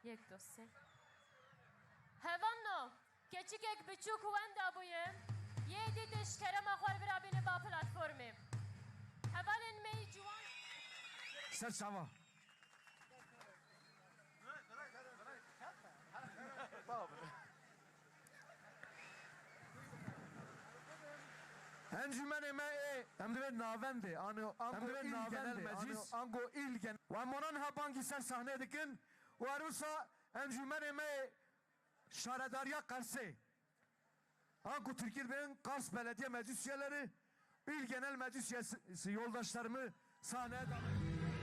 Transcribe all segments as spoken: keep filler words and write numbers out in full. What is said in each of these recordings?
Yek, du, sê. Hevalno, keçikek biçûk wenda bûye. Yê dî tê ji kerema xwe re birabîne ba platformê. Hevalên me yî ciwan. Ser çava. Encûmenê me ê, em divê navendê, ano, ango îl genel meclîs, ango îl gen-, wan monan ha bangî ser sahneyê dikin û her wisa encûmenê me ê şaredariya Qersê, ango Tirkî dibên Kars Belediye Meclis Üyeleri, il genel meclis üyesi yoldaşlarımı sahneye davet ediyorum.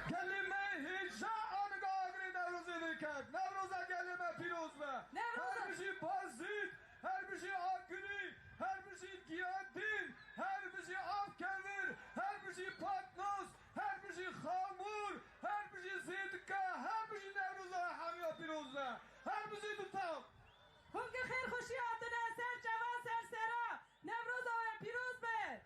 Gelê me hêja aniga agirê Newrozê vê ket. Newroza gelê me pîroz be. Newroza Her bijî Bazîd, her bijî Akilî, her bijî Giyadîn, her bijî Avkevir, her bijî Patnos, her bijî Xamûr, her bijî Zêdike, her bijî Newroza hemiya pîroz be. Her bijî Dutaw. Hûn ki xêr xweşî hatine ser çava ser sera. Newroza we pîroz be.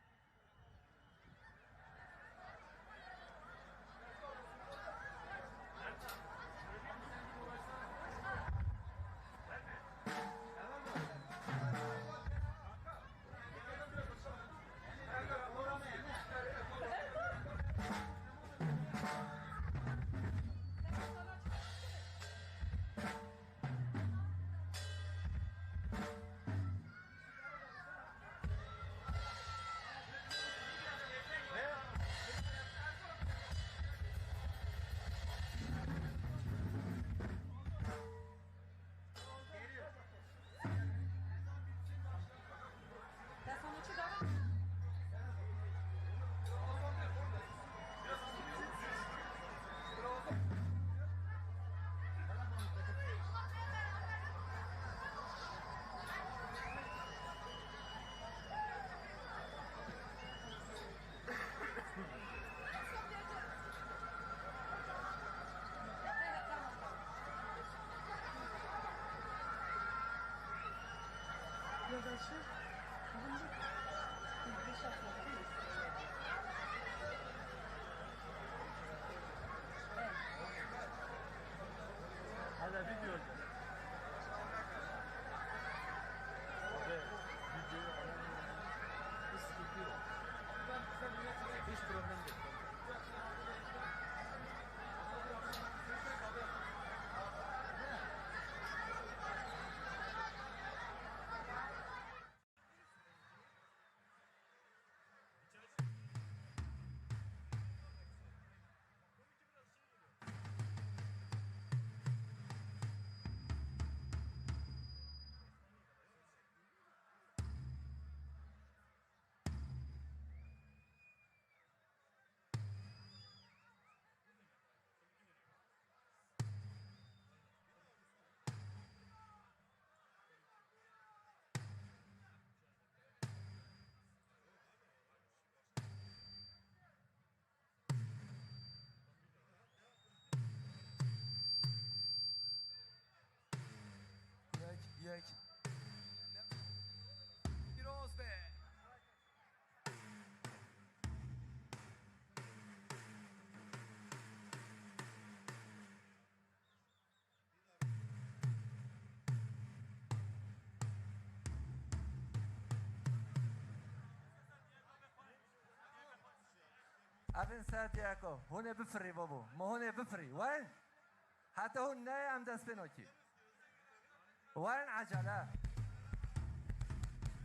Hala video olacak. Abi, videoyu alamıyorum. Hiç sıkıntı yok. Hiç problem değil. Yek, yek. Pîroz be. Evin ser diyeko. Hûn ê bifirî babo. Ma hûn ê bifirî. Wen? Heta hûn neyê em dest pê nakî. Wen ecele.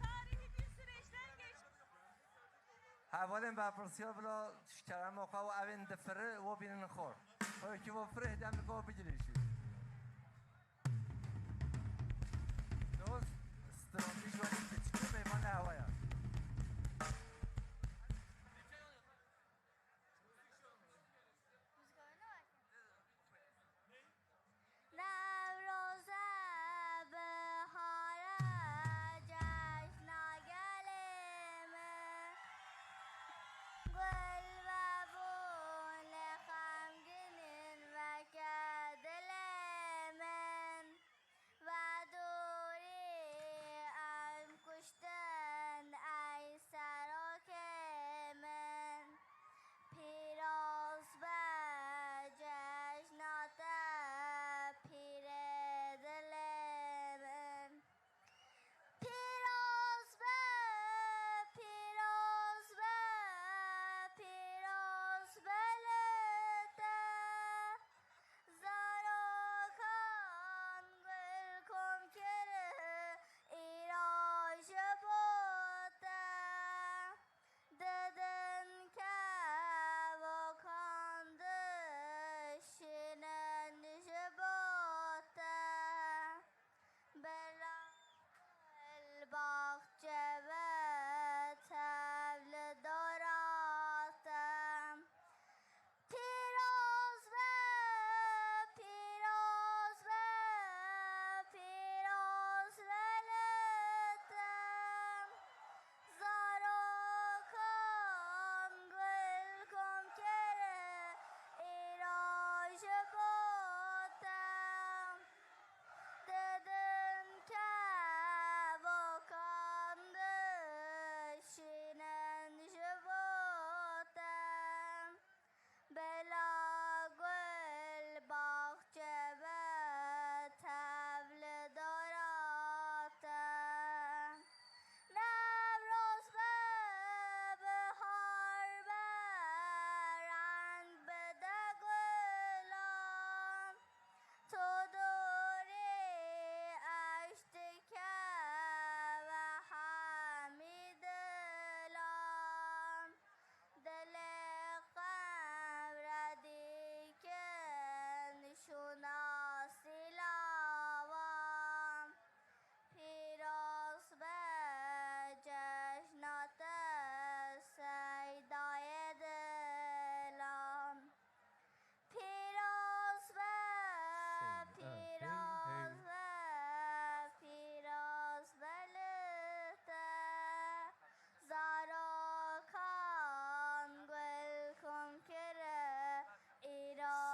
Tarihi bir süreçten geçtik. Hevalên berpirsiyar bila tişt kerema xwe û evên difiri wo bînin xor. Xwekî wo firê dem li bo bigirî jî. Dost, stratejî wekî piçikî mêvanê hewa ya. Newroze bihare cejna gelê min. Gul vebûn lê xemgînîn veke dilê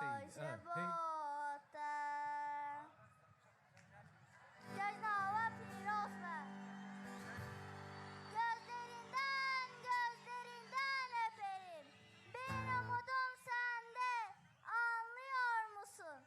Baş e bo te. Cejna we pîroz be. Gözlerinden, gözlerinden öperim. Bir umudum sende, anlıyor musun?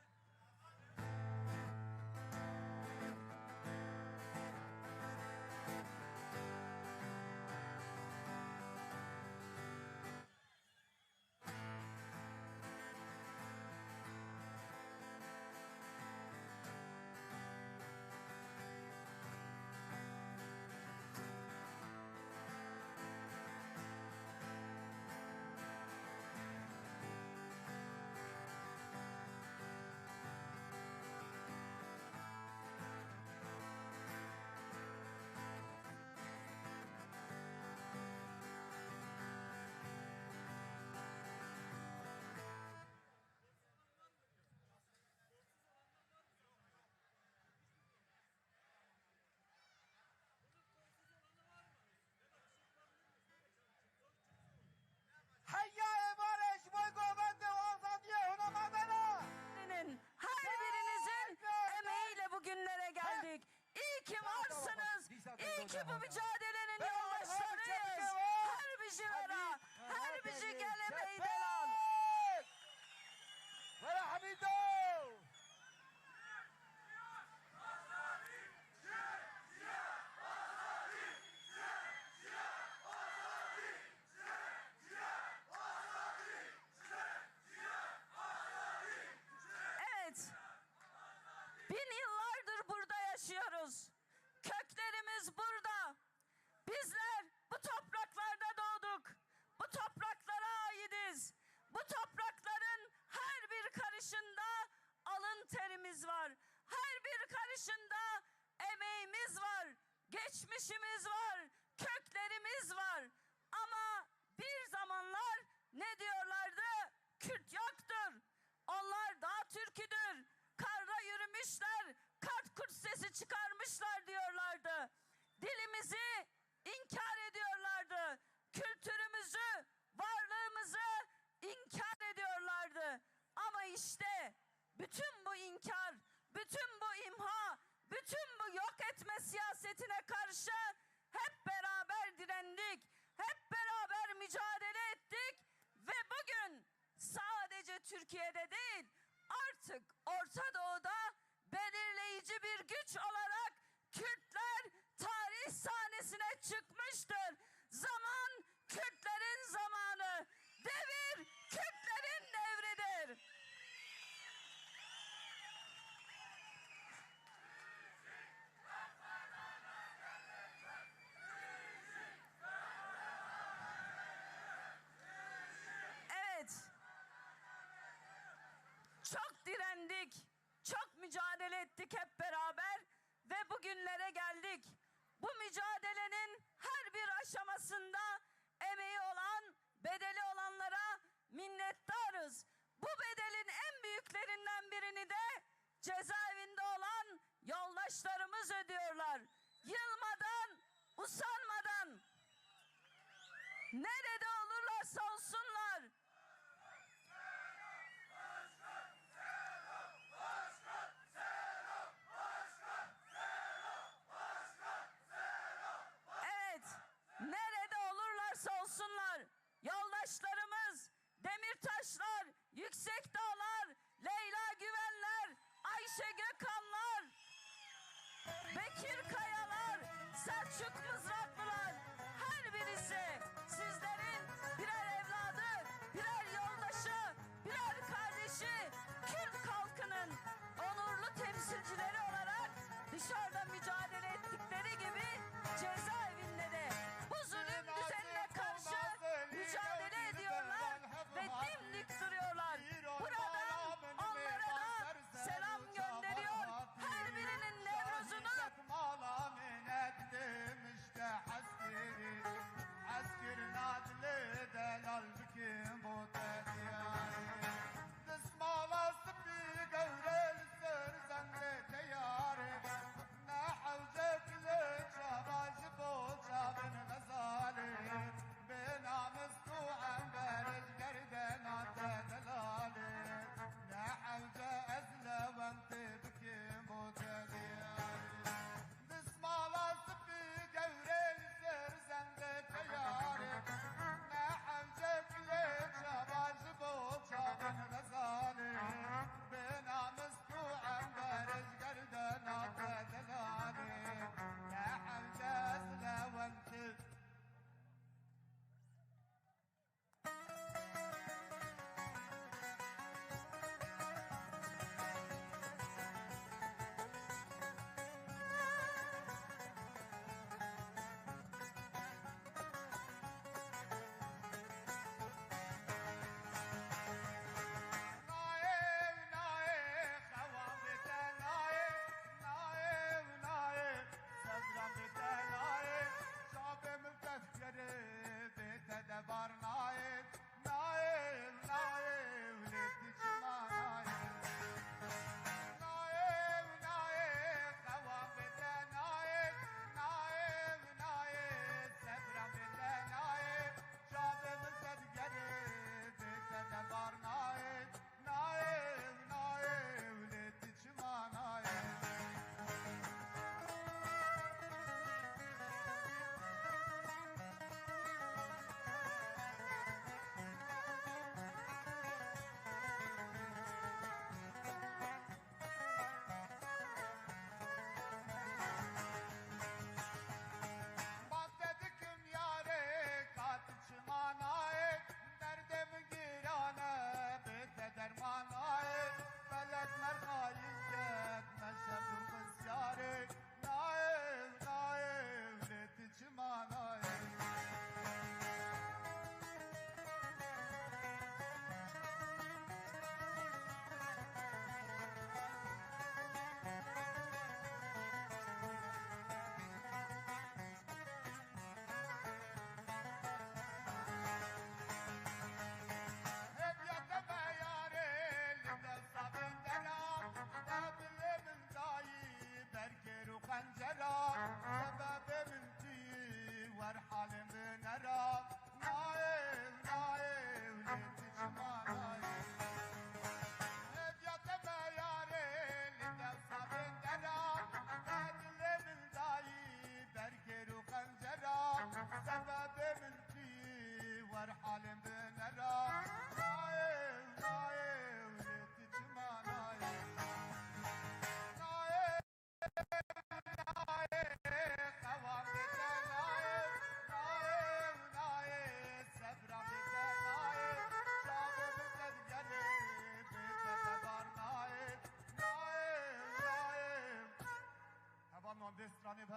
Heya êvarê ji bo govend û azadiyê hûn amade ne? Her birinizin emeğiyle bugünlere geldik. İyi ki varsınız. İyi ki bu mücadelenin yoldaşlarıyız. Her bijî vera, her bijî gelê meydan. Were Hemîdo! Evet. Bin yıllardır burada yaşıyoruz. Köklerimiz burada. Bizler bu topraklarda doğduk. Bu topraklara aitiz. Bu toprakların her bir karışında alın terimiz var. Her bir karışında emeğimiz var, geçmişimiz var, köklerimiz var. Ama bir zamanlar ne diyorlardı? Kürt yoktur. Onlar dağ türküdür. Karda yürümüşler, kart kurt sesi çıkarmışlar diyorlardı. Dilimizi inkar ediyorlardı. Kültürümüzü, varlığımızı inkar ediyorlardı. Ama işte bütün bu inkar, bütün bu imha, bütün bu yok etme siyasetine karşı hep beraber direndik, hep beraber mücadele ettik ve bugün sadece Türkiye'de değil, artık Orta Doğu'da belirleyici bir güç olarak Kürtler tarih sahnesine çıkmıştır. Zaman Kürtlerin zamanı, devir Kürtlerin devridir. Evet. Çok direndik, çok mücadele ettik hep beraber ve bugünlere geldik. Bu mücadelenin her bir aşamasında emeği olan, bedeli olanlara minnettarız. Bu bedelin en büyüklerinden birini de cezaevinde olan yoldaşlarımız ödüyorlar. Yılmadan, usanmadan, nerede olurlarsa olsunlar. Evet, nerede olurlarsa olsunlar, yoldaşlarımız Demirtaşlar, Yüksekdağlar, Leyla Güvenler, Ayşe Gökhanlar, Bekir Kayalar, Selçuk Mızraklılar, her birisi sizlerin birer evladı, birer yoldaşı, birer kardeşi, Kürt halkının onurlu temsilcileri olarak dışarıda mücadele ettikleri gibi cezaevinde de bu zulüm düzenine karşı mücadele ediyorlar ve dimdik duruyorlar. Buradan onlara da selam gönderiyor. Her birinin Nevruz'unu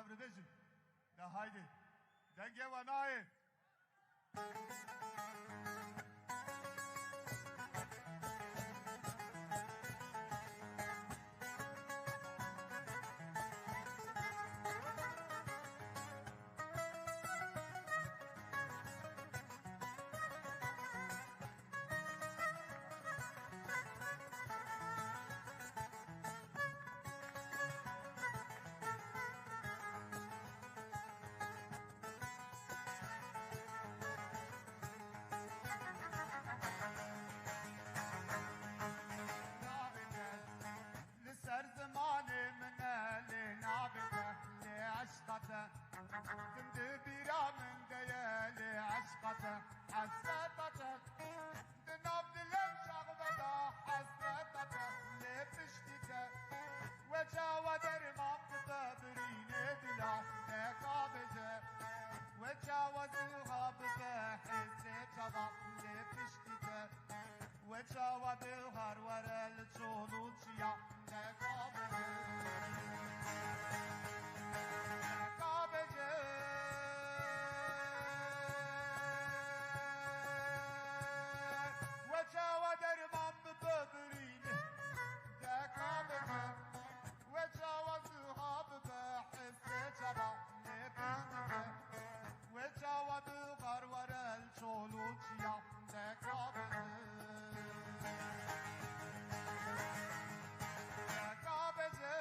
Rivejin. De haydi. Dengê we nayê. Li ser zimanê min e lê nabêje lê eşqa te. Din di bîra min de ye lê eşqa te, hesreta te. Di nav dilem şaxveta hesreta te lê piştî te. We çawa derman bibe birînê dila neka bêje. We çawa ziha bibe hêzê çava lê piştî te. We çawa bihar were li çol û çiya neka bêje. Neka bêje. We çawa derman bibe birînê neka bêje. We çawa ziha bibe hêzê çava lê piştî te. We çawa bihar were li çol û çiya neka bêje. Neka bêje.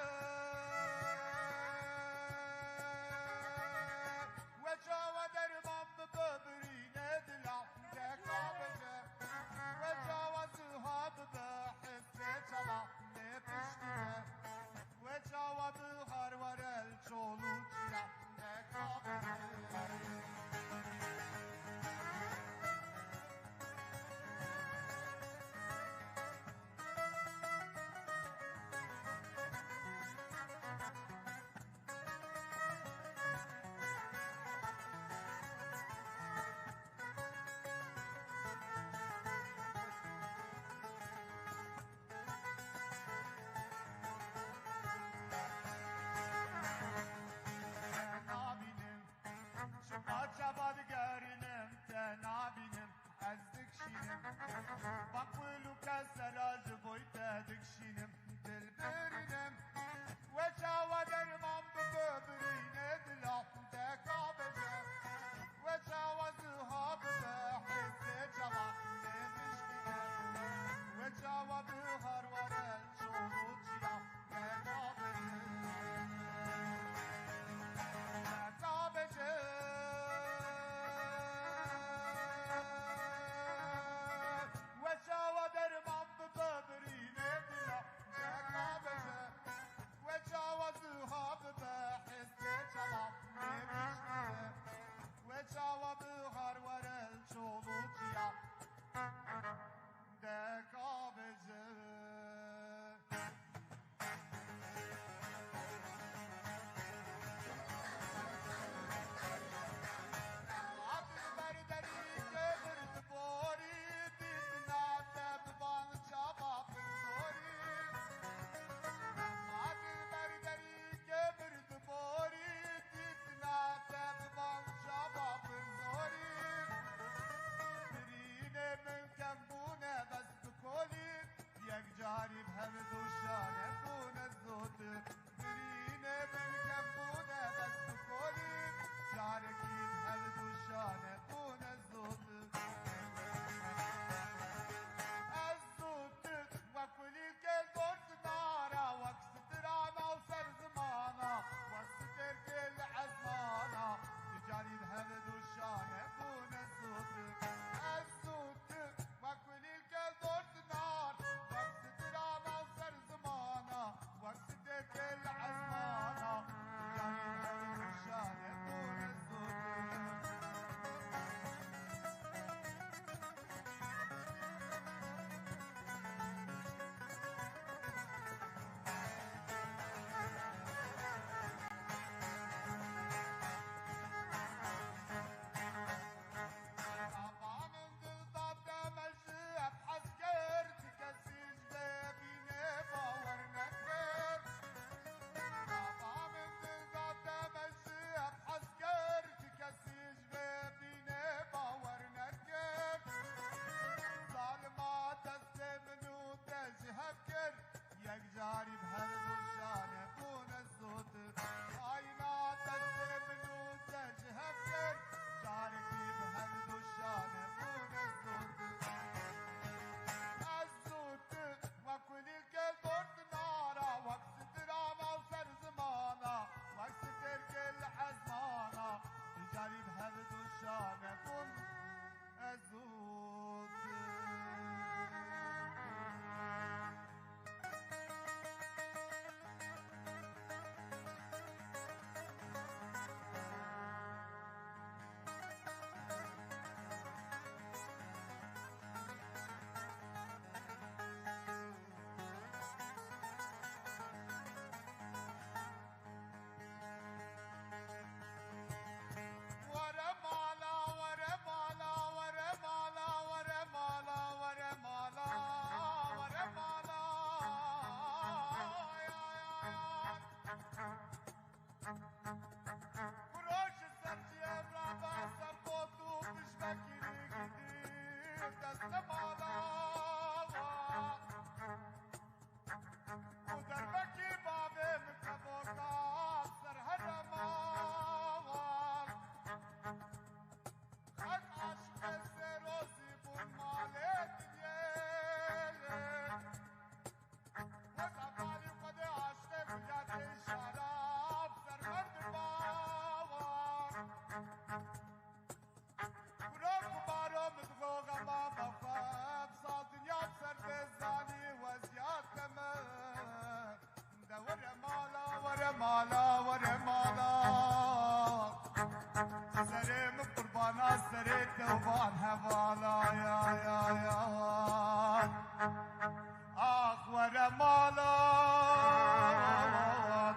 Ax were mala,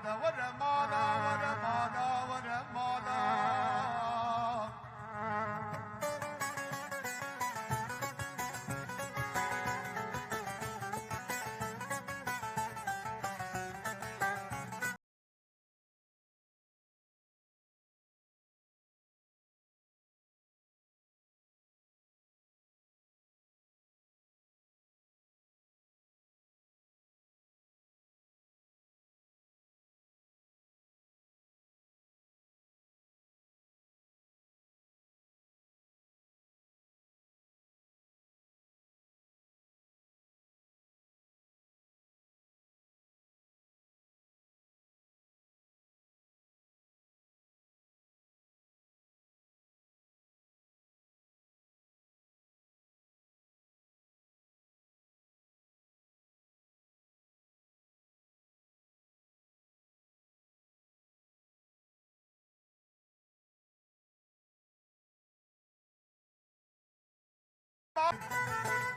de were mala, were mala, were mala.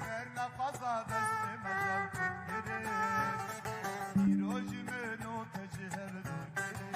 Berna xwaza destê me jal kut girê. Îro jî min û te ji hev dûr girê.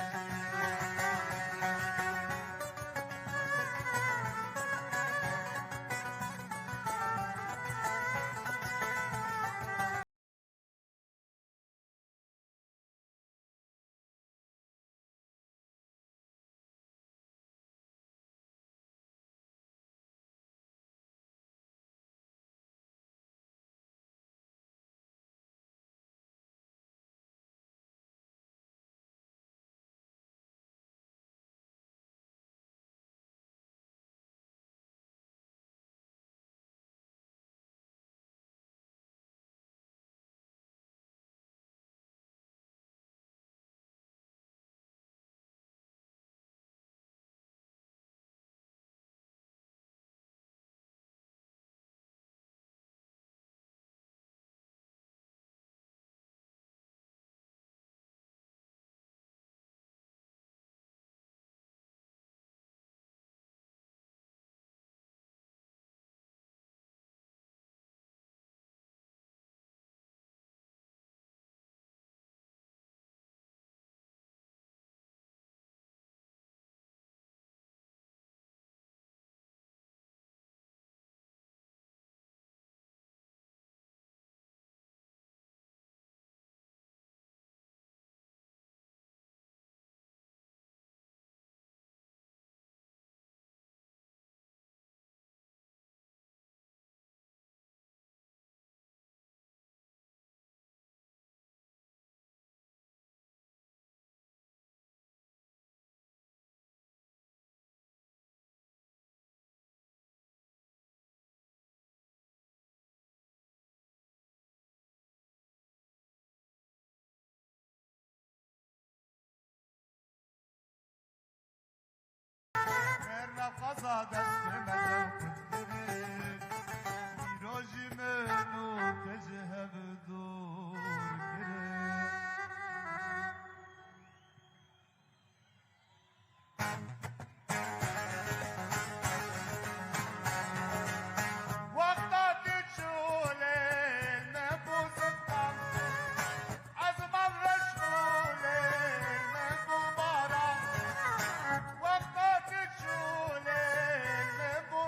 Berna xwaza destê me jal kut girê. Îro jî min û te ji hev dûr girê. Wexta tu çû lê me bû ziman, ezman reş bû lê me bû baran. Wexta tu çû lê me bû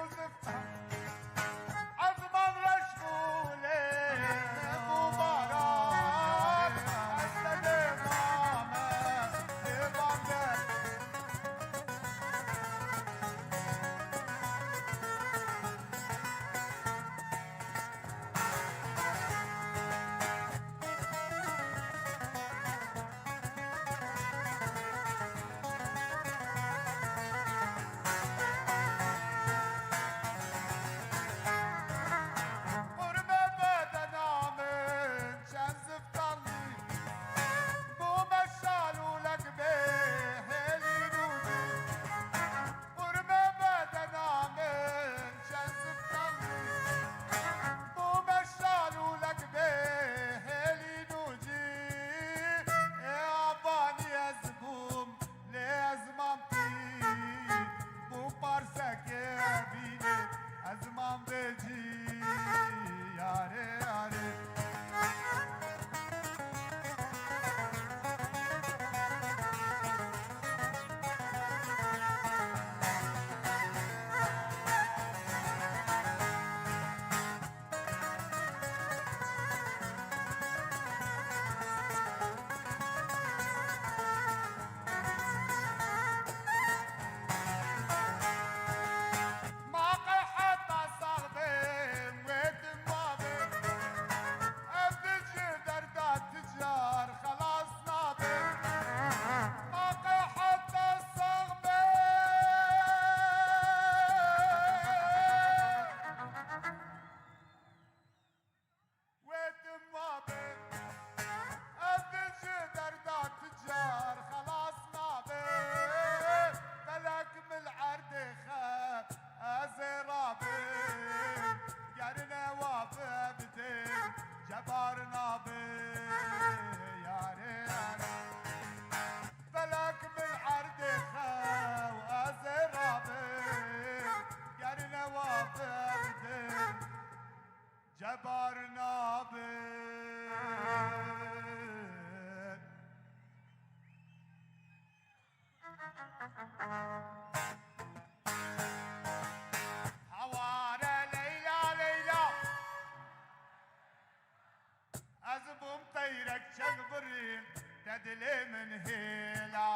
Yek çend birî te dilê min hêla.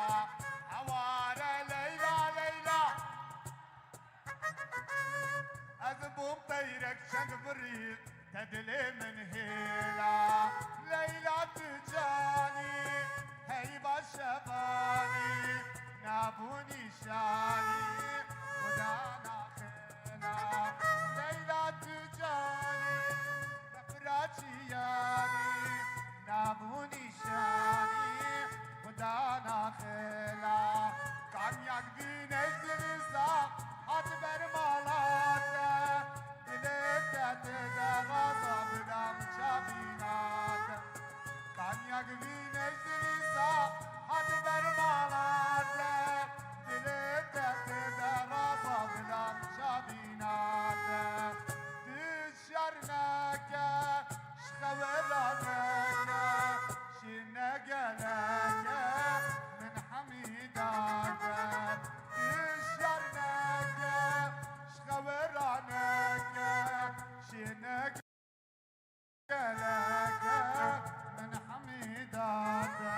Heware Leyla, Leyla. Ez bûm teyrek çend birî te dilê min hêla. Leyla tu canî, hey ba şevanî, nabû nîşanî, xuda naxêla. Leyla tu canî, te pira çiyarî, nabû nîşanî, xuda naxêla. Kanyak vînê zilza hat ber mala te, dilê te tê de raza bidam çavîna te. Kanyak vînê zilza hat ber mala te, dilê te tê de raza bidam çavîna te. Tu şer neke, ji xewira neke, şîne geleke, min hemîda ke. Tu şer neke, ji xewira neke, şîne geleke, min hemîda ke.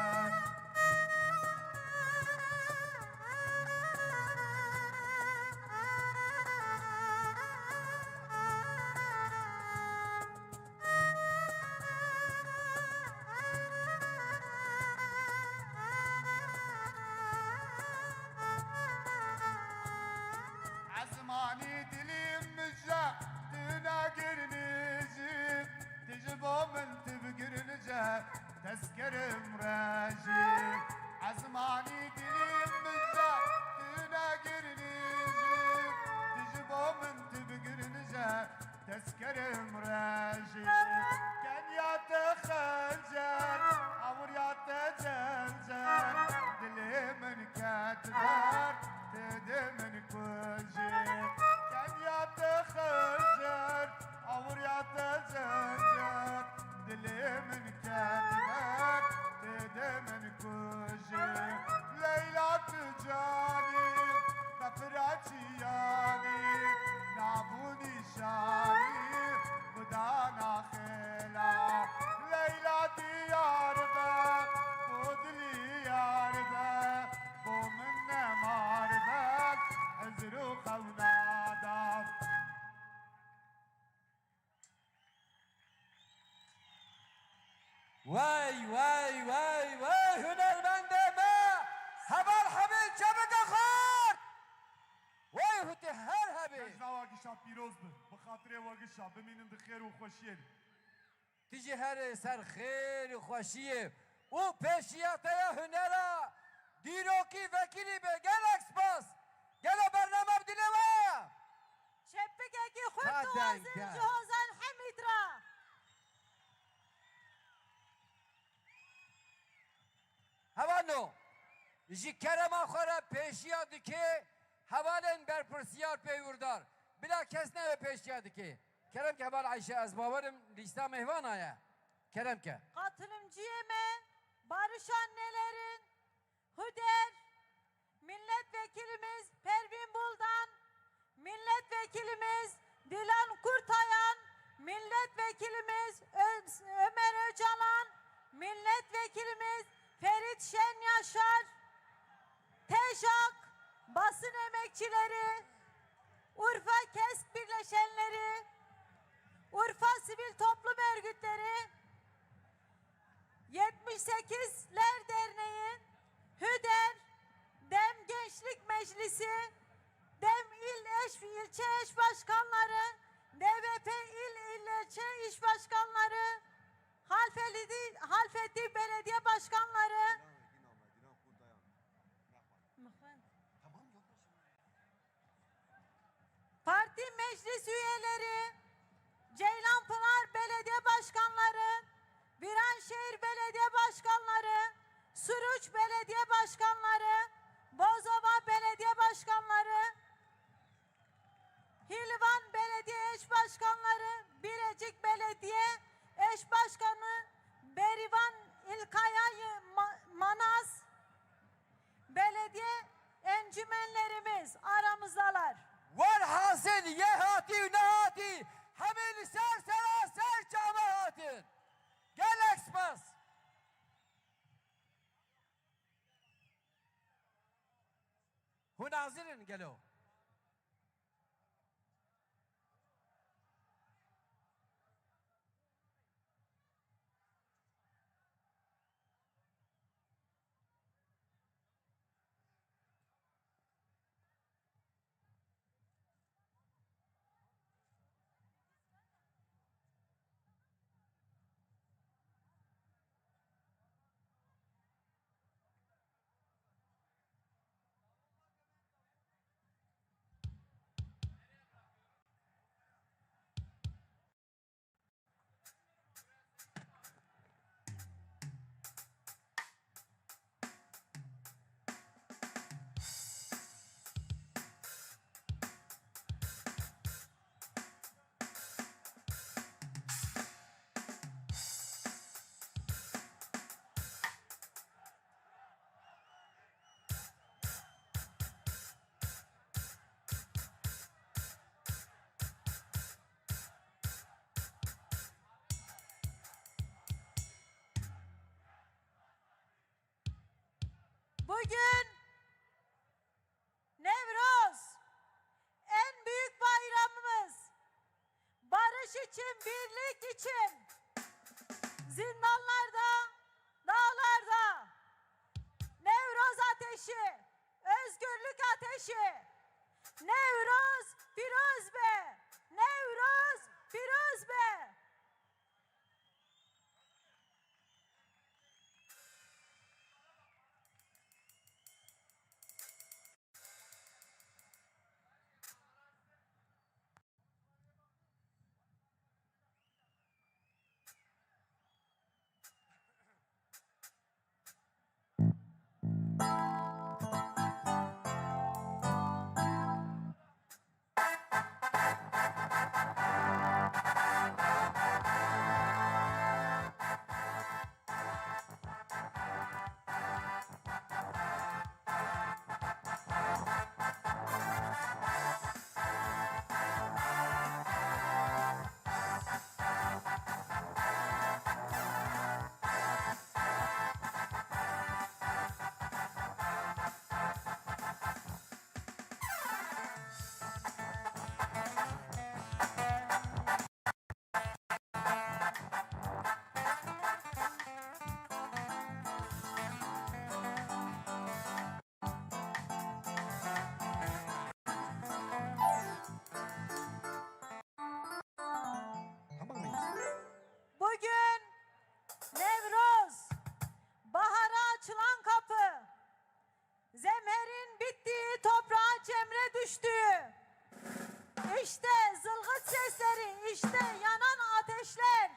Ezmanî dilî mije, tu ne girnijî, tu ji bo min tu bi girnije, tezkerim rejî. Ezmanî dilî mije, tu ne girnijî, tu ji bo min tu bi girnije, tezkerim rejî. Kenya te xencer, awirya te cencer, dilê min ket derd, tu dê min kujî. Kenya te xencer, awirya te cencer, dilê min ket derd, tu dê min kujî. Leyla tu canî, te pira çiyanî, nabû nîşanî, xuda naxêla. Leyla diyar be, bo dilî yar be, bo min nemar be, hizir û xewna da. Wey, wey, wey, wey, hunermendê me! Heval Hemîd çebike xurt! Wey, hûtê her hebê! Cejna we gişa pîroz bi. Bi xatirê we gişa. Bimînin di xêr û xweşiyê de. Tu jî herê ser xêr û xweşiyê û pêşiya te ya hunera dîrokî vekirî be. Gelek spas. Gelo bername bi dilê we ye? Çepikekî xurt dixwazim ji Hozan Hemîd re. Hevano, ji kerema xwe re pêşiya dike hevalên berpirsiyar pêwîrdar. Bila kes nebe pêşiya dike. Kerem ke heval Ayşe, ez bawerim lîsta mêhvana ye. Kerem ke. Katılımcıyê me, Barış Annelerin, Huder, milletvekilimiz Pervin Buldan, milletvekilimiz Dilan Kurtayan, milletvekilimiz Ö-, Ömer Öcalan, milletvekilimiz Ferit Şenyaşar, TEJAK, basın emekçileri, Urfa KESK birleşenleri, Urfa sivil toplum örgütleri, yetmiş sekizler Derneği, HÜDER, DEM Gençlik Meclisi, DEM İl Eş, İlçe Eş Başkanları, DBP İl İlçe İş Başkanları, Halfeti, Halfeti Belediye Başkanları, Parti meclis üyeleri, Ceylanpınar Belediye Başkanları, Viranşehir Belediye Başkanları, Suruç Belediye Başkanları, Bozova Belediye Başkanları, Hilvan Belediye Eş Başkanları, Birecik Belediye Eş Başkanı Berivan İlkaya Ma-, Manaz, Belediye encümenlerimiz aramızdalar. Werhasil yê hatî û nehatî hemî li ser sera ser çava hatin. Hûn hazir in gelo? Bugün Nevroz, en büyük bayramımız. Barış için, birlik için. Zindanlarda, dağlarda. Nevroz ateşi, özgürlük ateşi. Nevroz, Firoz be! Nevroz, Firoz be! Tamam mıyız? Bugün Nevroz, bahara açılan kapı. Zemherin bittiği, toprağa cemre düştüğü. İşte zılgıt sesleri, işte yanan ateşler.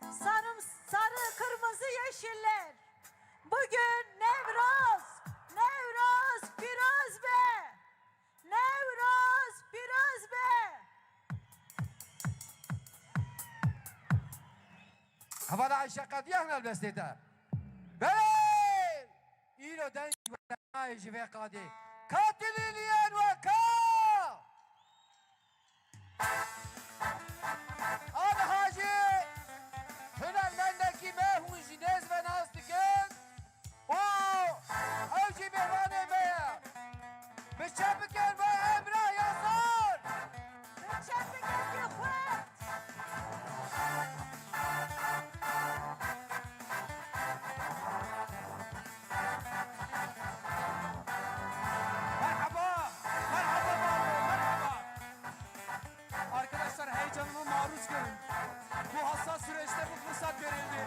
Sarım-, sarı, kırmızı, yeşiller. Bugün Nevroz, Nevroz, Firoz be! Nevroz, Firoz be! Hevala Ayşe qediya hina li destê te. Belê! Îro deng ji we nayê ji vê qadê. Katilî liyên we ka! Aniha jî hunermendekî me hûn jî nêz ve nas dikin û ew jî mêvanê me ye. Bi çepiken ve Emrah Yazar. Bi çepiken jî xurt. Merhaba, merhaba, merhaba. Arkadaşlar, heyecanıma maruz kalın. Bu hassas süreçte bu fırsat verildi.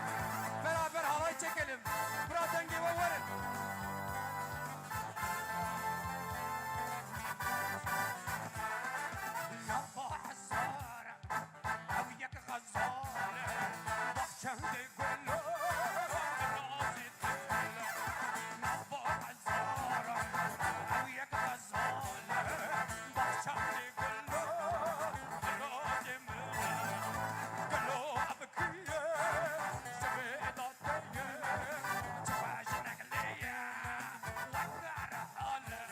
Beraber halay çekelim. Bira dengê we werin. Ew yek xezal e, baxçendê gul û nazî dil. Nava hezar e, ew yek xezal e, baxçendê gul û nazî dil. Gelo ev kî ye, ji vê datê ye, çi be jinek lê ye, wek erhal e.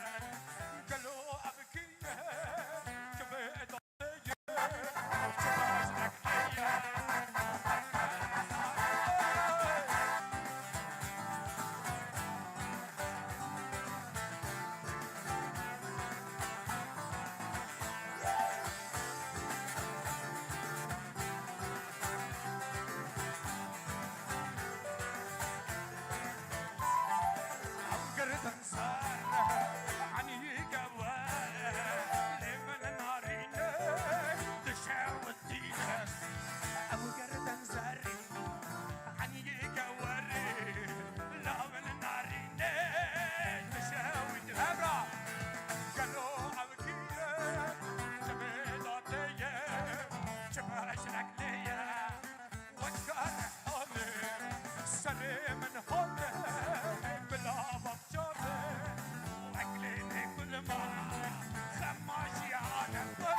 Gelo ev kî ye, ji vê Serê min hate bila bexçe be, wek lêlê gul ma xema jiyane xwe.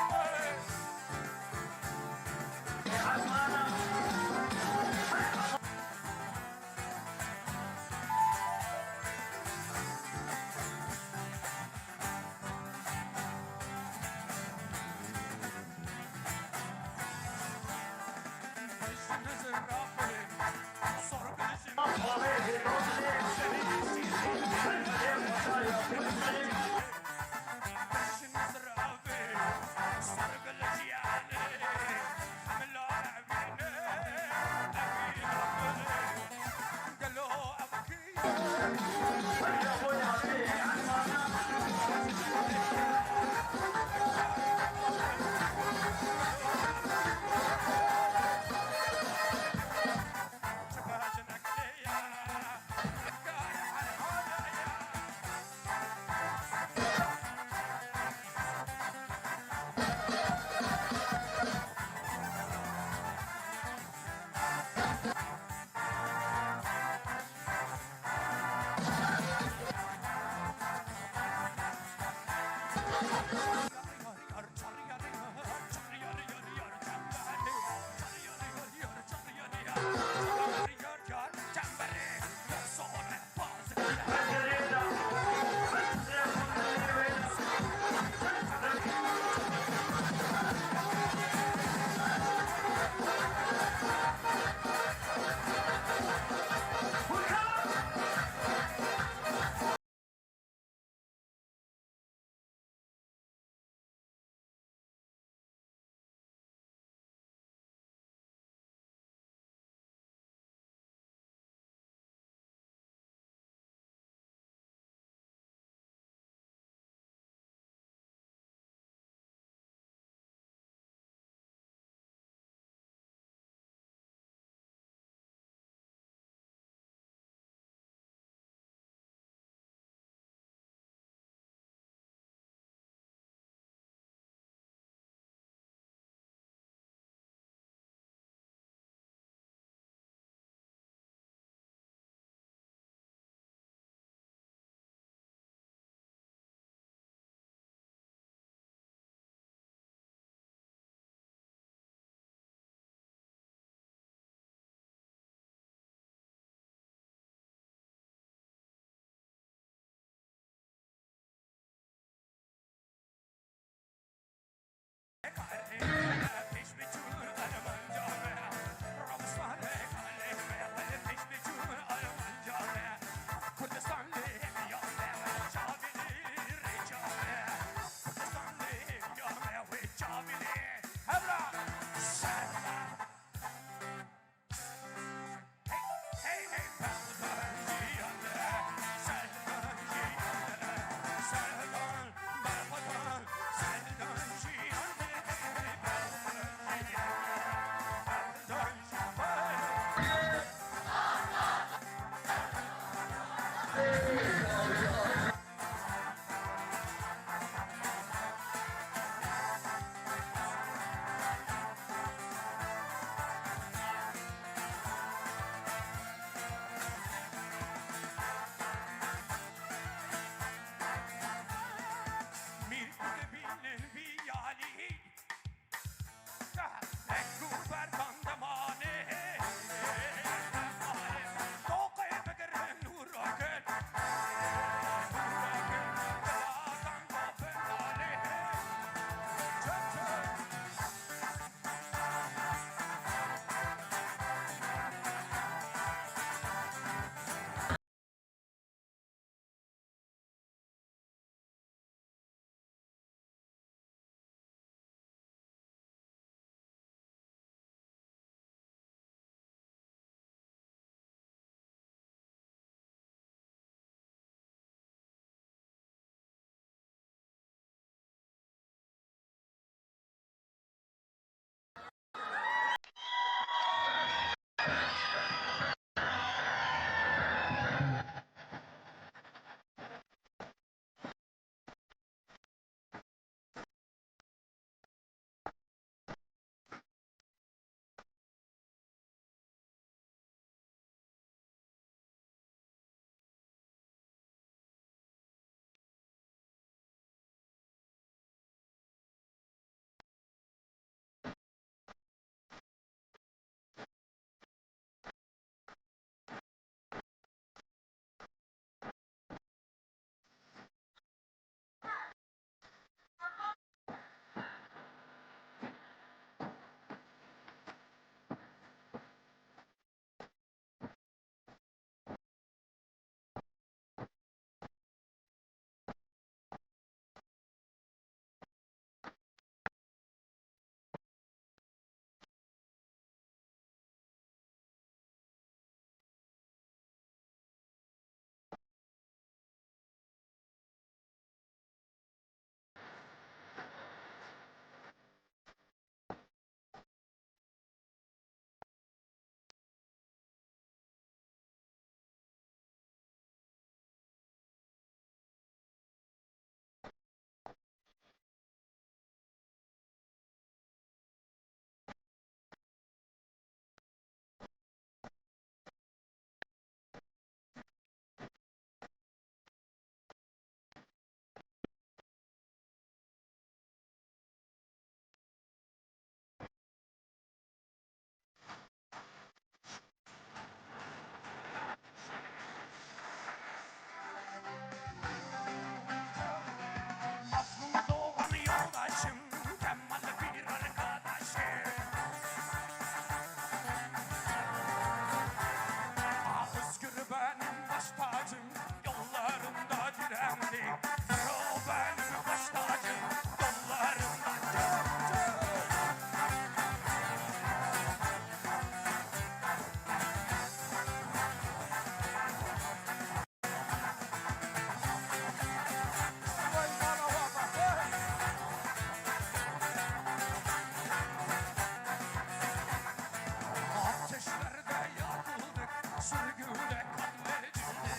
Sürgünde katledildi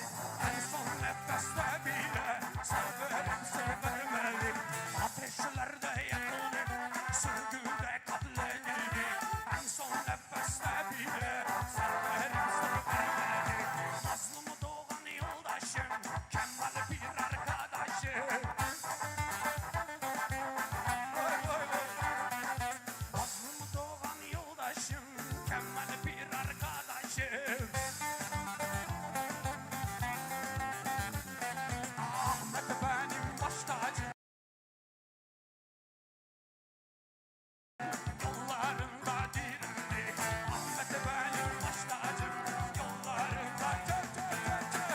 en son nefeste bile. Severim severmeli ateşlerde yakıldı. Sürgünde katledildi en son nefeste bile. Severim severmeli Mazlum Doğan yoldaşım, Kemal bir arkadaşım. Vay, vay, vay. Mazlum Doğan yoldaşım, Kemal bir arkadaşım. Ahmet benim baş tacım. Yollarında dirildi. Ahmet benim baş tacım. Yollarında tö, tö, tö, tö.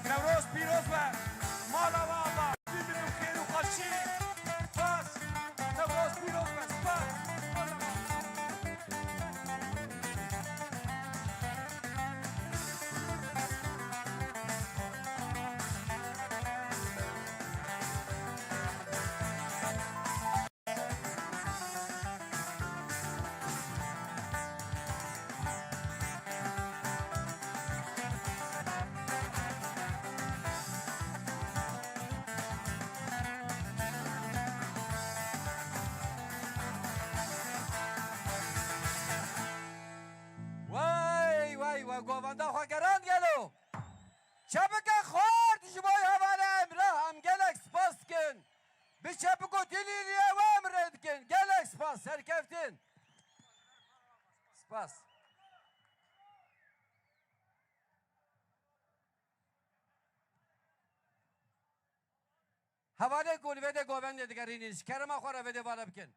Newroz pîroz be, mala we ava, bimînin xêr û xweşî. Spas. Newroz pîroz be, spas. Wey, wey, wey, govenda xwe gerand gelo. Çepike xort ji bo hevalê Emrah, em gelek spas dikin. Bi çepik û tilîliyê we em rê dikin. Gelek spas, serkeftin. Spas. Hevalê ku li vê de govendê digerînin, ji kerema xwe re vê de vala bikin.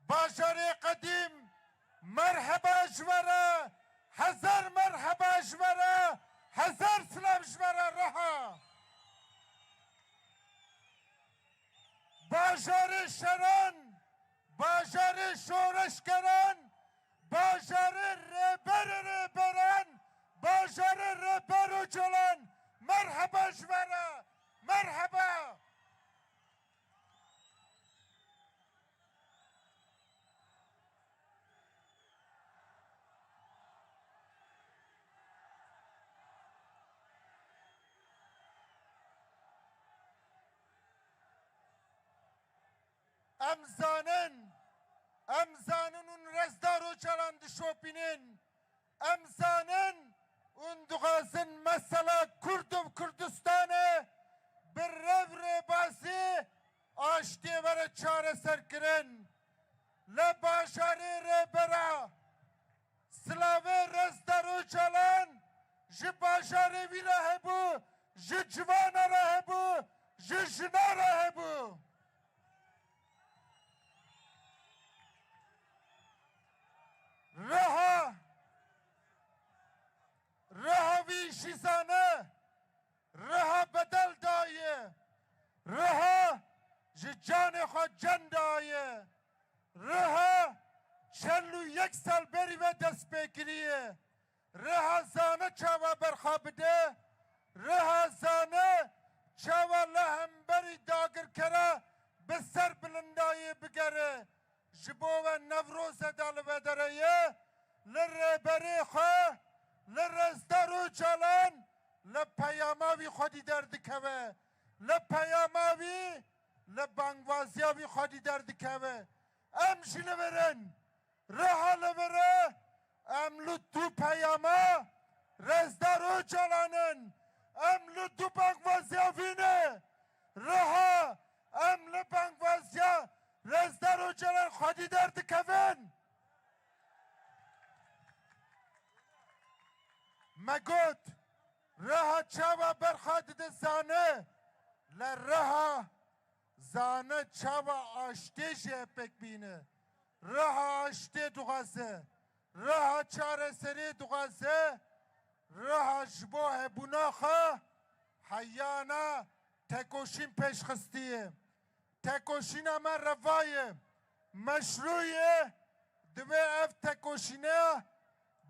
Bajarê qedîm, merheba ji we re, hezar merheba ji we re, hezar silav ji we re, Riha. Bajarê şeran, bajarê şoreşgeran, bajarê rêberê rêberan, bajarê Rêber Ocalan, merheba ji we re, merheba. Em zanin, em zanin hûn Rezdar Ocalan dişopînin. Em zanin hûn dixwazin mesela Kurd û Kurdistanê bi rêv rêbazî aştiyê were çareserkirin. Li bajarê Rêbera, silavê Rezdar Ocalan ji bajarê wî re hebû, ji civana re hebû, ji jina re hebû. Riha, Riha wî jî zane, Riha bedel daye, Riha ji canê xwe cem daye, Riha çel û yek sal berî ve dest pê kiriye. Riha zane çawa berxa bide, Riha zane çawa li hemberî dagirkera bi ser bilindayê bigere. Ji bo we Newroze de li vedere ye, li rêberê xwe, li Rezdar Ocalan, li peyama wî xwedî derdikeve, li peyama wî, li bangvaziya wî xwedî derdikeve. Em jî li vir in. Riha li vir e, em li du peyama Rezdar Ocalan in, em li du bangvaziya wî ne. Riha, em li bangvaziya Rezdar Ocalan xwedî derdikevin. Me got, Riha çawa berxa dide zane, li Riha zane çawa aştê jê pêk bîne. Riha aştê dixwaze. Riha çareserê dixwaze. Riha ji bo hebûna xwe heyana tekoşîn pêş xistiye. Tekoşîna me reva ye, meşrû ye, divê ev tekoşîne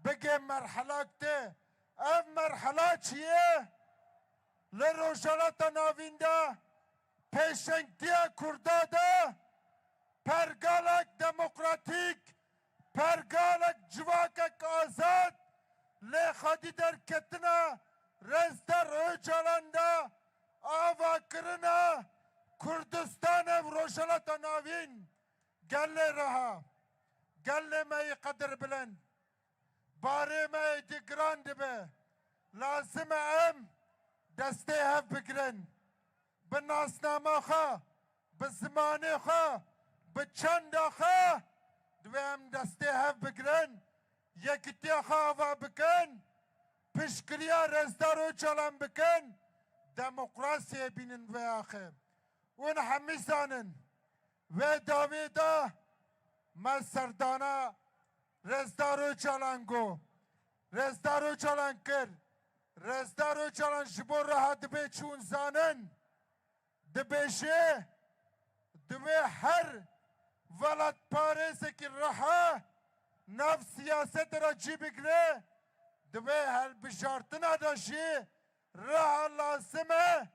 bige merhelak te. Ev merhela çi ye? Li Rojhilata Navîn de pêşengtiya Kurda de pergalek demokratîk, pergalek civakek azad lê xwedî derketina Rezdar Ocalan de avakirina Kurdistan û Rojhilata Navîn. Gelê Riha, gelê me yê qedirbilind, barê me êdî giran dibe. Lazim e em destê hev bigirin. Bi nasnama xwe, bi zimanê xwe, bi çanda xwe divê em destê hev bigirin, yekîtiya xwe ava bikin, piştgiriya Rezdar Ocalan bikin, demokrasiyê bînin vê axê. Hûn hemî zanin, vê dawê de me serdana Rezdar Ocalan got. Rezdar Ocalan kir. Rezdar Ocalan ji bo Riha dibê çi hûn zanin? Dibêje, divê her welatparêzekî Riha nav siyasetê re cî bigire, divê helbijartina de jî Riha lazim e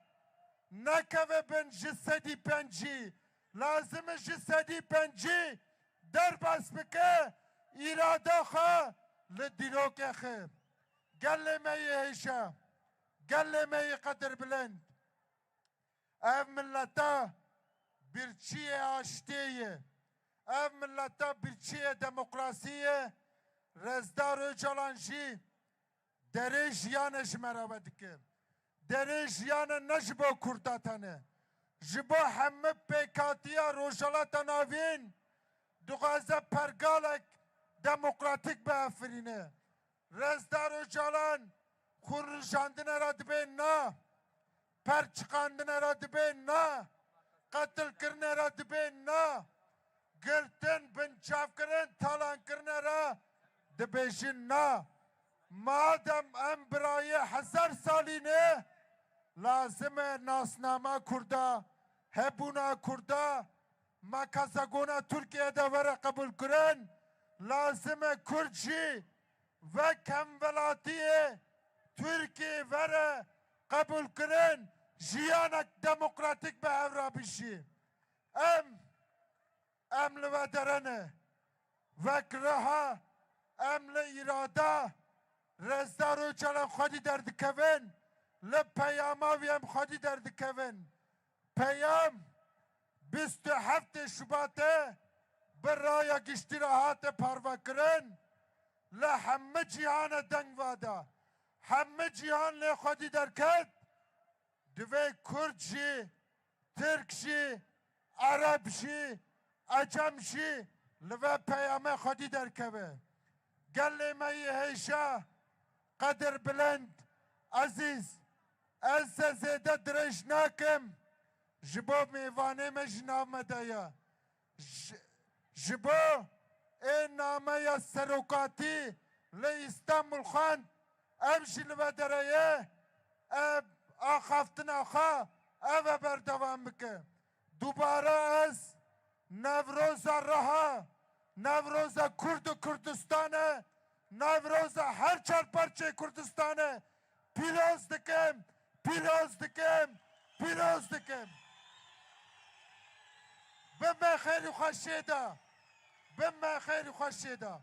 nekeve bin ji sedî pêncî. Lazim e ji sedî pêncî derbas bike, îrada xwe li dîrokê xe. Gelê me yê hêja, gelê me yê qedirbilind. Ev mileta birçiyê aştê ye. Ev mileta birçiyê demokrasî ye. Rezdar Ocalan jî derê jiyane ji me re vedike. Derê jiyane ne ji bo Kurda tene. Ji bo hemî pêkhatiya Rojhilata Navîn dixwaze pergalek demokratîk biafirîne. Rezdar Ocalan xûnrijandine re dibê na, perçiqandine re dibê na, qetilkirine re dibê na. girtin, binçavkirin, talankirine re dibêjin na. Madem em birayê hezar salî ne, lazim e nasnama Kurda, hebûna Kurda, me kezegona Tirkiye de were qebûlkirin, lazim e Kurd jî wek hemwelatiyê Tirkiyê were qebûlkirin, jiyanek demokratîk bi hev re bijî. Em, em li we dere ne. Wek riha em li îrada Rêzdar Ocalan xwedî derdikevin, li peyama wî em xwedî derdikevin. Peyam bîst û heftê Şubatê bi raya giştî re hate parvekirin, li hemî cîhanê deng veda. Hemî cîhan lê xwedî derket, divê Kurd jî, Tirk jî, Ereb jî, Ecem jî li vê peyamê xwedî derkeve. Gelê me yê hêja, qedirbilind, ezîz, ez se zêde dirêj nakim, ji bo mêvanê me ji nav me de ye. Ji, ji bo ê nameya serokatî li Îstanbul xwend, ev jî li vê derê ye, ev axaftina xwe ev e berdewam bike. Dubare ez Newroza Riha, Newroza Kurd û Kurdistanê, Newroza her çar parçeyê Kurdistanê pîroz dikim, pîroz dikim, pîroz dikim. Bin me xêr û xweşiyê de. Bin me xêr û xweşiyê de.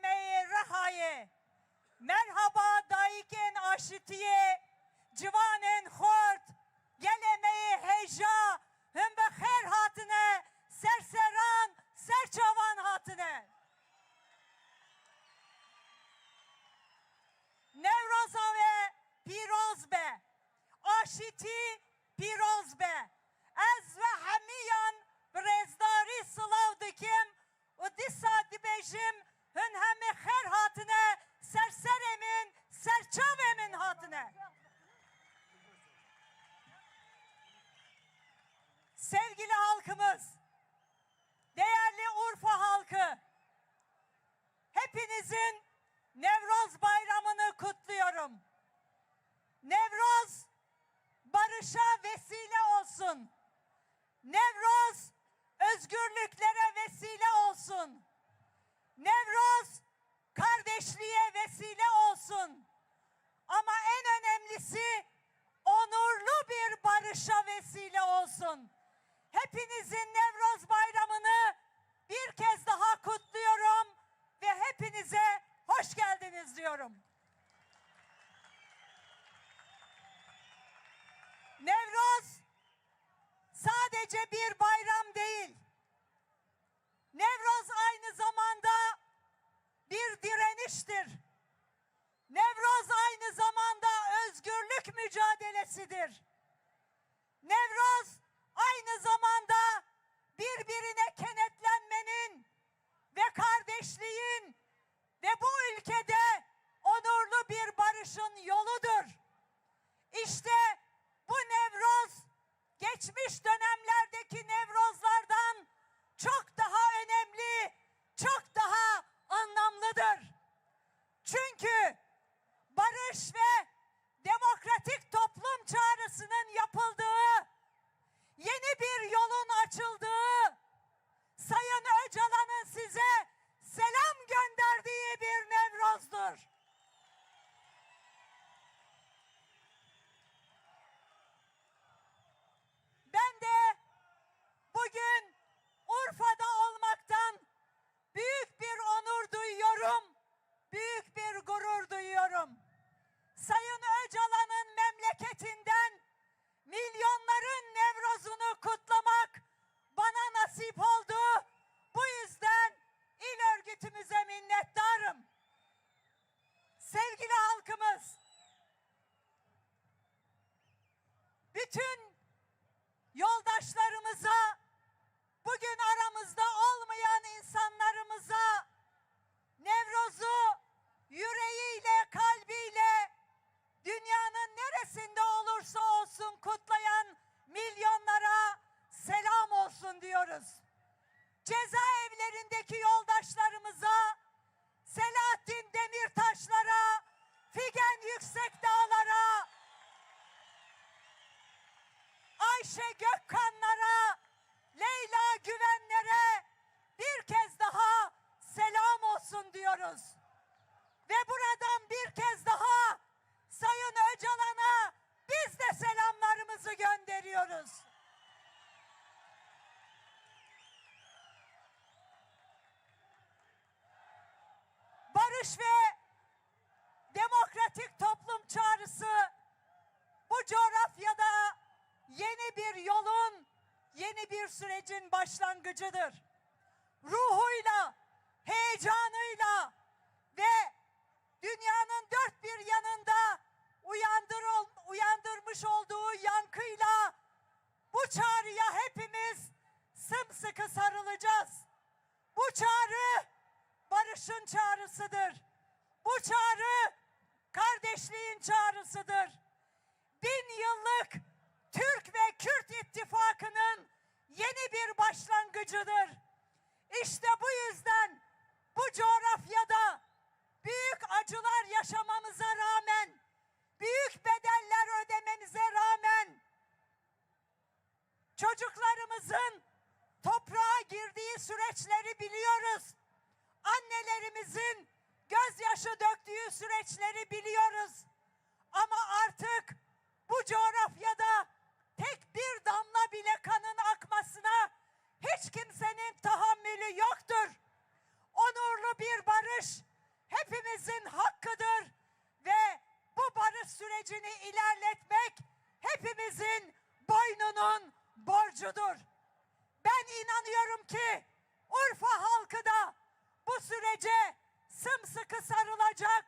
Me yê Rihayê, merhaba dayikên aşitiyê, ciwanên xort, gelê me yê hêja, hûn bi xêr hatine, serseran, serçavan hatine. Newroza we pîroz be. Aşîtî pîroz be. Ez we hemiyan bi rêzdarî silav dikim û dîsa dibêjim, hûn hemî xêr hatine, ser serê min, ser çavê min hatine. Sevgili halkımız, değerli Urfa halkı, hepinizin Nevroz Bayramı'nı kutluyorum. Nevroz barışa vesile olsun. Nevroz özgürlüklere vesile olsun. Nevroz kardeşliğe vesile olsun. Ama en önemlisi onurlu bir barışa vesile olsun. Hepinizin Nevroz Bayramı'nı bir kez daha kutluyorum ve hepinize hoş geldiniz diyorum. Nevroz sadece bir bayram değil. Nevroz aynı zamanda bir direniştir. zamanda özgürlük mücadelesidir. Nevroz aynı zamanda birbirine kenetlenmenin ve kardeşliğin ve bu ülkede onurlu bir barışın yoludur. İşte bu Nevroz geçmiş dönemlerdeki Nevrozlardan çok daha önemli, çok daha anlamlıdır. Çünkü barış ve demokratik toplum çağrısının yapıldığı, yeni bir yolun açıldığı, Sayın Öcalan'ın size selam gönderdiği bir Nevroz'dur. Ben de bugün Urfa'da olmaktan büyük bir onur duyuyorum, büyük bir gurur duyuyorum. Sayın Öcalan'ın memleketinden milyonların Nevroz'unu kutlamak bana nasip oldu. Bu yüzden il örgütümüze minnettarım. Sevgili halkımız, bütün yoldaşlarımıza, bugün aramızda olmayan insanlarımıza Nevroz'u yüreğiyle, kalbiyle dünyanın neresinde olursa olsun kutlayan milyonlara selam olsun diyoruz. Cezaevlerindeki yoldaşlarımıza, Selahattin Demirtaşlara, Figen Yüksekdağlara, Ayşe Gökkanlara, Leyla Güvenlere bir kez daha selam olsun diyoruz. Ve buradan bir kez daha Sayın Öcalan'a biz de selamlarımızı gönderiyoruz. Barış ve demokratik toplum çağrısı bu coğrafyada yeni bir yolun, yeni bir sürecin başlangıcıdır. Ruhuyla, heyecanıyla ve dünyanın dört bir yanında uyandır-, uyandırmış olduğu yankıyla bu çağrıya hepimiz sımsıkı sarılacağız. Bu çağrı barışın çağrısıdır. Bu çağrı kardeşliğin çağrısıdır. Bin yıllık Türk ve Kürt ittifakının yeni bir başlangıcıdır. İşte bu yüzden bu coğrafyada büyük acılar yaşamamıza rağmen, büyük bedeller ödememize rağmen, çocuklarımızın toprağa girdiği süreçleri biliyoruz. Annelerimizin gözyaşı döktüğü süreçleri biliyoruz. Ama artık bu coğrafyada tek bir damla bile kanın akmasına hiç kimsenin tahammülü yoktur. Onurlu bir barış hepimizin hakkıdır ve bu barış sürecini ilerletmek hepimizin boynunun borcudur. Ben inanıyorum ki Urfa halkı da bu sürece sımsıkı sarılacak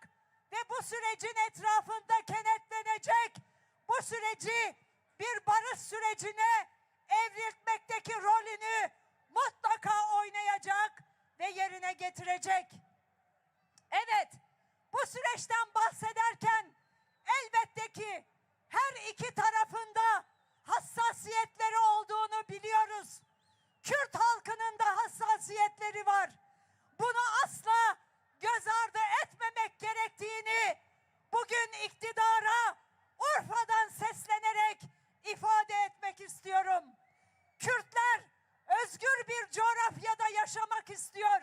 ve bu sürecin etrafında kenetlenecek, bu süreci bir barış sürecine evriltmekteki rolünü mutlaka oynayacak ve yerine getirecek. Evet, bu süreçten bahsederken elbette ki her iki tarafında hassasiyetleri olduğunu biliyoruz. Kürt halkının da hassasiyetleri var. Bunu asla göz ardı etmemek gerektiğini bugün iktidara Urfa'dan seslenerek ifade etmek istiyorum. Kürtler özgür bir coğrafyada yaşamak istiyor.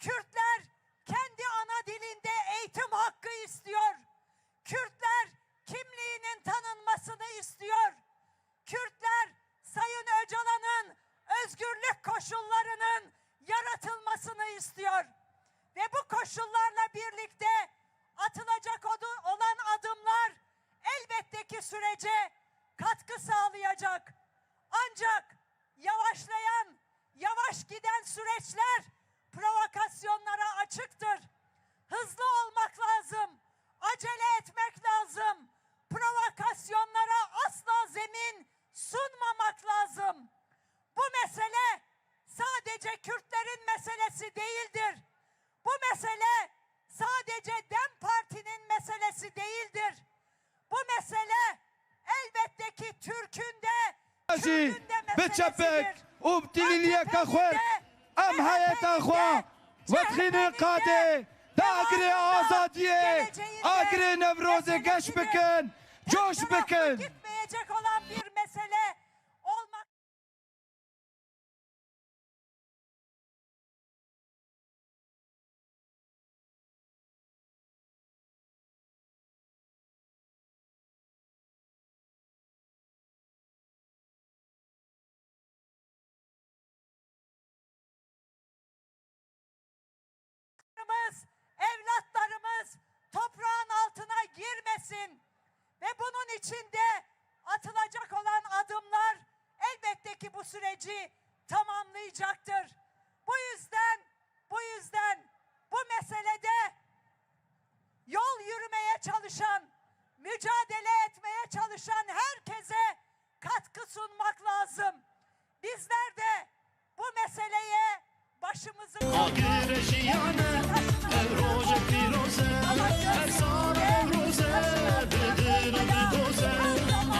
Kürtler kendi ana dilinde eğitim hakkı istiyor. Kürtler kimliğinin tanınmasını istiyor. Kürtler Sayın Öcalan'ın özgürlük koşullarının yaratılmasını istiyor. Ve bu koşullarla birlikte atılacak odu-, olan adımlar elbette ki sürece katkı sağlayacak. Ancak yavaşlayan, yavaş giden süreçler provokasyonlara açıktır. Hızlı olmak lazım. Acele etmek lazım. Provokasyonlara asla zemin sunmamak lazım. Bu mesele sadece Kürtlerin meselesi değildir. Bu mesele sadece dem Parti'nin meselesi değildir. Bu mesele elbette ki Türk'ün de, Jî Kürd'ün de bi çepek meselesidir. Û bi tilîliyeke xwe em heyeta xwe vedixînin qadê dagirê azadiyê, agirê Newrozê geş bikin, coş bikin. Gitmeyecek olan bir mesele olmak Evlatlarımız toprağın altına girmesin ve bunun içinde atılacak olan adımlar elbette ki bu süreci tamamlayacaktır. Bu yüzden, bu yüzden bu meselede yol yürümeye çalışan, mücadele etmeye çalışan herkese katkı sunmak lazım. Bizler de bu meseleye başımızı Agir jiyane, ev roje pîroz e, her sal ev roze, bi dil û bi doze.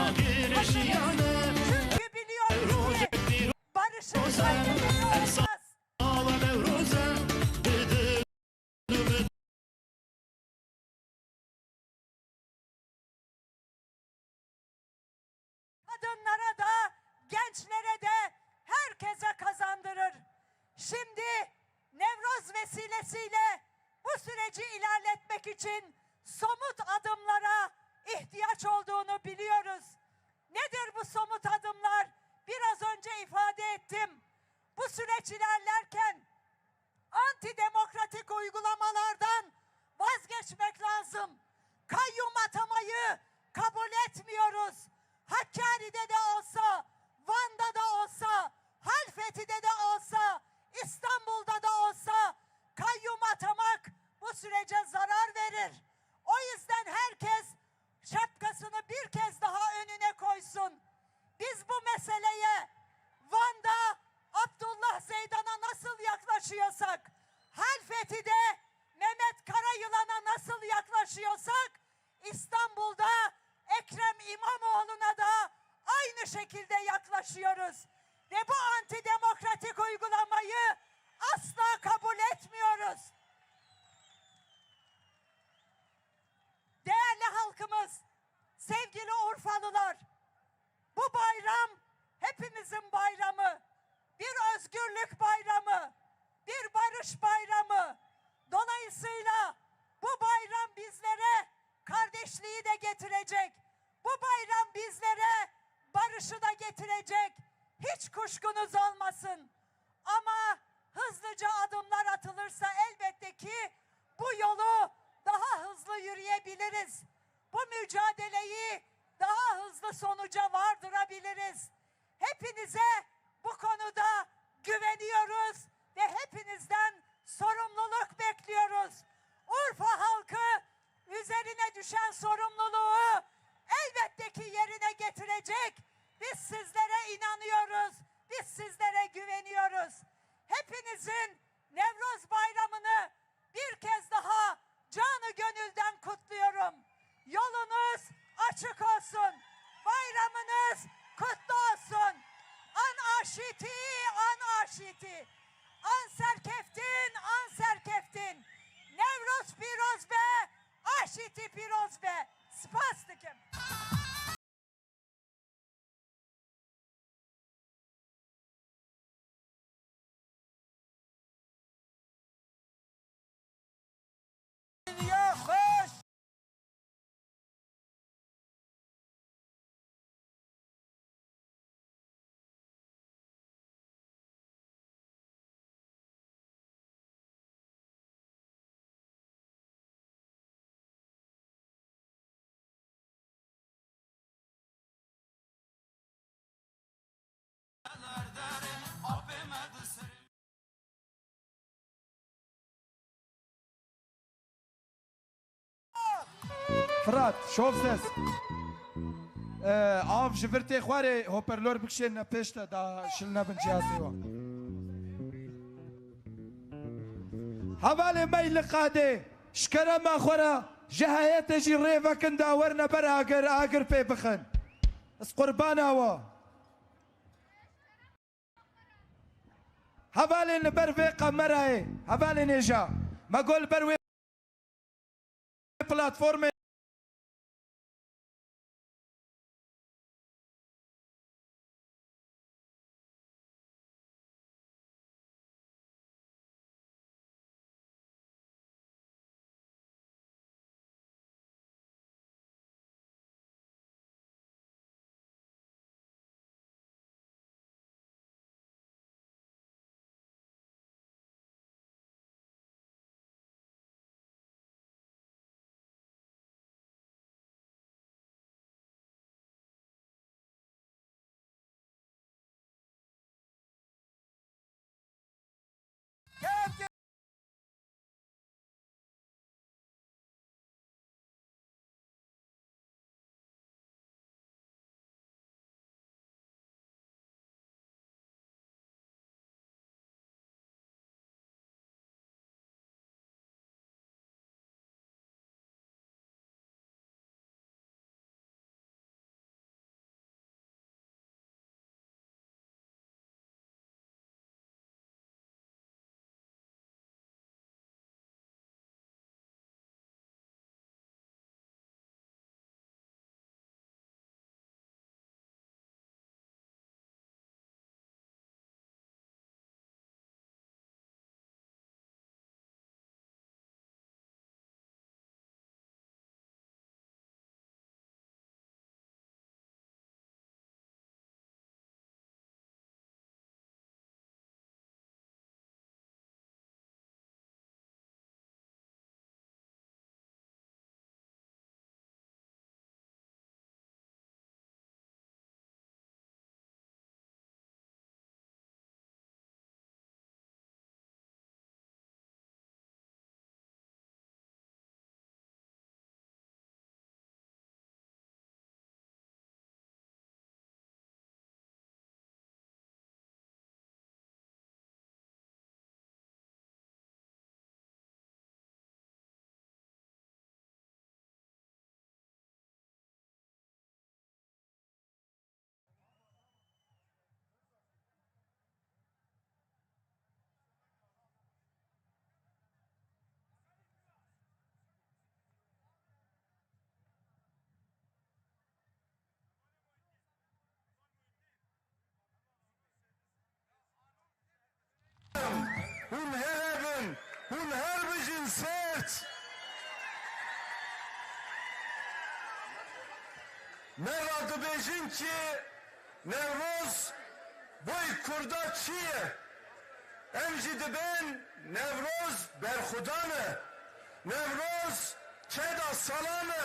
Agir jiyane, çünkü biliyoruz ki barışın kaybı olmaz. Sal ev roze, bi dil û bi Kadınlara da, gençlere de, herkese kazandırır. Şimdi Nevroz vesilesiyle bu süreci ilerletmek için somut adımlara ihtiyaç olduğunu biliyoruz. Nedir bu somut adımlar? Biraz önce ifade ettim. Bu süreç ilerlerken antidemokratik uygulamalardan vazgeçmek lazım. Kayyum atamayı kabul etmiyoruz. Hakkari'de de olsa, Van'da da olsa, Halfeti'de de olsa, İstanbul'da da olsa kayyum atamak bu sürece zarar verir. O yüzden herkes şapkasını bir kez daha önüne koysun. Biz bu meseleye Van'da Abdullah Zeydan'a nasıl yaklaşıyorsak, Halfeti'de Mehmet Karayılan'a nasıl yaklaşıyorsak, İstanbul'da Ekrem İmamoğlu'na da aynı şekilde yaklaşıyoruz. Ve bu antidemokratik uygulamayı asla kabul etmiyoruz. Değerli halkımız, sevgili Urfalılar, bu bayram hepimizin bayramı, bir özgürlük bayramı, bir barış bayramı. Dolayısıyla bu bayram bizlere kardeşliği de getirecek, bu bayram bizlere barışı da getirecek. Hiç kuşkunuz olmasın. Ama hızlıca adımlar atılırsa elbette ki bu yolu daha hızlı yürüyebiliriz. Bu mücadeleyi daha hızlı sonuca vardırabiliriz. Hepinize bu konuda güveniyoruz ve hepinizden sorumluluk bekliyoruz. Urfa halkı üzerine düşen sorumluluğu elbette ki yerine getirecek. Biz sizlere inanıyoruz, biz sizlere güveniyoruz. Hepinizin Nevroz Bayramı'nı bir kez daha canı gönülden kutluyorum. Yolunuz açık olsun. Bayramınız kutlu olsun. An aşiti, an aşiti. An serkeftin, an serkeftin. Newroz pîroz be, aşiti pîroz be. Spas dikim. Firat, şov ses. Ee, av ji vir tê xwarê, hoparlör bikişêne pêş te, da şil nebin cihazê wan. Hevalê me yê li Qadê, ji kerema xwe re ji heyetê jî rê vekin da werne ber agir, agir pê bixin. Ez qurbana we. Hevalên li ber vê kamerayê, hevalên hêja, me got li ber wê platformê. Hûn here bin, hûn her bijîn Sêrt. Me ra dibêjin ki Newroz boy Kurda çi ye? Em jî dibên Newroz berxwedan e. Newroz keda salan e,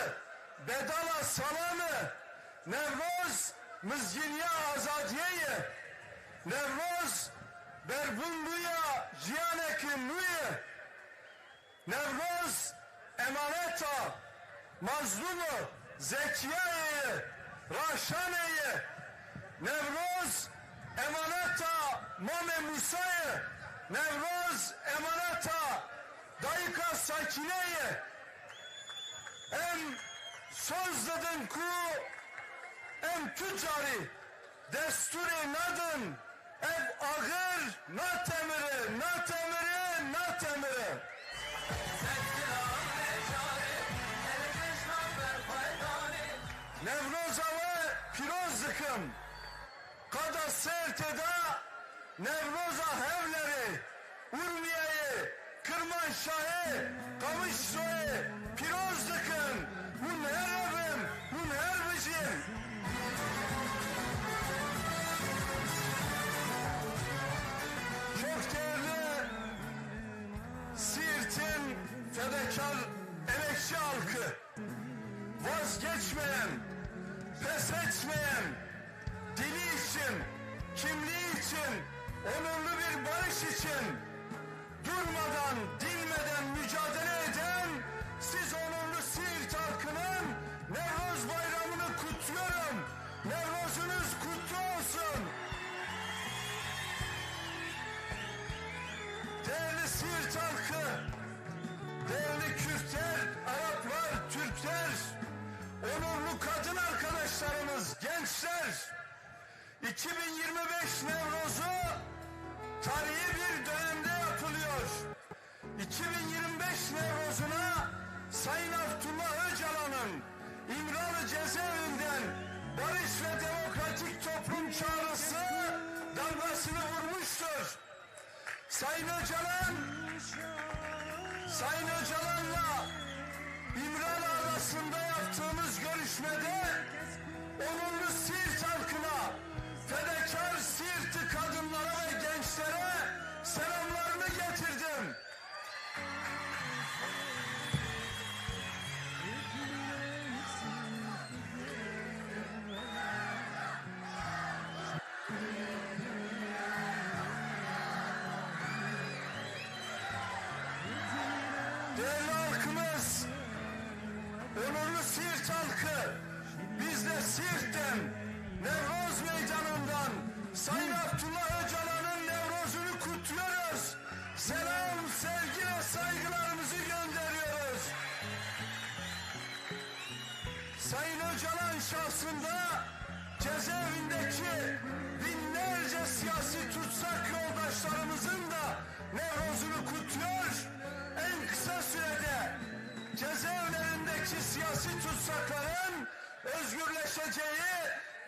bedala salan e. Newroz mizgîniya azadiyê ye. Newroz berbûnbûya jiyaneke nû ye. Newroz emaneta Mazlûmo Zekiyayê ye, Raşanê ye. Newroz emaneta Mamê Mûsa ye. Newroz emaneta dayika Sakîne ye. Em soz didin ku em tu carî destûrê nadin. Ev axir natemire, natemire, natemire. Newroza we pîroz dikim. Qada Sêrtê de Newroza Hewlerê, Urmiyeyê, Kirmanşahê, Qamişloyê pîroz dikin. Hûn here bin, hûn her bijîn. Çok değerli Siirt'in fedakar emekçi halkı, vazgeçmeyen, pes etmeyen, dili için, kimliği için, onurlu bir barış için durmadan, dinmeden mücadele eden siz onurlu Siirt halkının Tarihi bir dönemde yapılıyor. iki bin yirmi beş Nevroz'una Sayın Abdullah Öcalan'ın İmralı cezaevinden barış ve demokratik toplum çağrısı damgasını vurmuştur. Sayın Öcalan, Sayın Öcalan'la İmralı Adası'nda yaptığımız görüşmede onurlu Siirt halkına, fedakar Siirtli kadınlara ve gençlere selamlarını getirdim. Değerli halkımız, onurlu Siirt halkı, biz de Siirt'ten, Nevroz Meydanı'ndan Sayın Abdullah Öcalan'ın Nevroz'unu kutluyoruz. Selam, sevgi ve saygılarımızı gönderiyoruz. Sayın Öcalan şahsında cezaevindeki binlerce siyasi tutsak yoldaşlarımızın da Nevroz'unu kutluyor. En kısa sürede cezaevlerindeki siyasi tutsakların özgürleşeceği,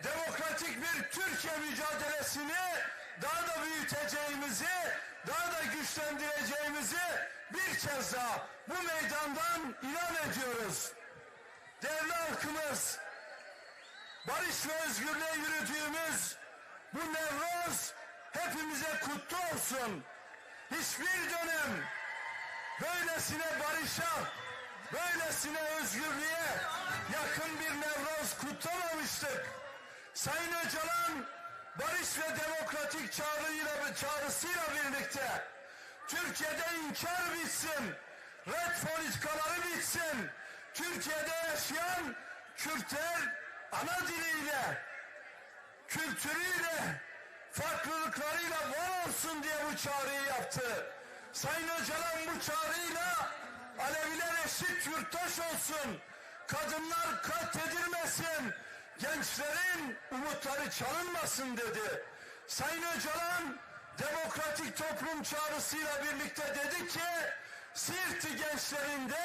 demokratik bir Türkiye mücadelesini daha da büyüteceğimizi, daha da güçlendireceğimizi bir kez daha bu meydandan ilan ediyoruz. Değerli halkımız, barış ve özgürlüğe yürüdüğümüz bu Nevroz hepimize kutlu olsun. Hiçbir dönem böylesine barışa, böylesine özgürlüğe yakın bir Nevroz kutlamamıştık. Sayın Öcalan barış ve demokratik çağrıyla, çağrısıyla birlikte Türkiye'de inkar bitsin, red politikaları bitsin, Türkiye'de yaşayan Kürtler ana diliyle, kültürüyle, farklılıklarıyla var olsun diye bu çağrıyı yaptı. Sayın Öcalan bu çağrıyla Aleviler eşit yurttaş olsun, kadınlar katledilmesin, gençlerin umutları çalınmasın dedi. Sayın Öcalan demokratik toplum çağrısıyla birlikte dedi ki, Siirtli gençlerinde,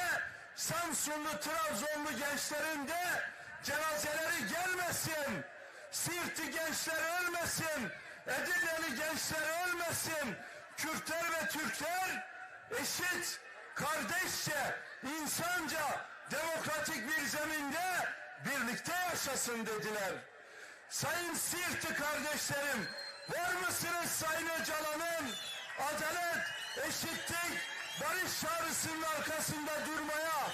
Samsunlu, Trabzonlu gençlerinde cenazeleri gelmesin. Siirtli gençler ölmesin. Edirneli gençler ölmesin. Kürtler ve Türkler eşit, kardeşçe, insanca, demokratik bir zeminde birlikte yaşasın dediler. Sayın Siirtli kardeşlerim, var mısınız Sayın Öcalan'ın adalet, eşitlik, barış çağrısının arkasında durmaya?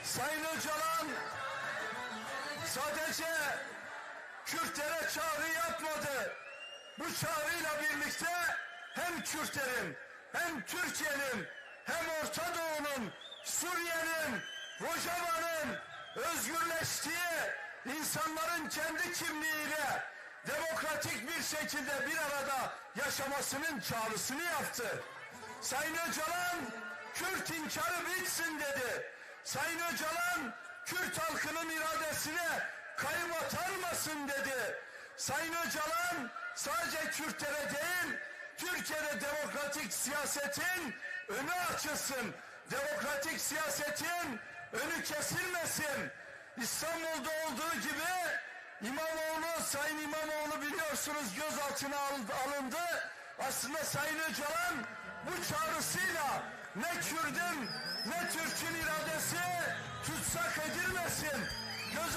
Sayın Öcalan sadece Kürtlere çağrı yapmadı. Bu çağrıyla birlikte hem Kürtlerin, hem Türkiye'nin, hem Orta Doğu'nun, Suriye'nin, Rojava'nın özgürleştiği, insanların kendi kimliğiyle demokratik bir şekilde bir arada yaşamasının çağrısını yaptı. Sayın Öcalan, Kürt inkarı bitsin dedi. Sayın Öcalan, Kürt halkının iradesine kayım atanmasın dedi. Sayın Öcalan, sadece Kürtlere değil, Türkiye'de demokratik siyasetin önü açılsın, demokratik siyasetin önü kesilmesin. İstanbul'da olduğu gibi İmamoğlu, Sayın İmamoğlu biliyorsunuz gözaltına al-, alındı. Aslında Sayın Öcalan bu çağrısıyla ne Kürdün ne Türk'ün iradesi tutsak edilmesin. Göz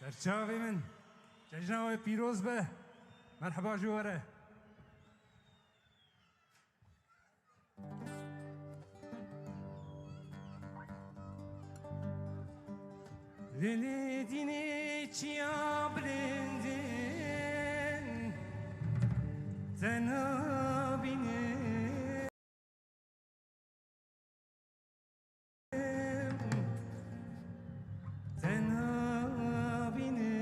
Serçavê min, cejna we pîroz be. Merheba ji we re. Lê dînê çiya bilindin, te nabînim, te nabînim.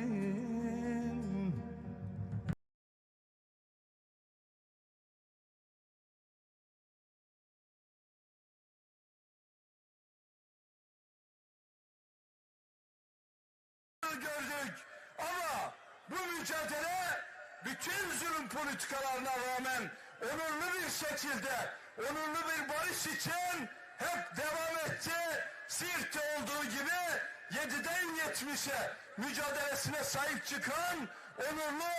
Gördük. Ama bu mücadele bütün zulüm politikalarına rağmen onurlu bir şekilde, onurlu bir barış için hep devam etti. Siirt'te olduğu gibi yediden yetmişe mücadelesine sahip çıkan onurlu,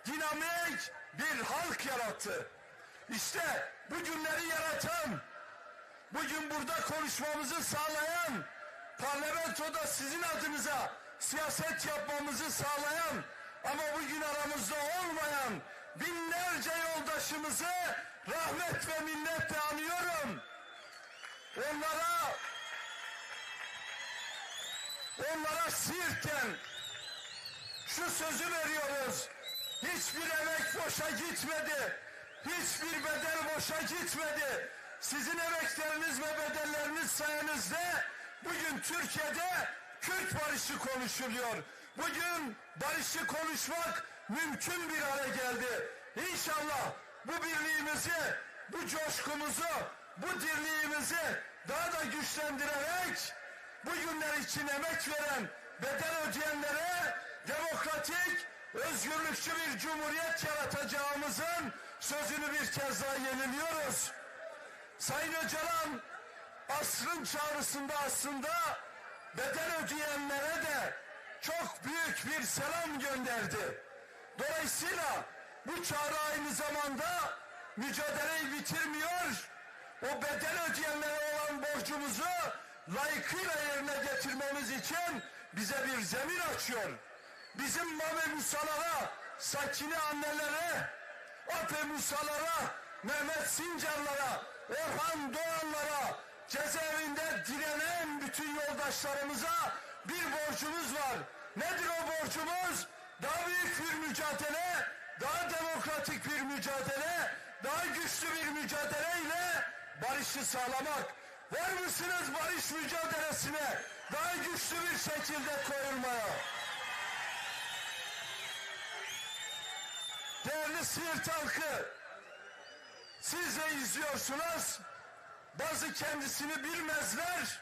dinamik bir halk yarattı. İşte bu günleri yaratan, bugün burada konuşmamızı sağlayan, parlamentoda sizin adınıza siyaset yapmamızı sağlayan ama bugün aramızda olmayan binlerce yoldaşımızı rahmet ve minnetle anıyorum. Onlara, onlara Siirt'ten şu sözü veriyoruz. Hiçbir emek boşa gitmedi. Hiçbir bedel boşa gitmedi. Sizin emekleriniz ve bedelleriniz sayenizde bugün Türkiye'de Kürt barışı konuşuluyor. Bugün barışı konuşmak mümkün bir hale geldi. İnşallah bu birliğimizi, bu coşkumuzu, bu dirliğimizi daha da güçlendirerek bu günler için emek veren, bedel ödeyenlere demokratik, özgürlükçü bir cumhuriyet yaratacağımızın sözünü bir kez daha yeniliyoruz. Sayın Öcalan asrın çağrısında aslında bedel ödeyenlere de çok büyük bir selam gönderdi. Dolayısıyla bu çağrı aynı zamanda mücadeleyi bitirmiyor, o bedel ödeyenlere olan borcumuzu layıkıyla yerine getirmemiz için bize bir zemin açıyor. Bizim Mame Musalara, Sakine annelere, Ape Musalara, Mehmet Sincarlara, Orhan Doğanlara, cezaevinde direnen bütün yoldaşlarımıza bir borcumuz var. Nedir o borcumuz? Daha büyük bir mücadele, daha demokratik bir mücadele, daha güçlü bir mücadeleyle barışı sağlamak. Var mısınız barış mücadelesine daha güçlü bir şekilde koyulmaya? Değerli Siirt halkı, siz de izliyorsunuz. Bazı kendisini bilmezler.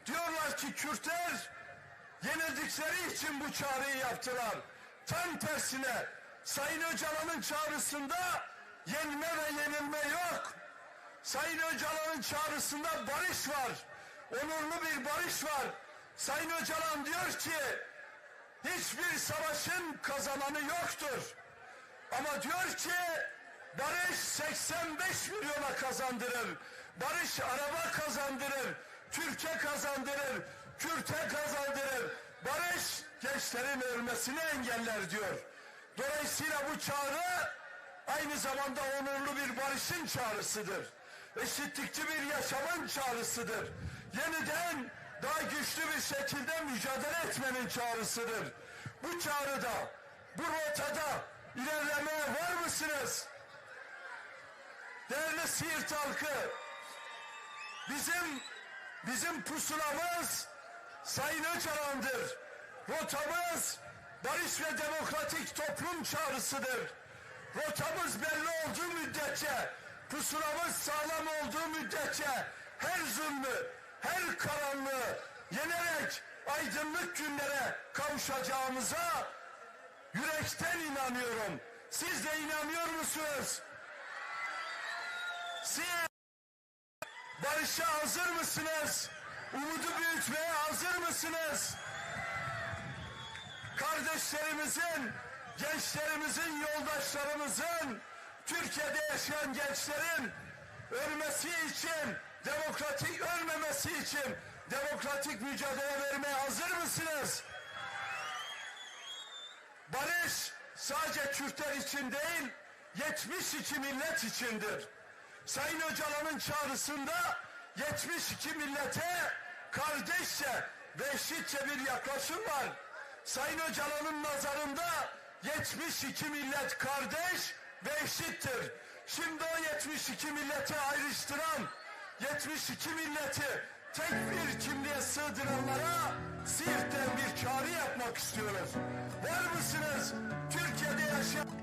Diyorlar ki Kürtler yenildikleri için bu çağrıyı yaptılar. Tam tersine Sayın Öcalan'ın çağrısında yenme ve yenilme yok. Sayın Öcalan'ın çağrısında barış var. Onurlu bir barış var. Sayın Öcalan diyor ki hiçbir savaşın kazananı yoktur. Ama diyor ki barış seksen beş milyona kazandırır. Barış araba kazandırır. Türkiye kazandırır. Kürte kazandırır. Barış gençlerin ölmesini engeller diyor. Dolayısıyla bu çağrı aynı zamanda onurlu bir barışın çağrısıdır. Eşitlikçi bir yaşamın çağrısıdır. Yeniden daha güçlü bir şekilde mücadele etmenin çağrısıdır. Bu çağrıda, bu rotada ilerlemeye var mısınız? Değerli Siirt halkı, bizim bizim pusulamız Sayın Öcalan'dır. Rotamız barış ve demokratik toplum çağrısıdır. Rotamız belli olduğu müddetçe, pusulamız sağlam olduğu müddetçe her zulmü, her karanlığı yenerek aydınlık günlere kavuşacağımıza yürekten inanıyorum. Siz de inanıyor musunuz? Siz barışa hazır mısınız? Umudu büyütmeye hazır mısınız? Kardeşlerimizin, gençlerimizin, yoldaşlarımızın, Türkiye'de yaşayan gençlerin ölmesi için, demokratik ölmemesi için demokratik mücadele vermeye hazır mısınız? Barış sadece Kürtler için değil, yetmiş iki millet içindir. Sayın Öcalan'ın çağrısında yetmiş iki millete kardeşçe ve eşitçe bir yaklaşım var. Sayın Öcalan'ın nazarında yetmiş iki millet kardeş ve eşittir. Şimdi o yetmiş iki milleti ayrıştıran, yetmiş iki milleti tek bir kimliğe sığdıranlara Siirt'ten bir çağrı yapmak istiyoruz. Var mısınız? Türkiye'de yaşayan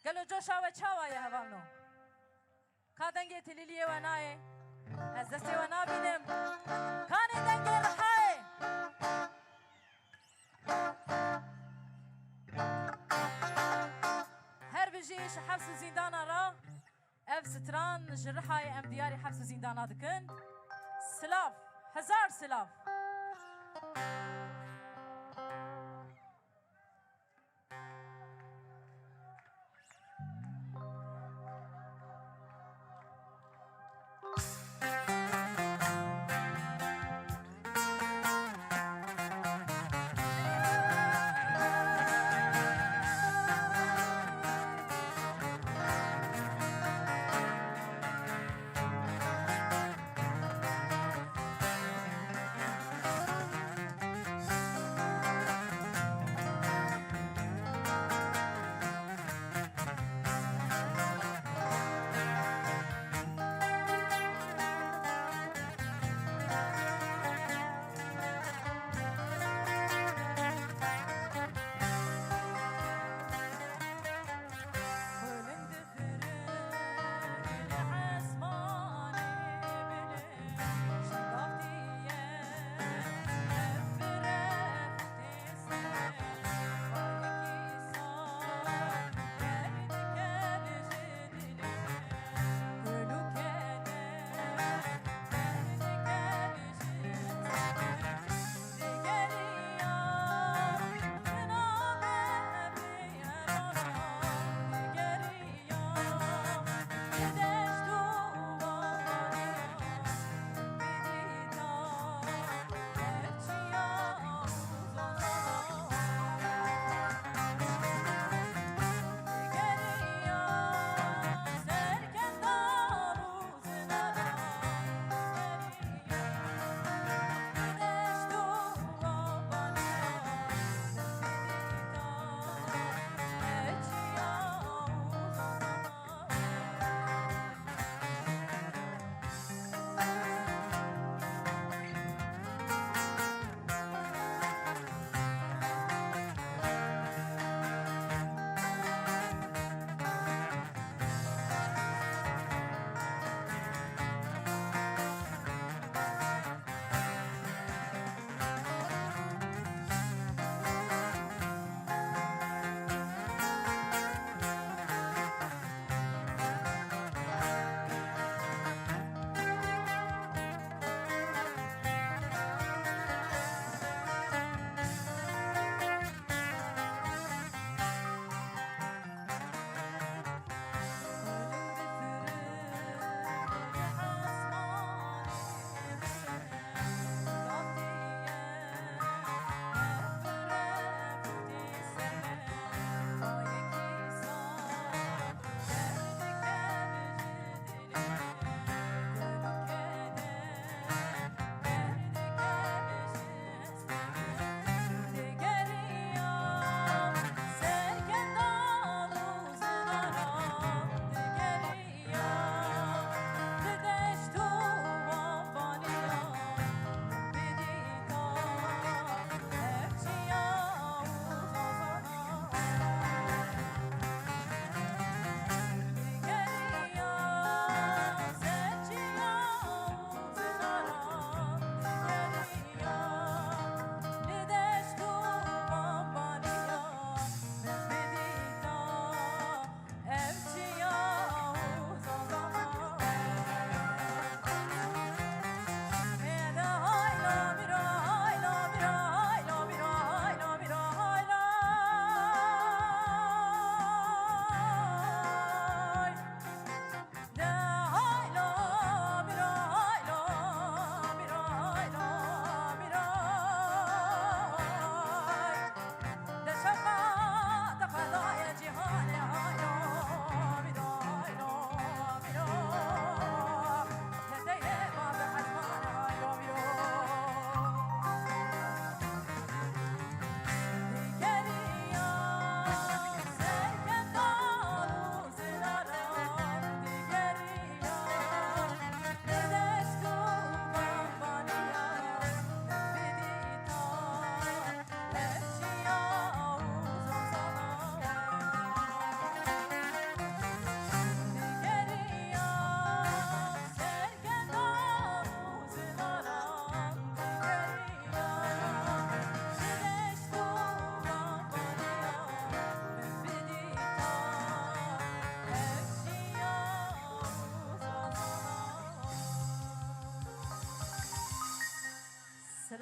Gelo coşa we çawa ye hevalno? Ka dengê tilîliyê we nayê? Ez destê we nabînim. Kanê dengê rihayê? Her bijî ji hefs û zîndana re ev stran ji rihayê em diyarî hefs û zîndana dikin. Silav, hezar silav.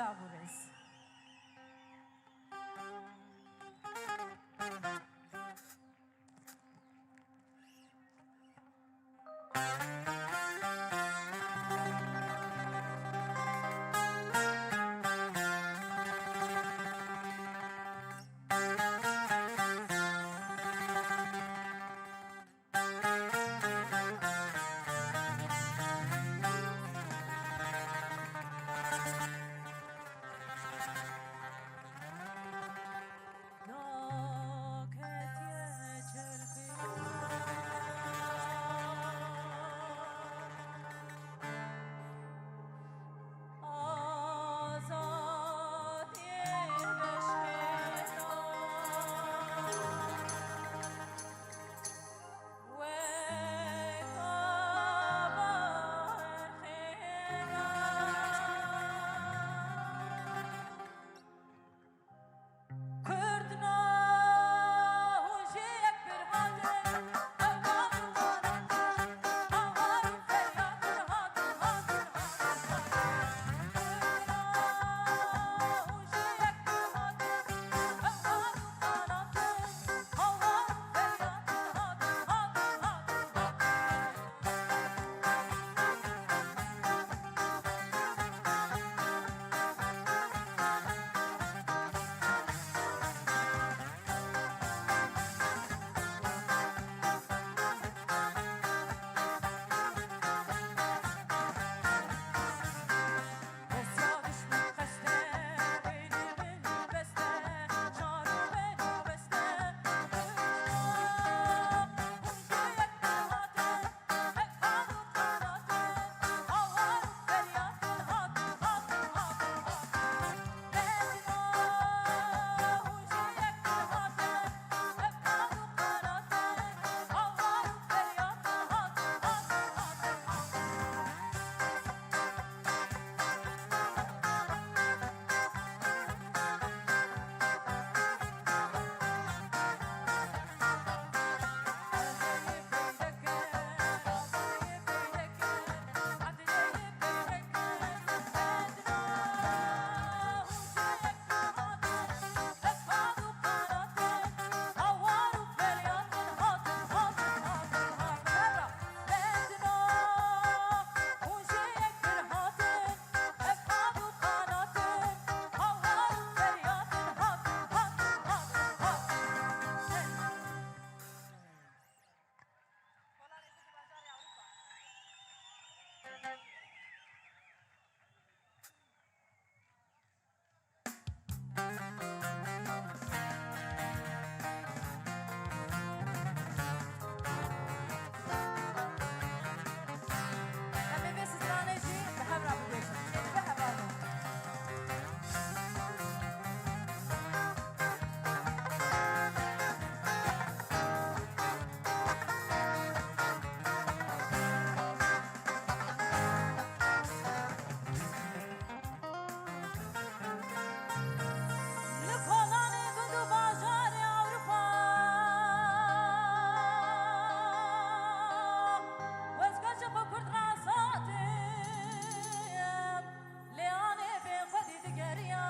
Sağ ol reis. Em ê vê stranê jî bi hev re bibêjin. Ê, bi hev re. Li kolanê gund û bajarê Ewropa, wezgirtê xwe Kurd re azad e, lê anê bê xwedî digeriyay.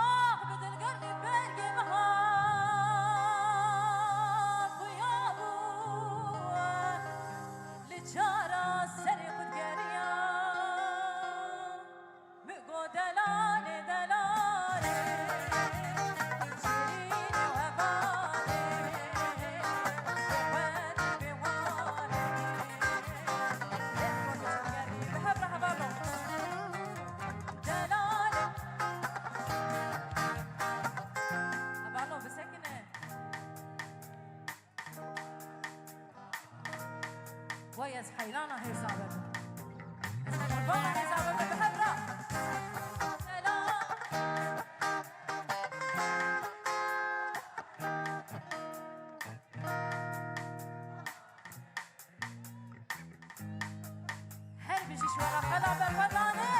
Ax bi dilgirnî bergê biha xuya bû, li çara serê xwe digeriya. Mi got delalê, delalê, şirînê û hevalê, bêwarê, bêwarê. Bi hev re hevalno. Delalê. Hevalno, bisekine. Vay, ez heyrana hêza bibim. Ez qurbana hêza bibim, bi hev re. Delalê. Her bijî ji we re qela berxwedanê.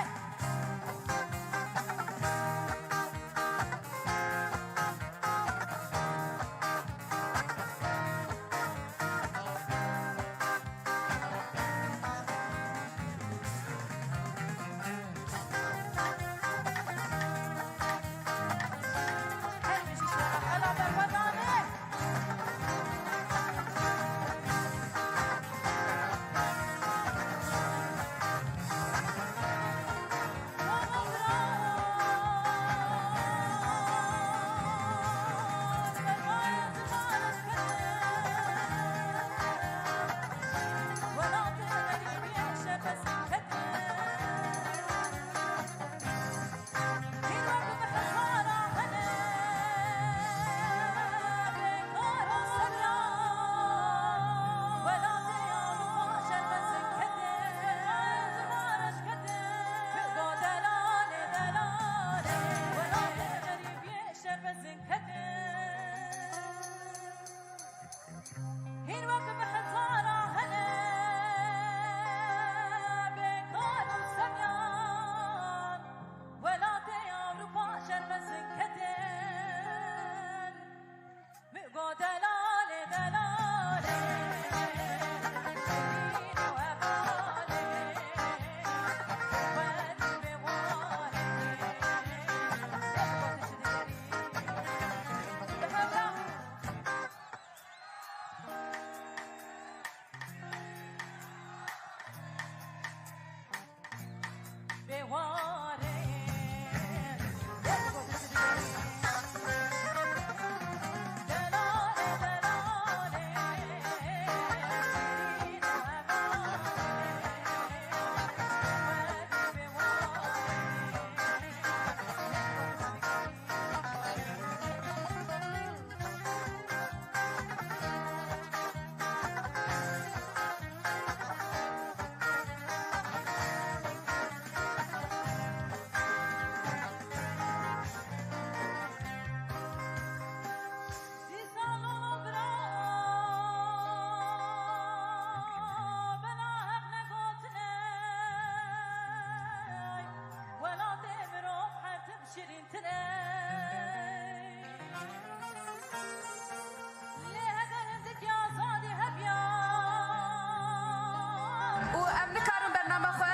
Û em nikarin bername xwe.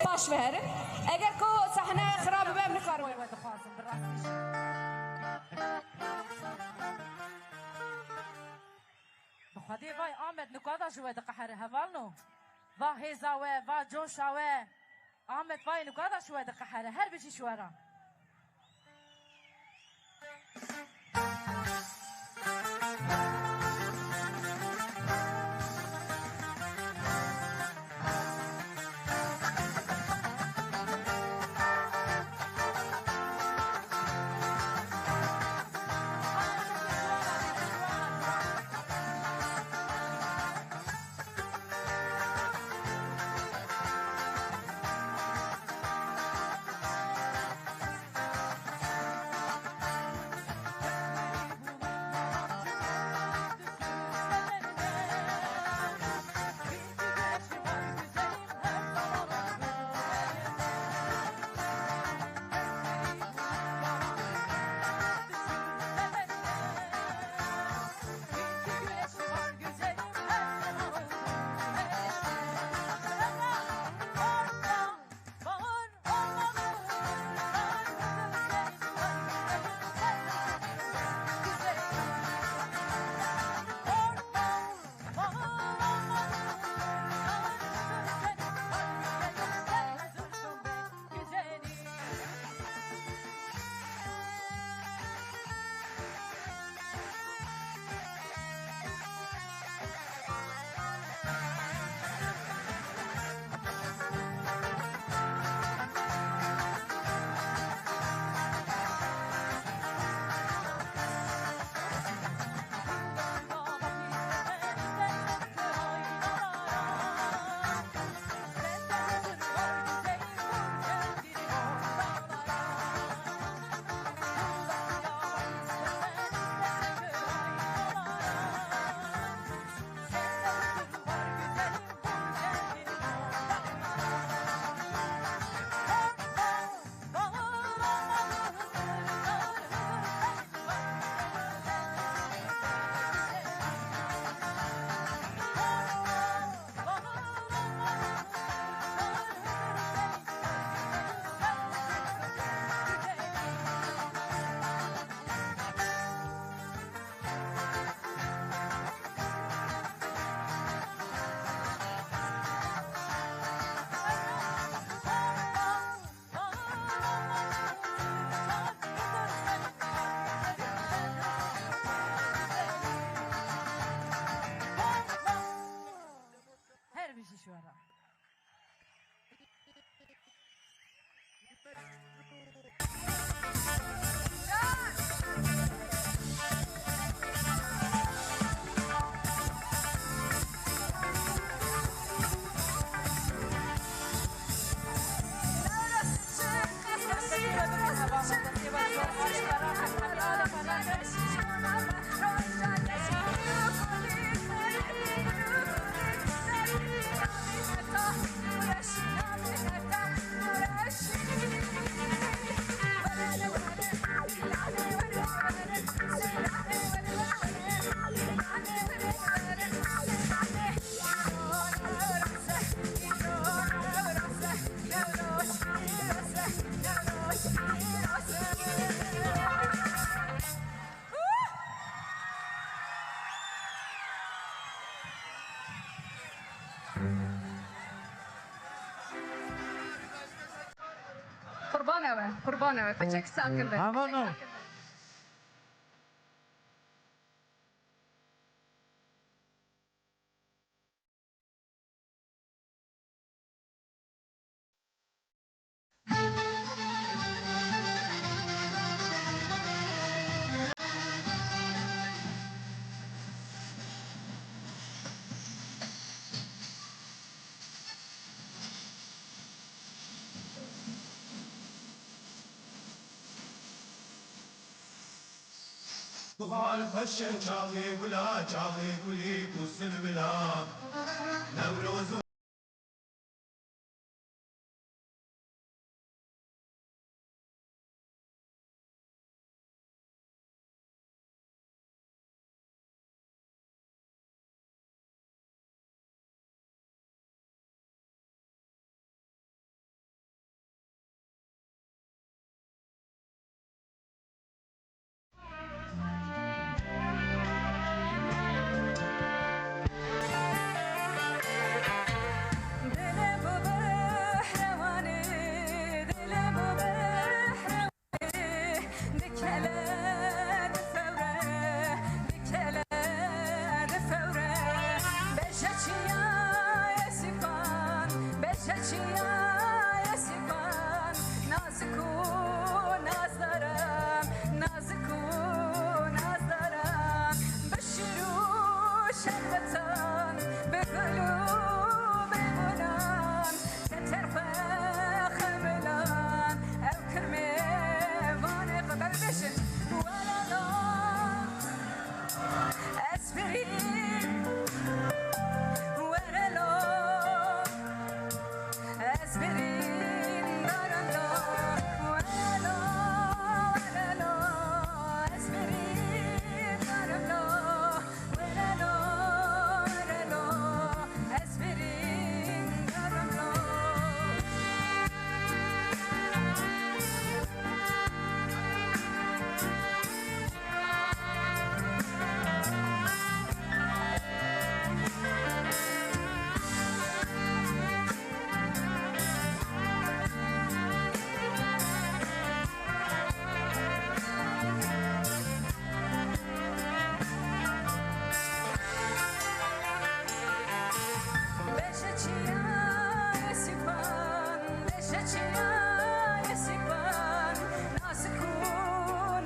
Paş ve herin. Eger ku sahne xirab be, em nikarin. We dixwazim, bi rastî jî. Bi Xwedê vay Amed nuka da ji we diqehere hevalno. Va hêza we, va coşa we. Amed vay nuka da ji we diqehere. Her bijî ji we re. Her bijî ji we re. Qurban ewe, qurban ewe. Piçek sakin be. Hemen o. Bixwar xweş e çaxê gula, çaxê gulî û silvila. Newroz û Dilê bu behrewanê, dilê bu behrewanê, dikele difewre, dikele difewre. Beje çiya esîkan, beje çiya esîkan, nazik û nazdaran, nazik û nazdaran. Bi şîr û şerbetan, bi gul û bêgunan, teter xwe xemilan, ew kirmê vanê xwe bibêjin. Welelo, ez birîm, werelo, ez birîm, darim lo, werelo, werelo, ez birîm, darim lo. Werelo, werelo, ez birîm, darim lo. Beje çiya esîkan, beje çiya esîkan, nazik û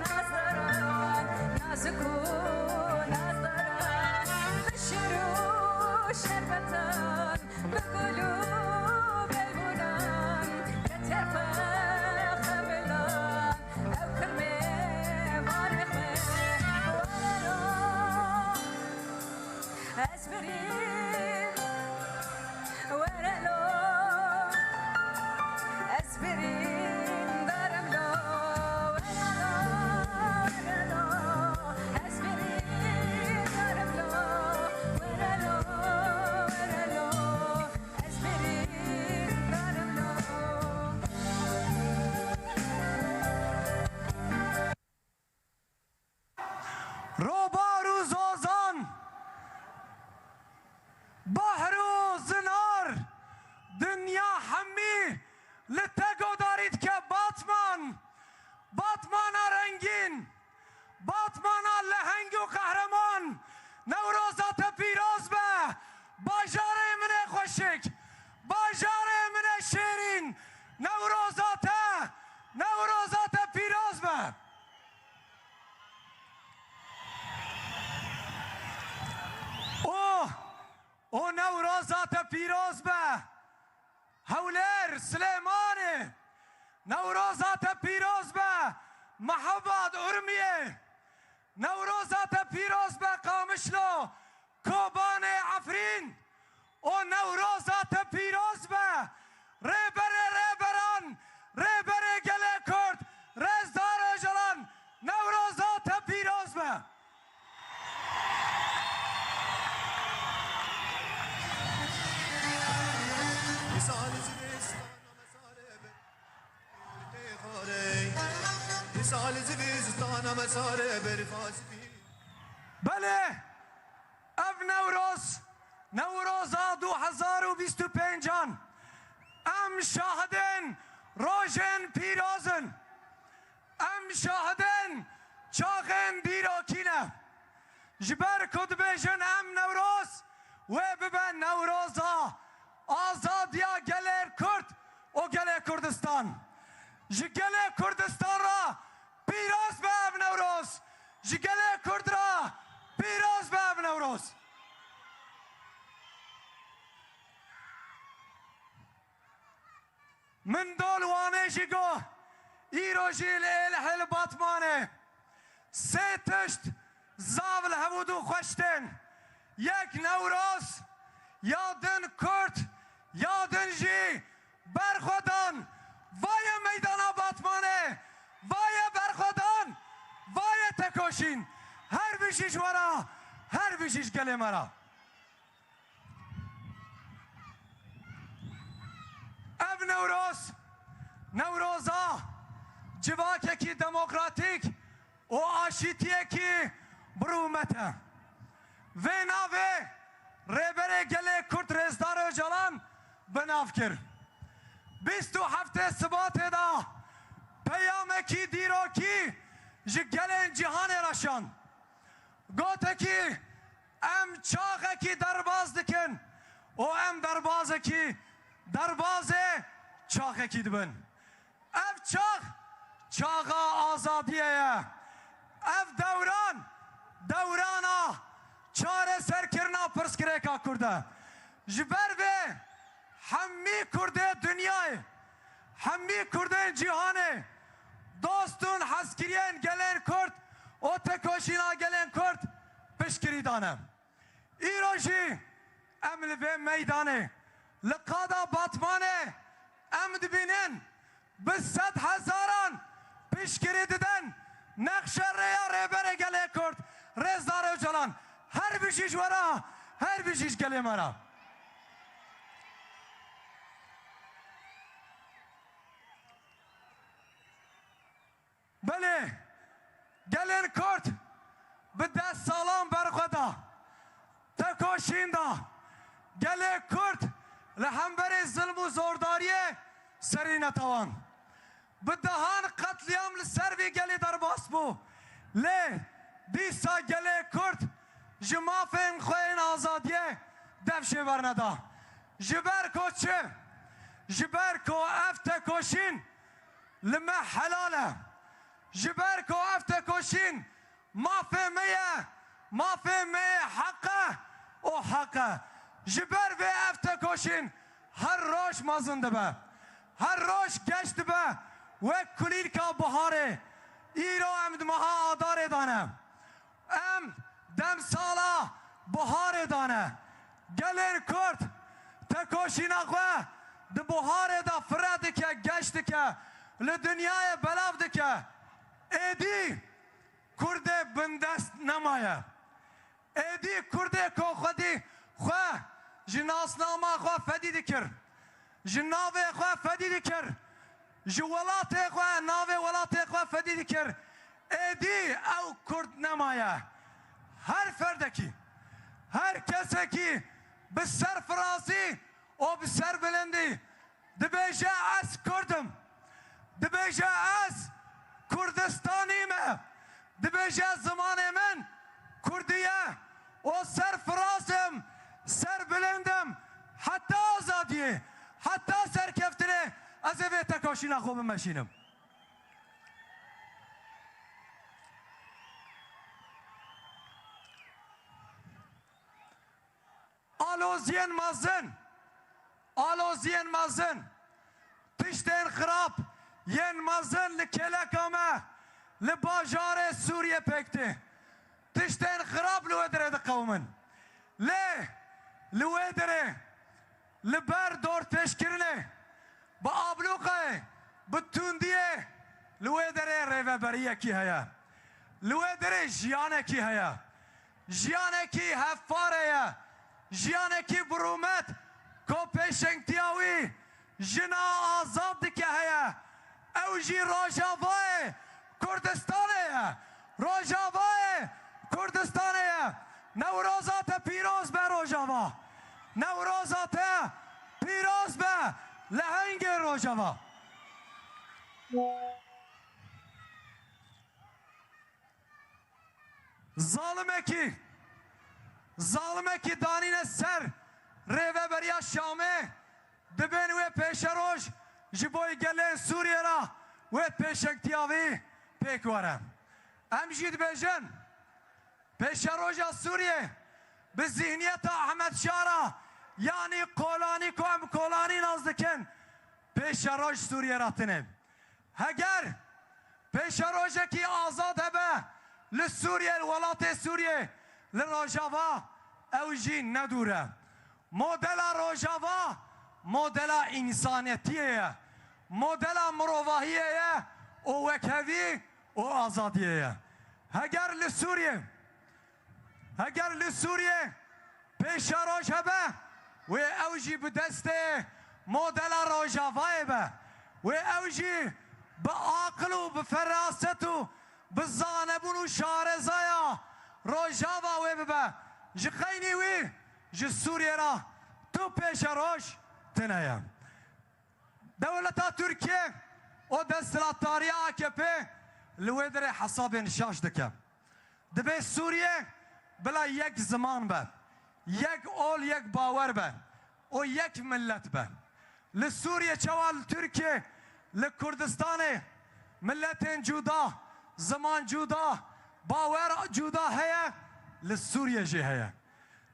nazdaran, nazik û nazdaran, bi şîr û şerbetan, bi gul û bêgunan, teter xwe xemilan, ew kirmê vanê xwe. Werelo, ez birîm, werelo, ez birîm, darim lo, werelo, werelo, ez birîm, darim lo, werelo, werelo. Ez berî darim lo. Robar û zozan, bahr û zinar, dinya hemî li te godarî dike Batman. Batmana rengîn, Batmana leheng û qehreman, Newroza te pîroz be, bajarê min ê xweşik, bajarê min ê şêrîn, Newroza te, Newroza te pîroz be. O, o Newroza te pîroz be. Hewlêr, Silêmanê, Newroza te pîroz be, Mehabad, Urmiyê, Newroza te pîroz be, Qamişlo, Kobanê, Efrîn, û Newroza te pîroz be, Rêberê Rêberan, Rêberê Gelê Kurd, Rêzdar Ocalan, Newroza te pîroz be. Îsal zivistana me sare be, tê xare. Îsal zivistana me sare be, rifasî. Belê, ev Newroz, Newroza du hezar û bîst û pêncan. Em şahidên roj Jin pîroz in. Em şahidên çaxên dîrokî ne. Ji ber ku dibêjin em Newroz, wê bibe Newroza azadiya gelê Kurd û gelê Kurdistan. Ji gelê Kurdistan re pîroz be ev Newroz. Ji gelê Kurd re pîroz be ev Newroz. Min dol Wanê jî got, îro jî li Êlihê li Batmanê sê tişt zav li hevûdu xweş tên. Yek Newroz, ya din Kurd, ya din jî berxwedan. Vaye meydana Batmanê, vaye berxwedan, vaye tekoşîn. Her bijî ji we re, her bijî ji gelê me re. Ev Newroz, Newroza civakekî demokratîk û aşîtiyekî bi rûmet e. Vê navê Rêberê Gelê Kurd Rêzdar Ocalan bi nav kir. Bîst û heftê Sibatê de peyamekî dîrokî ji gelên cîhanê re şand. Gotekî, em çaxekî derbaz dikin û em derbazekî derbazê çaxekî dibin. Ev çax, çaxa azadiyê ye. Ev dewran, dewrana çareserkirina pirsgirêka Kurd e. Ji ber vê hemî Kurdê dinyayê, hemî Kurdên cîhanê, dostûn hezkiriyên gelên Kurd û tekoşîna gelên Kurd piştgirî dane. Îro jî em li vê meydanê, li qada Batmanê, em dibînin bi sed hezaran piştgirî didin nexşe rêya Rêberê Gelê Kurd, Rêzdar Ocalan. Her bijî ji we re, her bijî ji gelê me re. Belê, gelên Kurd bi deh salan berxwe da, tekoşîn da. Gelê Kurd li hemberî zilm û zordariyê serî netewan. Bi dehan qetlîam li ser vî gelî derbas bû. Lê dîsa gelê Kurd ji mafên xwe yên azadiyê dev jê berneda. Ji ber ku çi? Ji ber ku ev tekoşîn li me helal e. Ji ber ku ev tekoşîn mafê me ye, mafê me yê heq e û heq e. Ji ber vê ev tekoşîn her roj mezin dibe. Her roj geş dibe wek kulîlka biharê. Îro em di meha Adarê de ne. Em demsala biharê de ne. Gelên Kurd tekoşîna xwe di biharê de fire dike, geş dike, li dinyayê belav dike. Êdî Kurdê bindest nemaye. Êdî Kurdê ku xwedî xwe ji nasnama xwe fedî dikir, ji navê xwe fedî dikir, ji welatê xwe, navê welatê xwe fedî dikir, êdî ew Kurd nemaye. Her ferdekî, her kesekî bi serfirazî û bi serbilindî dibêje, ez Kurd im. Dibêje, ez Kurdistanî me. Dibêje, zimanê min Kurdî ye û serfiraz im, serbilind im. Heta azadiyê, heta serkeftinê ez ê vê tekoşîna xwe bimeşînim. Aloziyên mezin, aloziyên mezin, tiştên xirab yên mezin li kêleka me li bajarê Sûriyê pêk tê. Tiştên xirab li wê derê diqewimin. Lê li wê derê li ber dorpêçkirinê bi ablûqeyê, bi tundiyê li wê derê rêveberiyekî heye. Li wê derê jiyanekî heye. Jiyanekî hevpar heye. Jiyanekî bi rûmet ku pêşengtiya wî jina azad dike heye. Ew jî Rojavayê Kurdistanê ye. Rojavayê Kurdistanê ye. Newroza te pîroz be Rojava. Newroza te pîroz be lehengê Rojava. Zalimekî, zalimekî danîne ser rêveberiya Şamê, dibên wê pêşeroj ji bo gelên Sûriyê re wê pêşengtiya vî pêk were. Em jî dibêjin, pêşeroja Sûriyê bi zîhniyeta Ehmed Şara, yanî kolanî ku em kolanî nas dikin, pêşeroj Sûriyê re tine. Heger pêşerojekî azad hebe li Sûriyê, li welatê Sûriyê, li Rojava, ew jî ne dûr e. Modela Rojava modela însanetiyê ye, modela mirovahiyê ye û wekhevî û azadiyê ye. Heger li Sûriyê, heger li Sûriyê pêşeroj hebe, wê ew jî bi destê modela Rojavayê be, wê ew jî bi aqil û bi feraset û bi zanebûn û şarezaya Rojava wê bibe. Ji xeynî wî ji Sûriyê re tu pêşeroj tune ye. Dewleta Tirkiye û desthilatdariya A K P li wê derê hesabên şaş dike. Dibê Sûriye bila yek ziman be, yek ol, yek bawer be û yek millet be. Li Sûriye çawa li Tirkiye, li Kurdistanê milletên cuda, ziman cuda, bawer cuda heye, li Sûriye jî heye.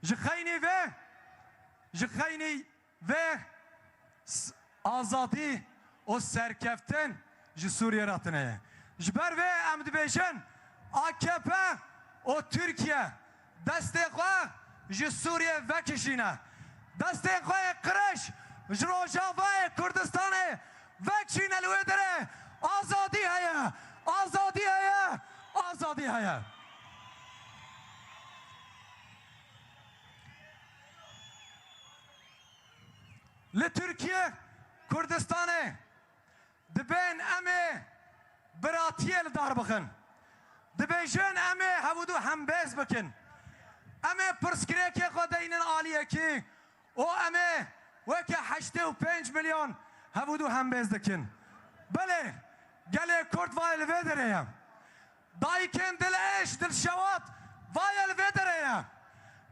Ji xeynî vê, ji xeynî vê s-, azadî û serkeftin ji Sûriyê re tune ye. Ji ber vê em dibêjin A K P û Tirkiye destê xwe ji Sûriyê vekişîne. Destê xwe yê qirêj ji Rojavayê Kurdistanê vekişîne li wê derê. Azadî heye! Azadî heye! Azadî heye! Li Tirkiye, Kurdistanê dibên em ê biratiyê li dar bixin. Dibêjin em ê hevûdû hembêz bikin. Em ê pirsgirêkê xwe deynin aliyekî û em ê weke heştê û pênc milyon hevûdû hembêz dikin. Belê, gelê Kurd vayê li vê derê ye. Dayikên dilêş, dilşewat, vayê li vê derê ye.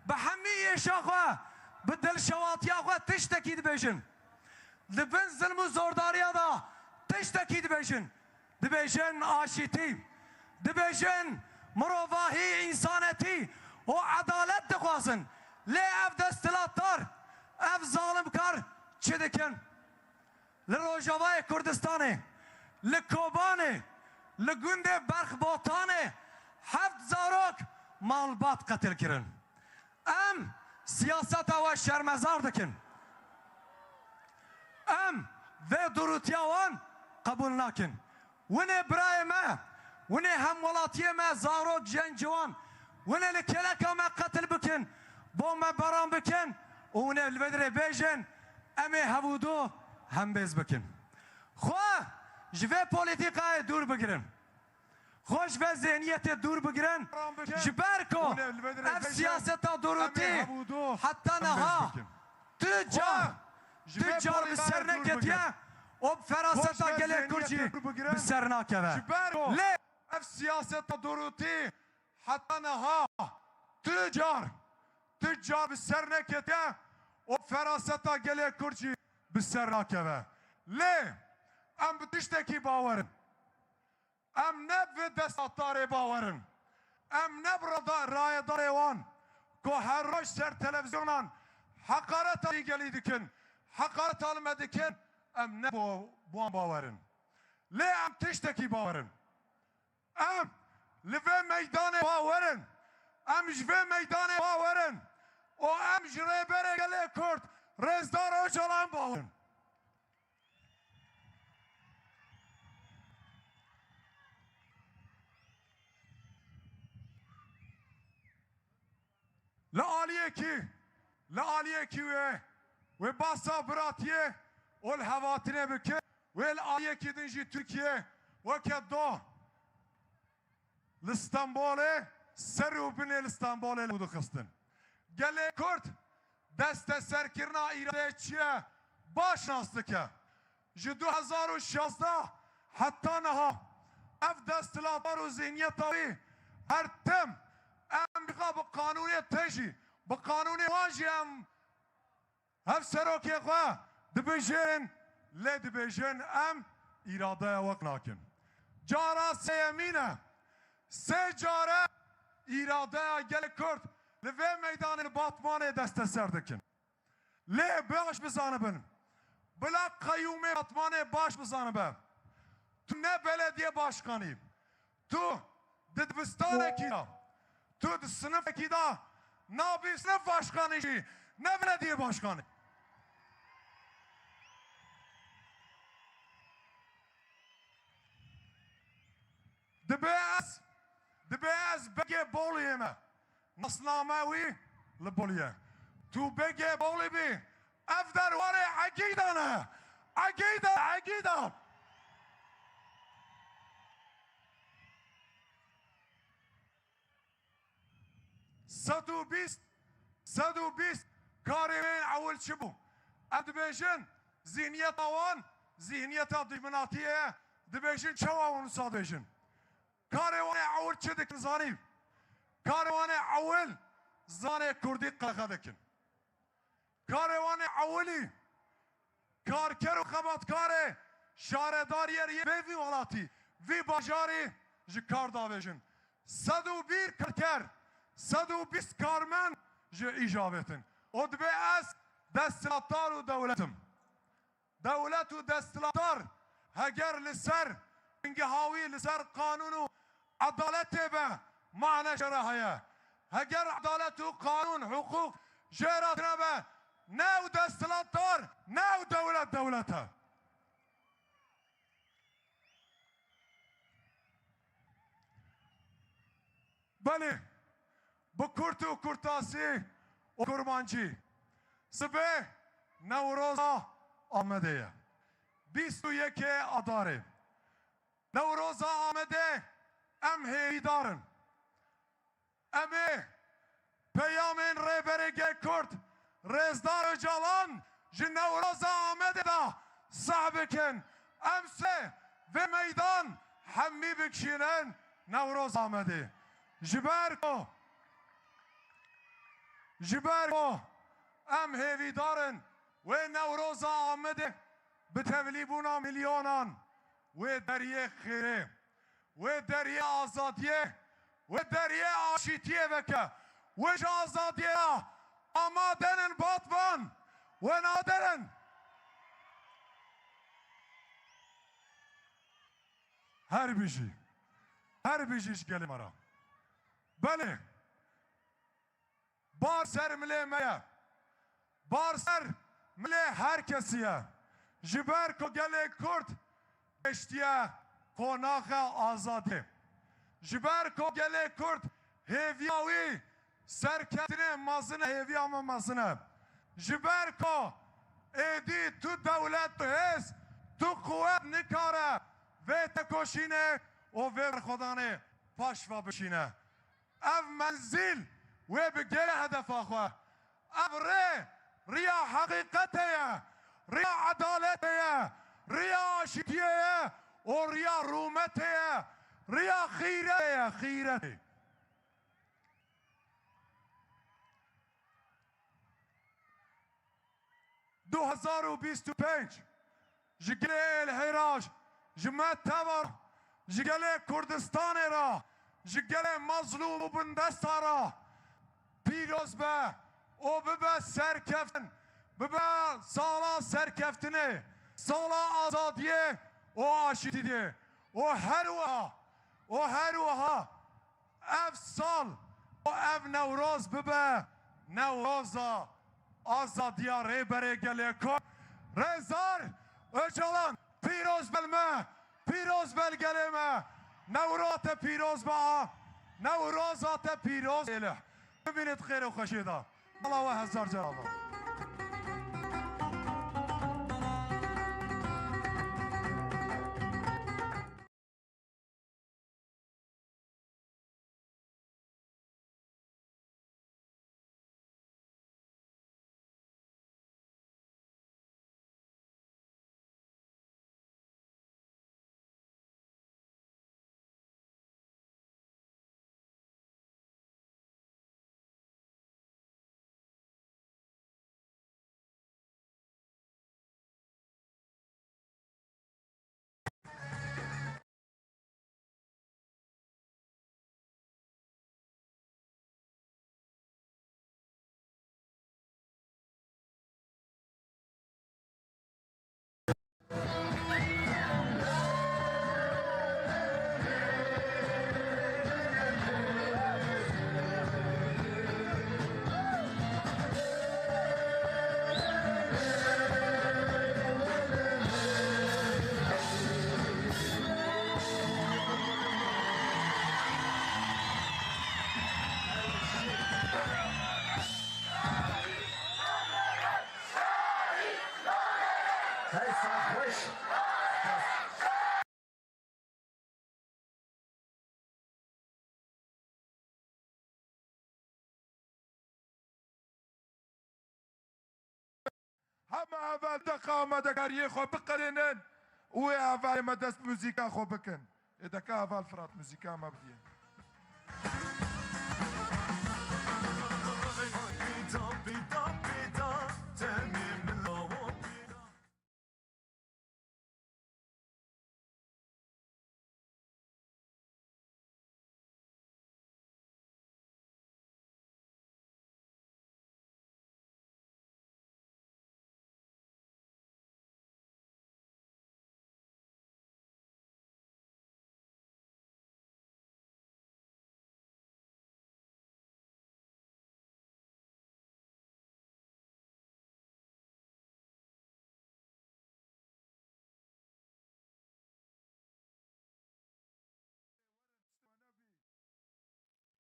Bi hemî êşa xwe, bi dilşewatiya xwe tiştekî dibêjin. Li bin zilm û zordariya de tiştekî dibêjin. Dibêjin aşîtî. Dibêjin mirovahî, însanetî û edalet dixwazin. Lê ev desthilatdar, ev zalimkar çi dikin? Li Rojavayê Kurdistanê, li Kobanê, li gundê Berxbotanê heft zarok malbat qetil kirin. Em siyaseta we şermezar dikin. Em vê durûtiya wan qebûl nakin. Winê birayê me, winê hemwelatiyê me, zarok, jin, ciwan, winê li kêleka me qetil bikin, bombebaran bikin û winê li vê derê bêjin, em ê hevûdu hembêz bikin. Xwe ji vê polîtîkayê dûr bigirin. Xwe ji vê zêniyetê dûr bigirin. Ji ber ku ev siyaseta durûtî heta niha tu car, tu car bi ser neketiye û bi feraseta gelê Kurd jî bi ser nakeve. Lê ev siyaseta durûtî heta niha tu car, tu car bi ser neketiye û feraseta gelê Kurd jî bi ser nakeve. Lê em bi tiştekî bawer in. Em ne bi desthilatdarê bawer in. Em ne bi rada-, rayedarê wan ku her roj ser televîzyonan heqareta gelî dikin, heqareta li me dikin, em ne bo-, bi wan bawer in. Lê em tiştekî bawer in. Em li vê meydanê bawer in. Em ji vê meydanê bawer in. Û em ji Rêberê Gelê Kurd, Rêzdar Ocalan bawer in. Li aliyekî, li aliyekî wê, wê basa biratiyê û li hevatinê bike, wê li aliyekî din jî Tirkiye weke do li Stenbolê ser û binê li Stenbolê li dixistin. Gelê Kurd desteserkirina îradeyê çi ye baş nas dike. Ji du hezar û şazdeh Heta niha ev desthilatdar û zihniyeta wî her tim em bi qanûnê te jî, bi qanûnê wan jî em hevserokê xwe dibijêrin, lê dibêjin em îradeya we nakin. Cara sêyemîn e. Sê care îradeya gelê Kurd li vê meydanê li Batmanê desteser dikin. Lê baş bizanibin, bila qeyûmê Batmanê baş bizanibe, tu ne belediye başkanî, tu di dibistanekî de, tu di sinifekî de nabî sinif başkanî jî, ne belediye başkanî. Dibê ez, dibê ez begê Boliyê me. Nasname wî li Bolî ye. Tu begê Bolî bî. Ev derwarê Egîdan e. Egîdan, Egîdan. Sed û bîst, sed û bîst karê wê ewil çi bû? Em dibêjin, zihniyeta wan, zihniyeta dijminatiyê ye. Dibêjin, çawa wan wisa dibêjin? Karê wan ê ewil çi dikin zanî? Karê wan ê ewil zanê kurdî qedexe dikin. Karê wan ê ewilî karker û xebatkarê şaredariyê yê vê vî welatî, vî bajarî ji kar davêjin. Sed û bir karker, sed û bîst karmend ji îj avêtin. Û dibê ez desthilatdar û dewlet im. Dewlet û desthilatdar heger li ser bingeha wî, li ser qanûn û edaletê be, mane jê re heye. Heger edalet û qanûn, hiqûq jê re tune be, ne ew desthilatdar, ne ew dewlet dewlet e. Belê, bi kurt û kurtasî û kurmancî, sibê Newroza Amedê ye. Bîst û yekê Adarê. Newroza Amedê em hêvîdar in. Em ê peyamên Rêberê Gel Kurd, Rêzdar Ocalan ji Newroza Amedê de seh bikin. Em sê vê meydan hemî bikişînin Newroza Amedê. Ji ber ku, ji ber ku em hêvîdar in wê Newroza Amedê bi tevlîbûna milyonan wê deriyê xêrê, wê deriyê azadiyê, wê deriyê aşîtiyê veke. Wê ji azadiyê re amade nin Batman. Wê amade nin. Her bijî. Her bijî ji gelê me re. Belê. Bar ser milê me ye. Bar ser milê her kesî ye. Ji ber ku gelê Kurd gehiştiye qonaxa azadiyê. Ji ber ku gelê Kurd hêviya wî serkeftinê mezin e, hêviya me mezin e. Ji ber ku êdî tu dewlet, tu hêz, tu quwet nikare vê tekoşînê û vê berxwedanê paş ve bişîne. Ev menzîl wê bigêre hedefa xwe. Ev rê, riya heqîqetê ye, riya edaletê ye, riya aşîtiyê ye û riya rûmetê ye, riya xîretê ye, xîretê. Du hezar û bîst û pênc ji gelê êlhê re, ji me teva re, ji gelê Kurdistanê re, ji gelê mezlûm û bindesta re pîroz be û bibe serkeftin, bibe sala serkeftinê, sala azadiyê û aşîtiyê û her wiha, û her wiha ev sal û ev Newroz bibe Newroza azadiya Rêberê Gelê Kurd. Rêzdar Ocalan, pîroz be li me, pîroz be li gelê me. Newroza te pîroz be a, Newroza te pîroz êlih. Bimînit xêr û xweşiyê de. Mala we hezar cara ava. Heme heval deqa amadekariyê xwe biqerînin û ê hevalê me dest muzîka xwe bikin. Ê deka heval Firat muzîka me bidiyê.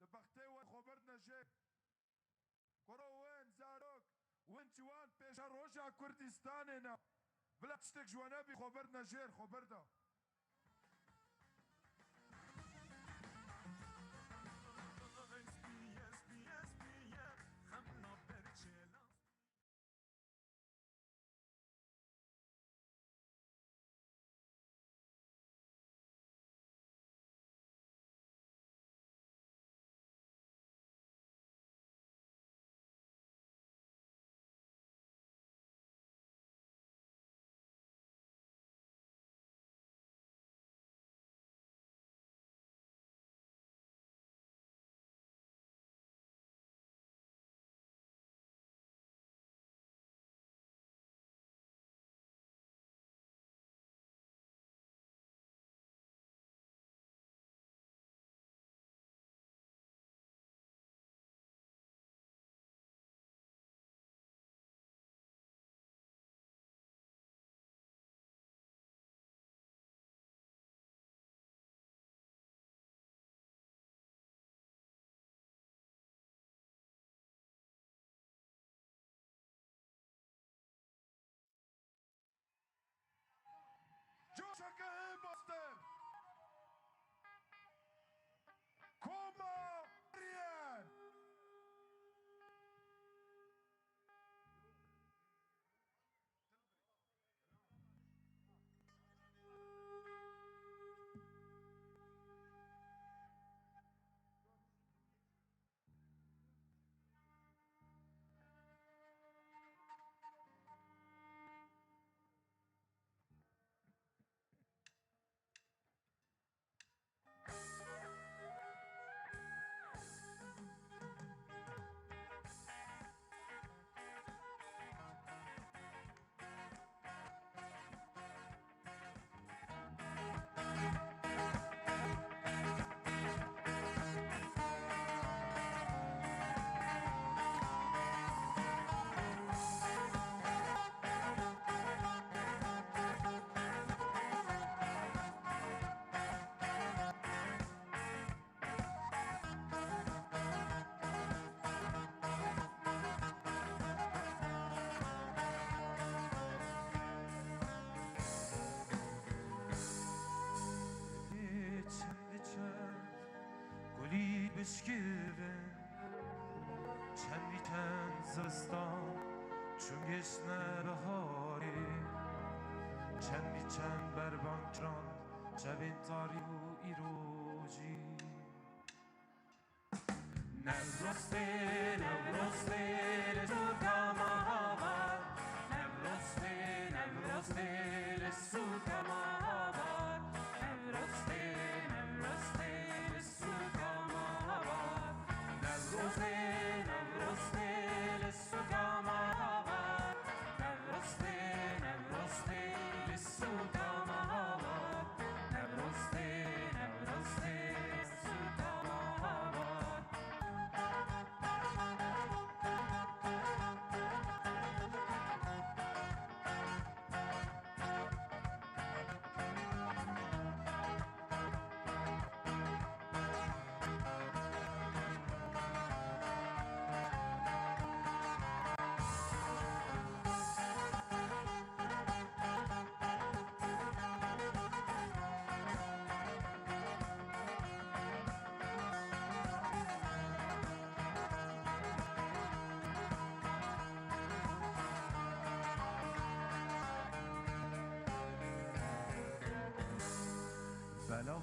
Di bextê we xwe birdine jêr. Kuro win, zarok, win ciwan pêşe roja Kurdistanê ne. Bila tiştek ji we nebî, xwe birdine jêr, xwe birda. Coşeke ê bastir. Koma Riyen. Çend çend gulî bişkivin, çend çend zivistan çûn giştine biharê, çend çend berbankiran çevên tarî û îrojî. Newroz tê, Newroz tê, li sûka me havar. Newroz tê, Newroz tê, li sûka me havar. Newroz tê, Newroz tê, li sûka me havar. Newroz tê, Newroz tê, li sûka me havar. Newroz tê, Newroz tê, li sûka me havar. Newroz tê, Newroz tê, li sûka me havar.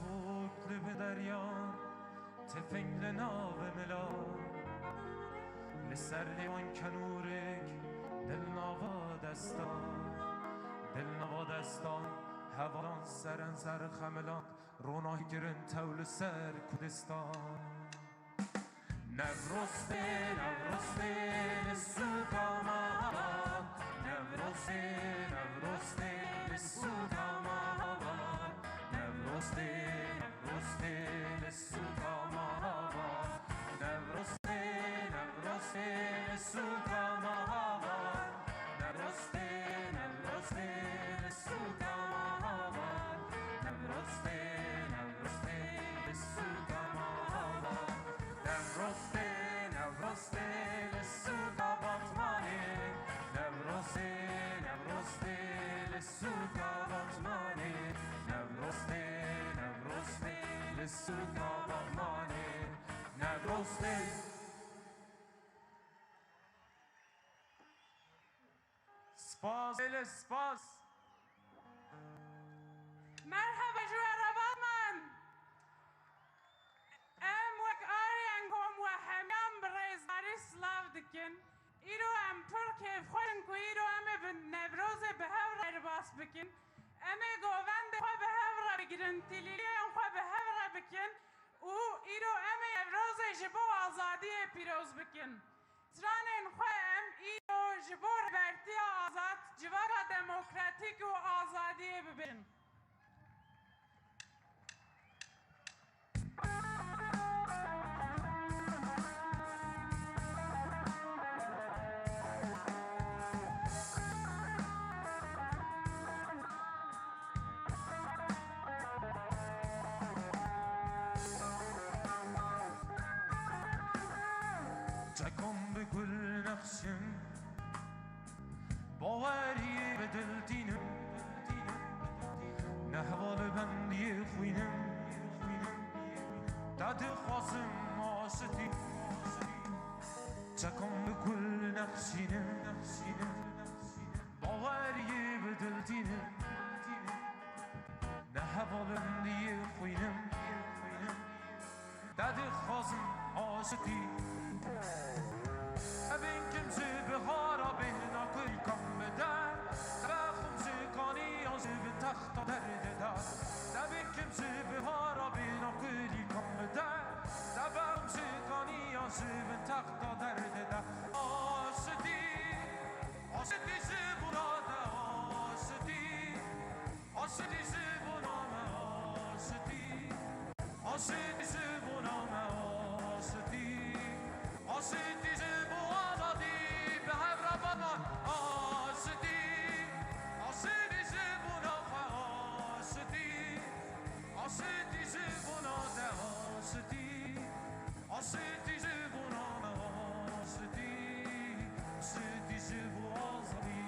Bûk li bin deryan, tifing li nav mila. Li ser lêwan kenûrek, dil nava destan. Dil nava destan, hevalan seren ser xemilan. Ronahî kirin tew li ser Kurdistan. Newroz tê, Newroz tê li sûka me hava. Newroz tê, Newroz tê li sûka me hava. Newroz tê, Newroz tê li sûka me hava. Newroz tê, Newroz tê li sûka me hava. Newroz tê, Newroz tê li sûka me hava. Newroz tê, Newroz tê li sûka me hava. Newroz tê, Newroz tê li sûka Batmanê. Newroz tê, Newroz tê li sûka Batmanê. Newroz tê, Newroz tê li sûka Batmanê. Newroz tê. Spas, gelek spas. Merheba ji we re Batman. Em wek Aryan Kom we hemiyan bi rêzdarî silav dikin. Îro em pir kêfxweş in ku îro em ê bi Newrozê bi hev re derbas bikin. Em ê govendê xwe bi hev re bigirin, tilîliyên xwe bi hev re bikin û îro em ê Newrozê ji bo azadiyê pîroz bikin. Stranên xwe em îro ji bo Rêbertiya Azad, Civaka Demokratîk û Azadiyê bibêjin. Çekan bi gul nexşin, baweriyê bi dil tînim. Ne heval bendiyê xwînim, te dixwazim aşitî. Çekan bi gul nexşînim, baweriyê bi dil tînim. Ne heval bendiyê xwînim. Te dixwazim aşitî. Evên kim ji bihara bêhna kulî kam bide. Te bexwim ji kaniyan ji bin texta derdida. Evên kim ji bihara bêhna kulî kam bide. Te bexwim ji kaniyan ji bin texta derdida. Aşitî, aşitî ji bo te aşitî. Aşitî ji bo me aşitî. Aşitî ji bo me aşitî. Aşitî ji bo azadî bi hev re bana aşitî. Aşitî ji bo xwe aşitî. Aşitî ji bo te aşitî. Aşitî ji bo me aşitî. Aşitî ji bo azadî.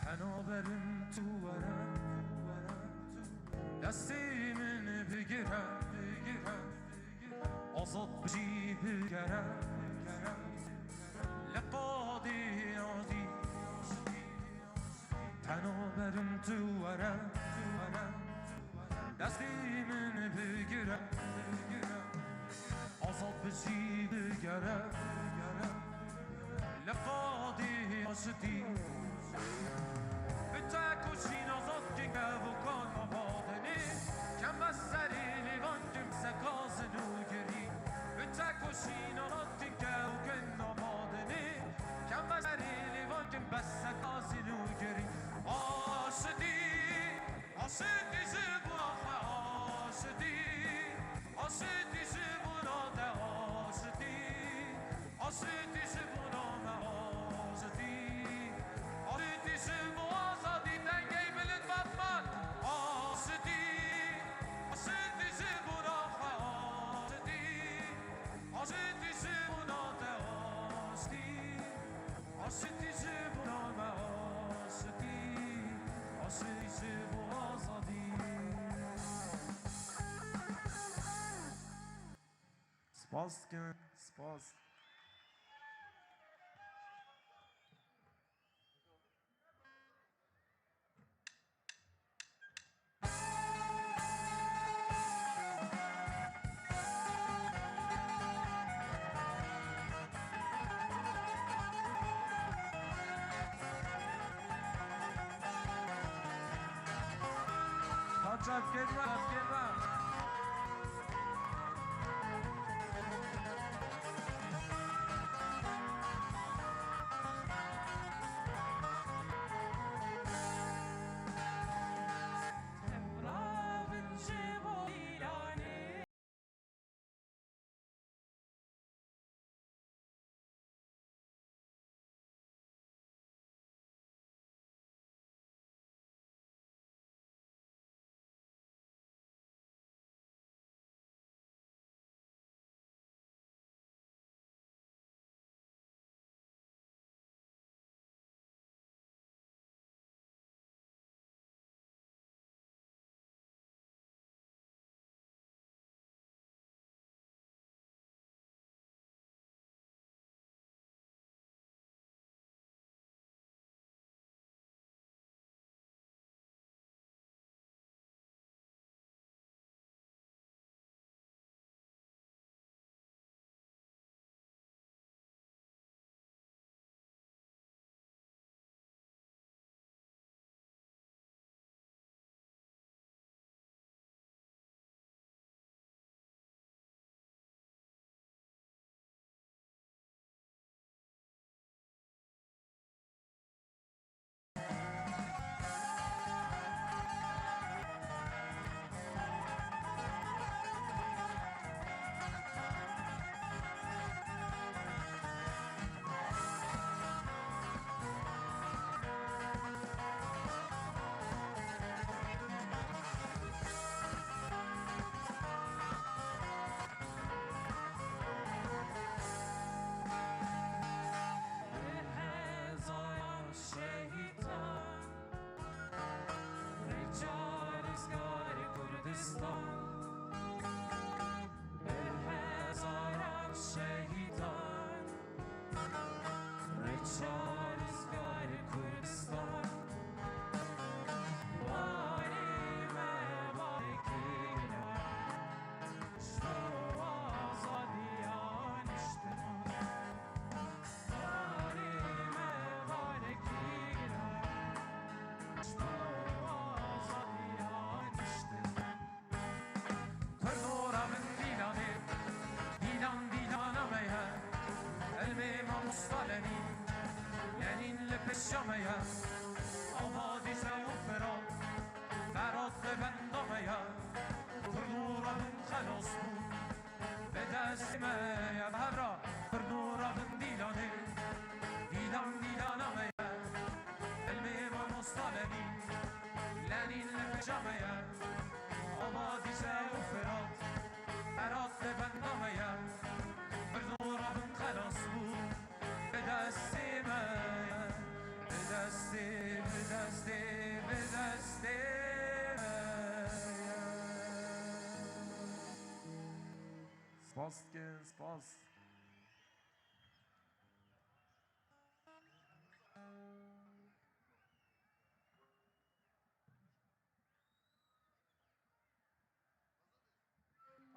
Penaberim tu were, destê min bigire, bigire. Azad bijî bigere, li qadê azî. Penaberim tu were, destê min bigire, azad bijî bigere. Li qadê aşitî. Bi te koşîn azad kin kevokan mabadinê. Keme serê lêvan kim sekazin û girî. Bi te koşîn azad kin kevokan mabadinê. Spas dikim, spas. Hocam, gel bak, gel bak. Hezaran şehîdan, rêça Rizgarê Kurdistan. Bi hezaran şehîdan, rêça Rizgarê Kurdistan. Barê me barê kêlî, ji bo azadiya niştiman. Barê me barê kêlî, ji bo azadiya niştiman. Kurdo rabin dîlanê, dîlan dîlana me ye. Ilmê mamosta Lenîn, Lenîn li pêşa me ye. Ava Dîcle û Firat, Ferat li benda me ye. Kurdo rabin xelas bûn, bi destê me ye. Bi hev re, Kurdo rabin dîlanê, dîlan dîlana me ye. Ilmê mamosta Lenîn, Lenîn li pêşa me ye. Ava Dîcle û Firat, Ferat li benda me ye. Kurdo rabin xelas bûn, bi destê me ye. Bi destê, bi destê, bi destê me ye. Spas dikin, spas.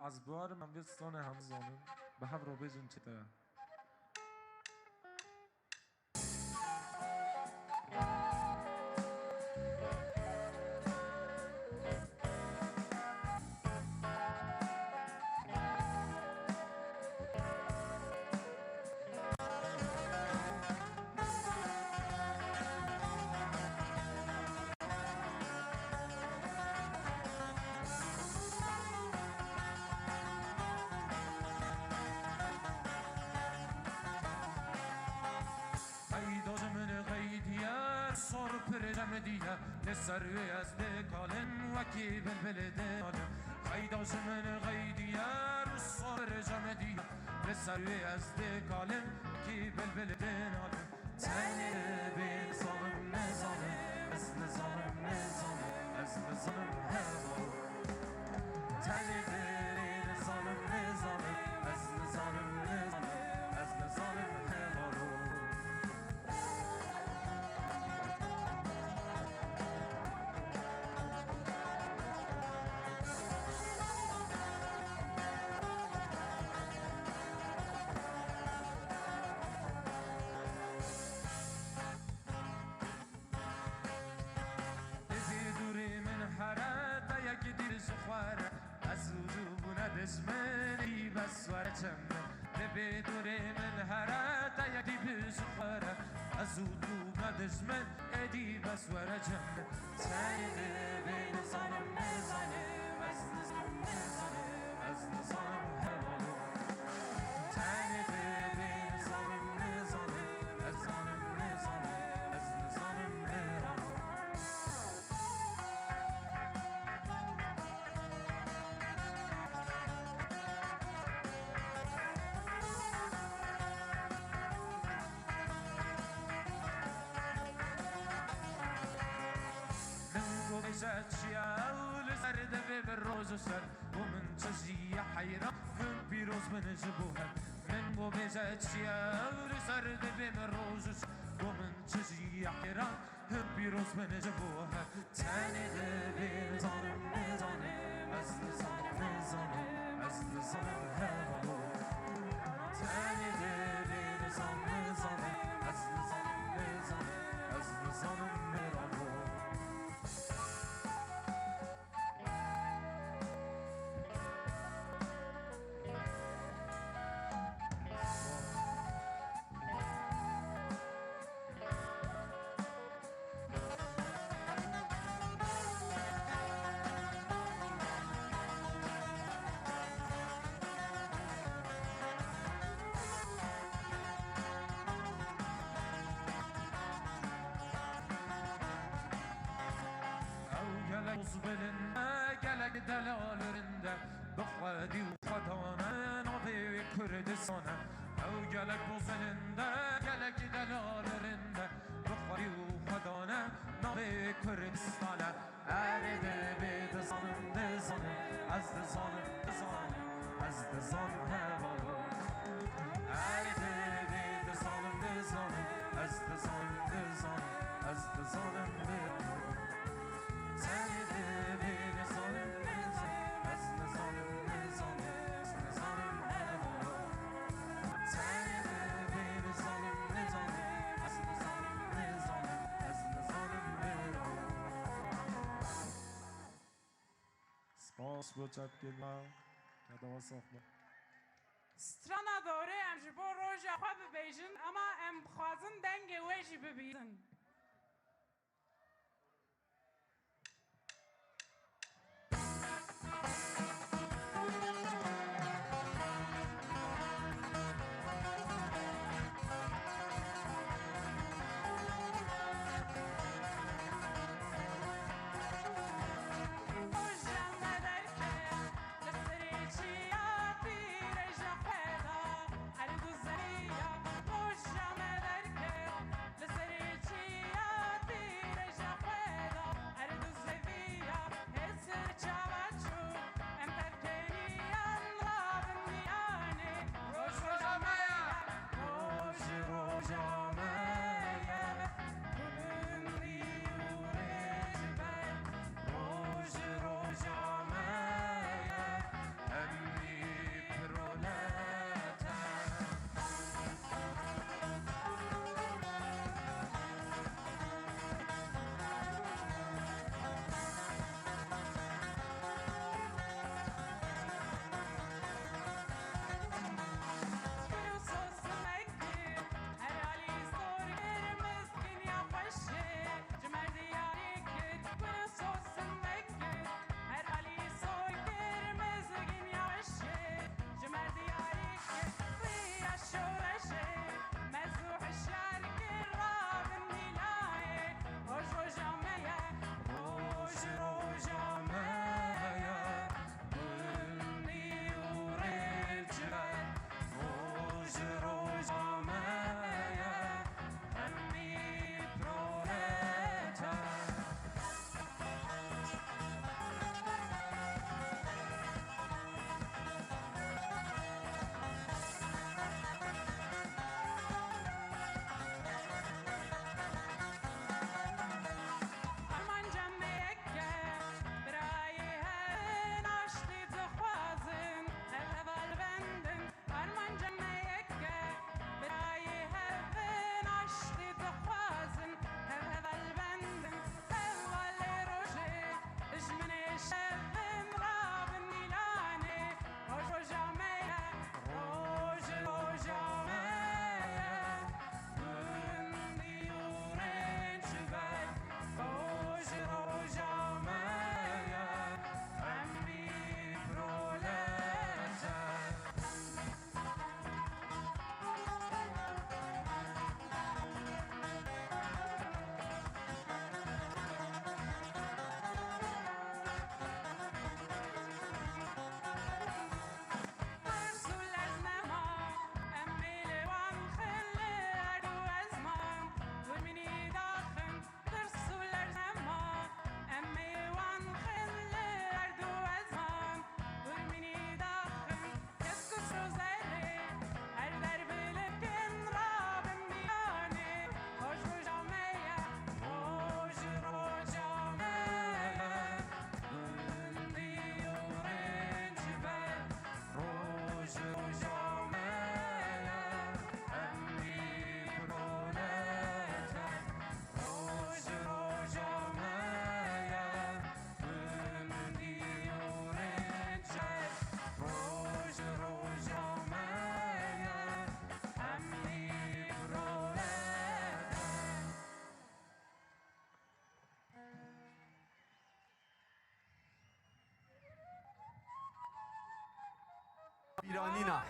Ez biwarim em vê stranê hemû zanin, bi hev re bêjin çi te ye. Qeyda ji min qeydiye, sor pir cemdiye, li ser wê ez dikalim wekî bilbil dinalim. Qeyda ji min qeydiye, sor cemdiye, li ser wê ez dikalim wekî bilbil dinalim. Tenê bê nizanim, nizanim, ez nizanim, nizanim, ez nizanim hema. Tenê bê nizanim, nizanim, ez nizanim. Min ê bes were çem min, li bê dorê min here, te yekî bi ji xwe re. Ez û tu me dijmin, êdî bes were çem min. Tenê divê nizanim, nizanim, ez nizanim, nizanim, ez nizanim hevalo. Tenê divê nizanim, nizanim, ez zanim, nizanim, ez nizanim hevalo. Min ku bêje çi ye ew li ser divê bi roj û şev, ku min çi jî ye heyran, him pîroz bin ji bo hev. Min ku bêje çi ye ew li ser divê bi roj û şev, ku min çi jî ye heyran, him pîroz bin ji bo hev. Tenê divê nizanim, nizanim, ez nizanim, nizanim, ez nizanim hevalo. Tenê divê nizanim, nizanim, ez nizanim, nizanim, ez nizanim hevalo. Ew gelek bilind e, gelek delal rind e, bi xwedî û xwedane navê wê Kurdistan e. Ew gelek bilind e, gelek delal rind e, bi xwedî û xwedane navê wê Kurdistan e. Erê divê dizanim, dizanim, ez dizanim, dizanim, ez dizanim hevalo. Erê divê dizanim, dizanim, ez dizanim, dizanim, ez dizanim hevalo. Tenê divê nizanim, nizanim, ez nizanim, nizanim, ez nizanim hevalo. Tenê divê nizanim, nizanim, ez nizanim, nizanim, ez nizanim hevalo. Spas bo çepkên me. Qedewa sax be. Strana dorê em ji bo roja xwe bibêjin, ema em dixwazin dengê we jî bibînin.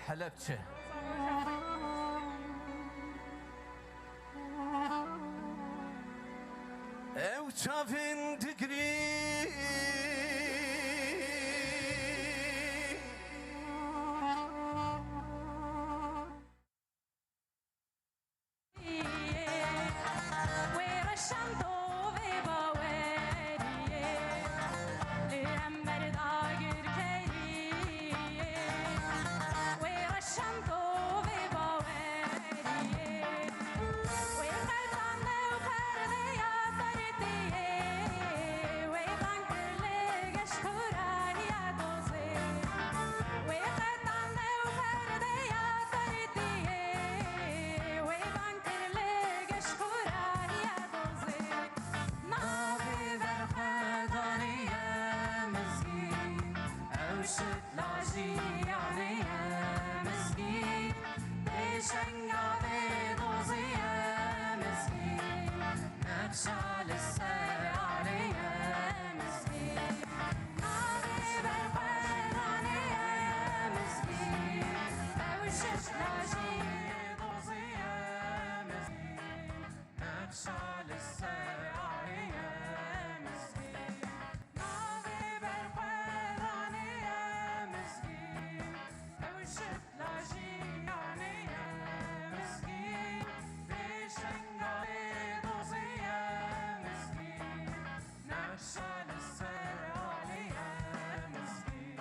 Helepçe. Ew çavên digirî. Navê berxwedanê ye mizgîn, ew şit la jiyanê ye mizgîn, pêşenga vê dozê ye mizgîn, nexşa li ser alê ye mizgîn. Navê berxwedanê ye mizgîn, ew şit la jiyanê dozê ye mizgîn. Nexşa li ser alê ye mizgîn, navê berxwedanê ye mizgîn, ew şit la jiyanê ye mizgîn, pêşenga vê dozê ye mizgîn, nexşa li ser alê ye mizgîn.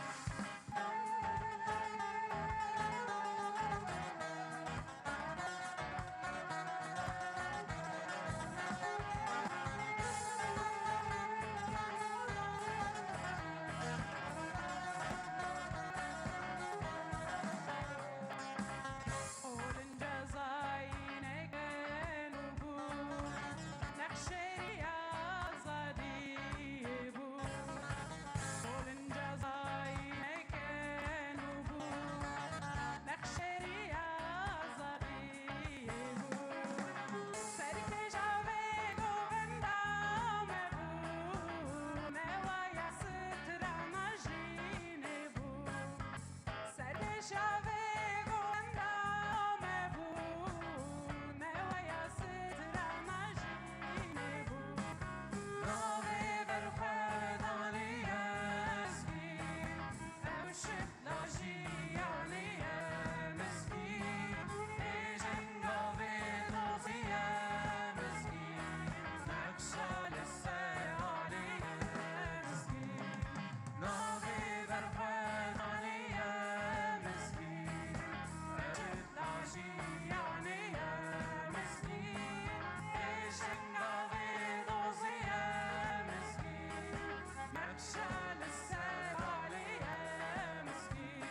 Nexşerî azadiyê bû. Hol in cezayî neke nû bû. Nexşerî azadiyê bû. Serkêşa vê govenda me bû. Newaya strana jînê bû. Serkêşa vê govenda me bû, newaya strana jînê bû. Navê berxwedanê ye mizgîn, ew şit la jiyanê ye mizgîn, pêşenga vê dozê ye mizgîn, nexşa li ser alê ye mizgîn. Navê berxwedanê ye mizgîn, ew şit la jiyanê ye mizgîn, pêşenga vê dozê ye mizgîn, nexşa li ser alê ye mizgîn.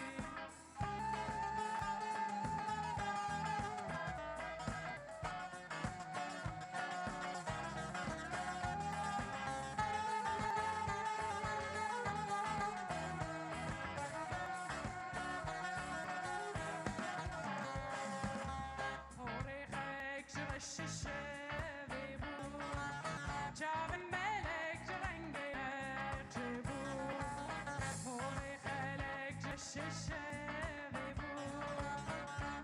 Horê xelk ji reş şevê bû, çavên melek ji rengê nexşê bû. Holê xelek ji şişevê bû,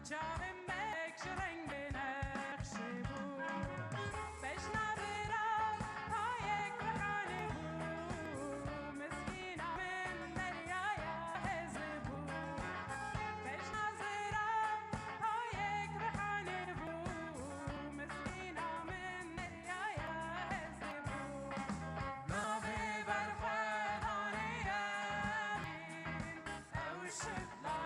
çavên melek ji rengê nexşê bû. Bejna zira payek rihanê bû, mizgîna min deryaya hêzê bû. Bejna zira payek rihanê bû, mizgîna min deryaya hêzê bû. Navê berxwedanê ye mizgîn, ew şit la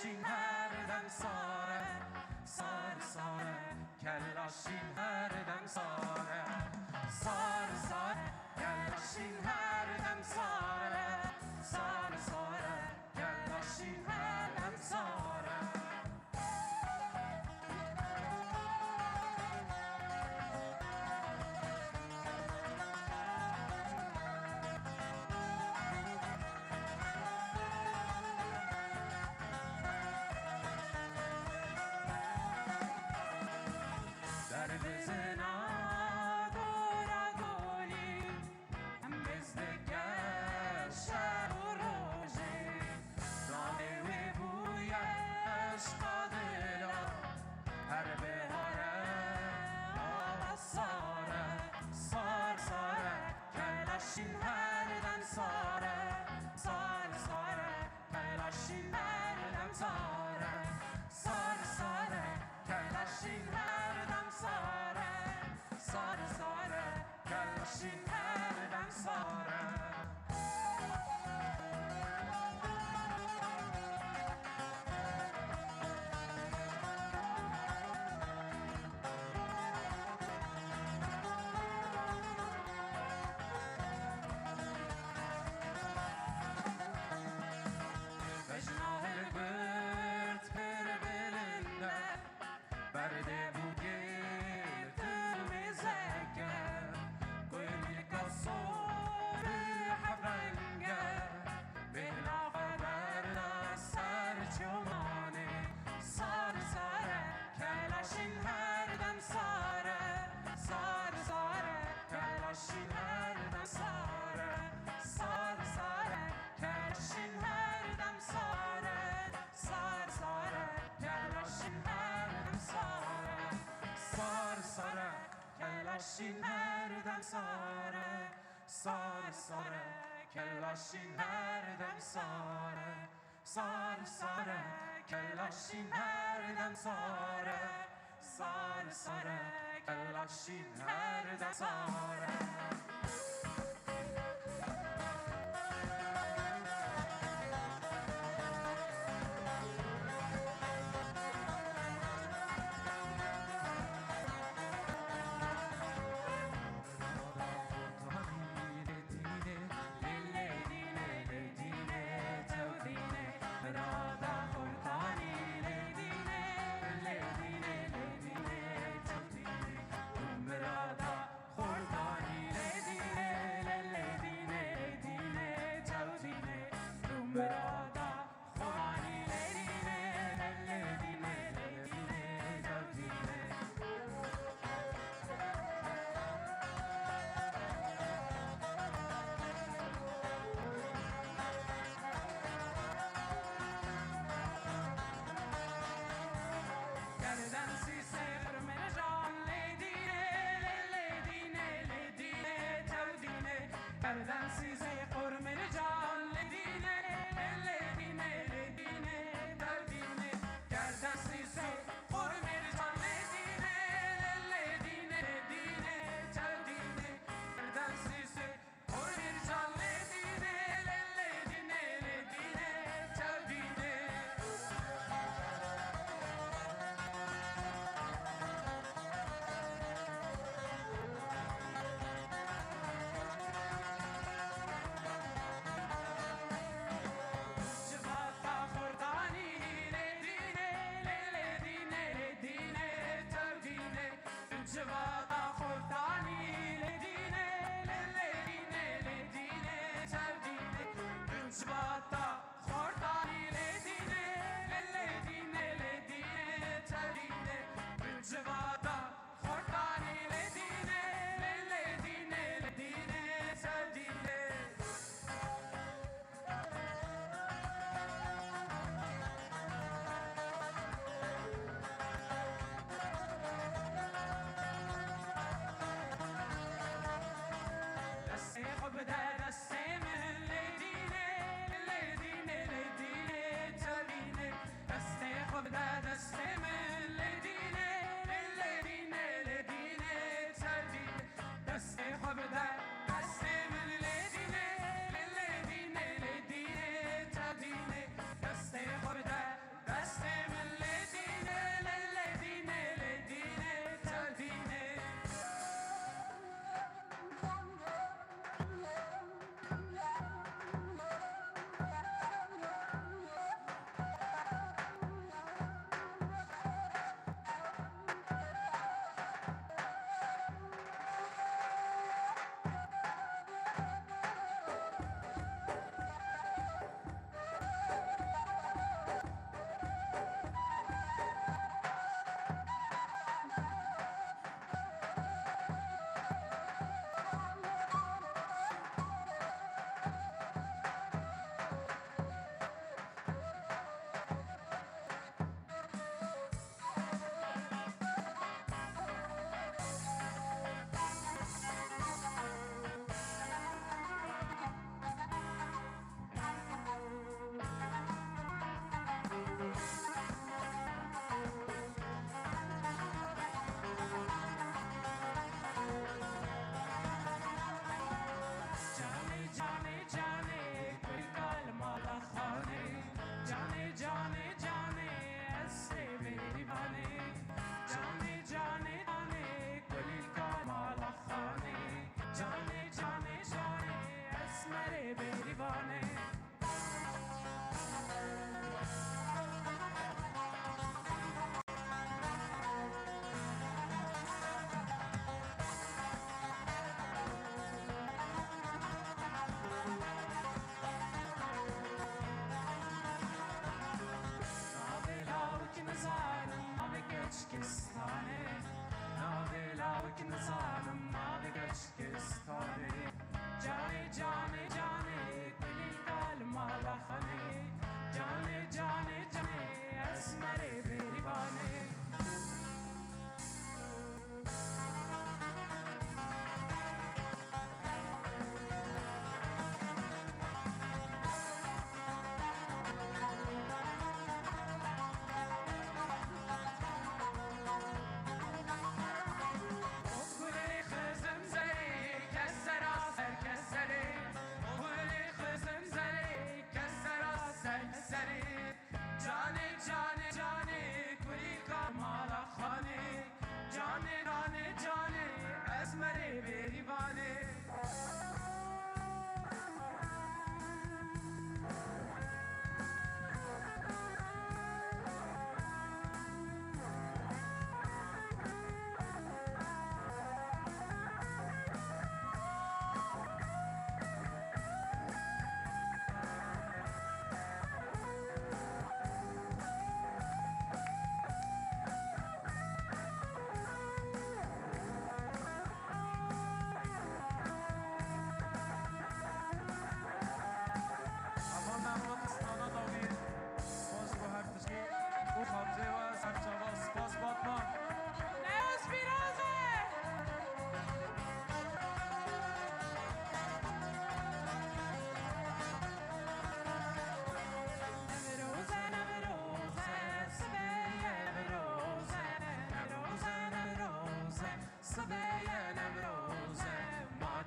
Şîn her dem sar e, sar, sar e, kela şîn her dem sar e. Sar, sar e, kela şîn her dem sar e. Sar, sar e, kela şîn her dem sar e. Derdizina dora golî, em biz dike şev û rojê. Navê wê bûye eşqa dila, her bihare ava sar e. Sar, sar e, kela şîn her dem sar e. Sar, sar e, kela şîn her dem sar e. Sar, sar e, kela şîn her dem sar e. Sar, sar e, kela şîn her dem sar e. Bejna hilgirt pir bilind e, berdê bû girtin mêzeke, ku milka sor û heveng e, bêhna xwe berda ser çomanê. Sar, sar e, kela şîn her dem sar e. Sar, sar e, kela şîn her dem sar e. Sar, sar e, kela şîn her dem sar e. Sar, sar e, kela şîn her dem sar e. Sar, sar e, kela şîn her dem sar e. Sar, sar e, kela şîn her dem sar e. Sar, sar e, kela şîn her dem sar e. Sar, sar e, kela şîn her dem sar e. Kerden sîzê qurmircan lê dîne, lê dîne, lê dîne, tev dîne. Kerden sîzê qurmircan lê dîne, lê dîne, lê dîne, tev dîne. Kerden sîzê qurmircan lê dîne, lê dîne, lê dîne, tev dîne.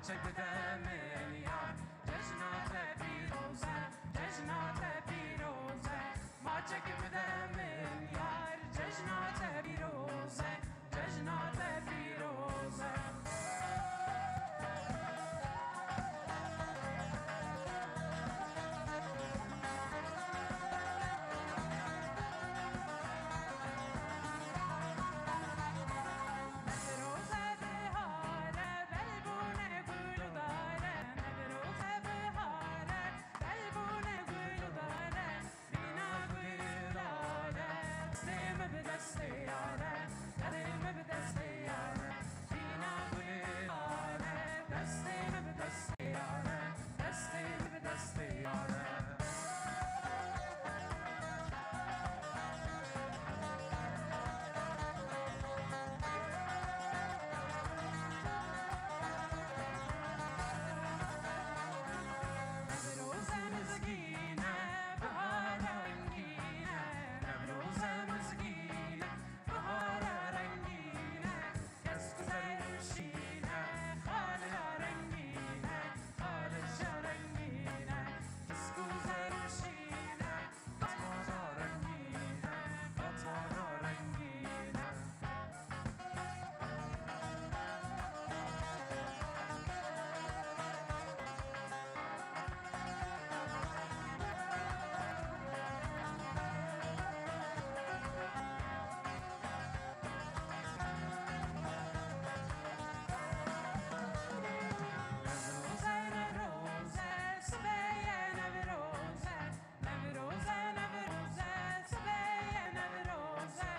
Çek bide min yar, cejna te pîroz e, cejna te pîroz e. Maçek bide min yar, cejna te pîroz e, cejna te pîroz e. Nevroze bihar e, belbûne gul û dar e. Nevroze bihar e, belbûne gul û dar e. Bîna gul û dar e, destê min bi destê yar e. Destê min bi destê yar e. Bîna gul û dar e, destê min bi destê yar e. Destê min bi destê yar e. Nevroze mizgîn e, bihara rengîn e. Nevroze mizgîn e, bihara rengîn e. Kesk û zer û şîn e, xalija rengîn e. Xalija rengîn e, kesk û zer û şîn e. Fatmana rengîn e, Fatmana rengîn e. Nevroze, Nevroze, sibê ye Nevroze. Nevroze, Nevroze, sibê ye Nevroze.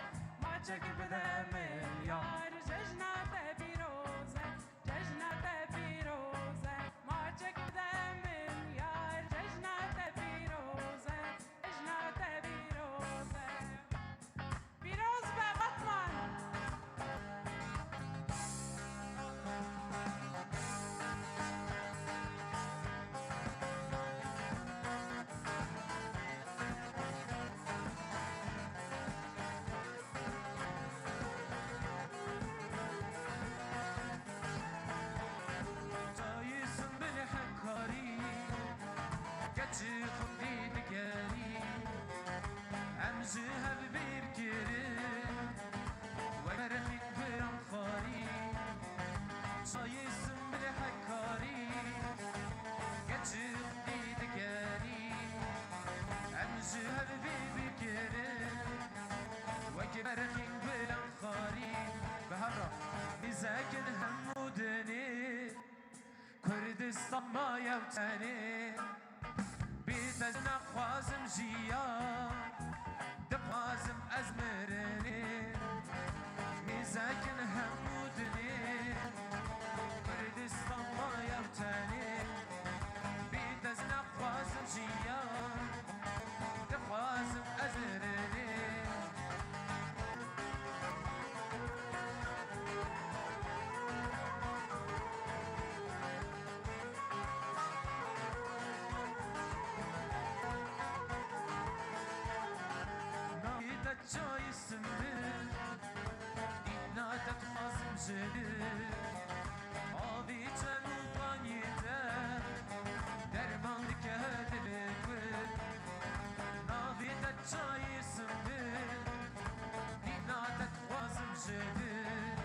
Maçek bide min yar, cejna te pîroz e, cejna te pîroz e. Maçek bide min yar, cejna te pîroz e, cejna te pîroz e. Pîroz be Batman! Çayê Sinbil Hekkarî, keçî xwendî digerî. Em ji hev bêr kirin, wek berxîn biran xwarî. Çayê Sinbil Hekkarî, keçî xwendî digerî. Em ji hev bêr kirin, wek berxîn biran xwarî. Bi hev re, nîzekin hemû dinê. Kurdistan maye û tenê, bê te ez naxwazim jiyan, dixwazim ez mirinê. Nîzekin hemû dinê, Kurdistan maye û tenê, bê te ez naxwazim jiyan, dixwazim ez mirinê. Navê te çayê Sinbil, dîna te dixwazim ji dil. Avê çem û kaniyê te, derman dike dilê ku. Navê te çayê Sinbil, dîna te dixwazim ji dil.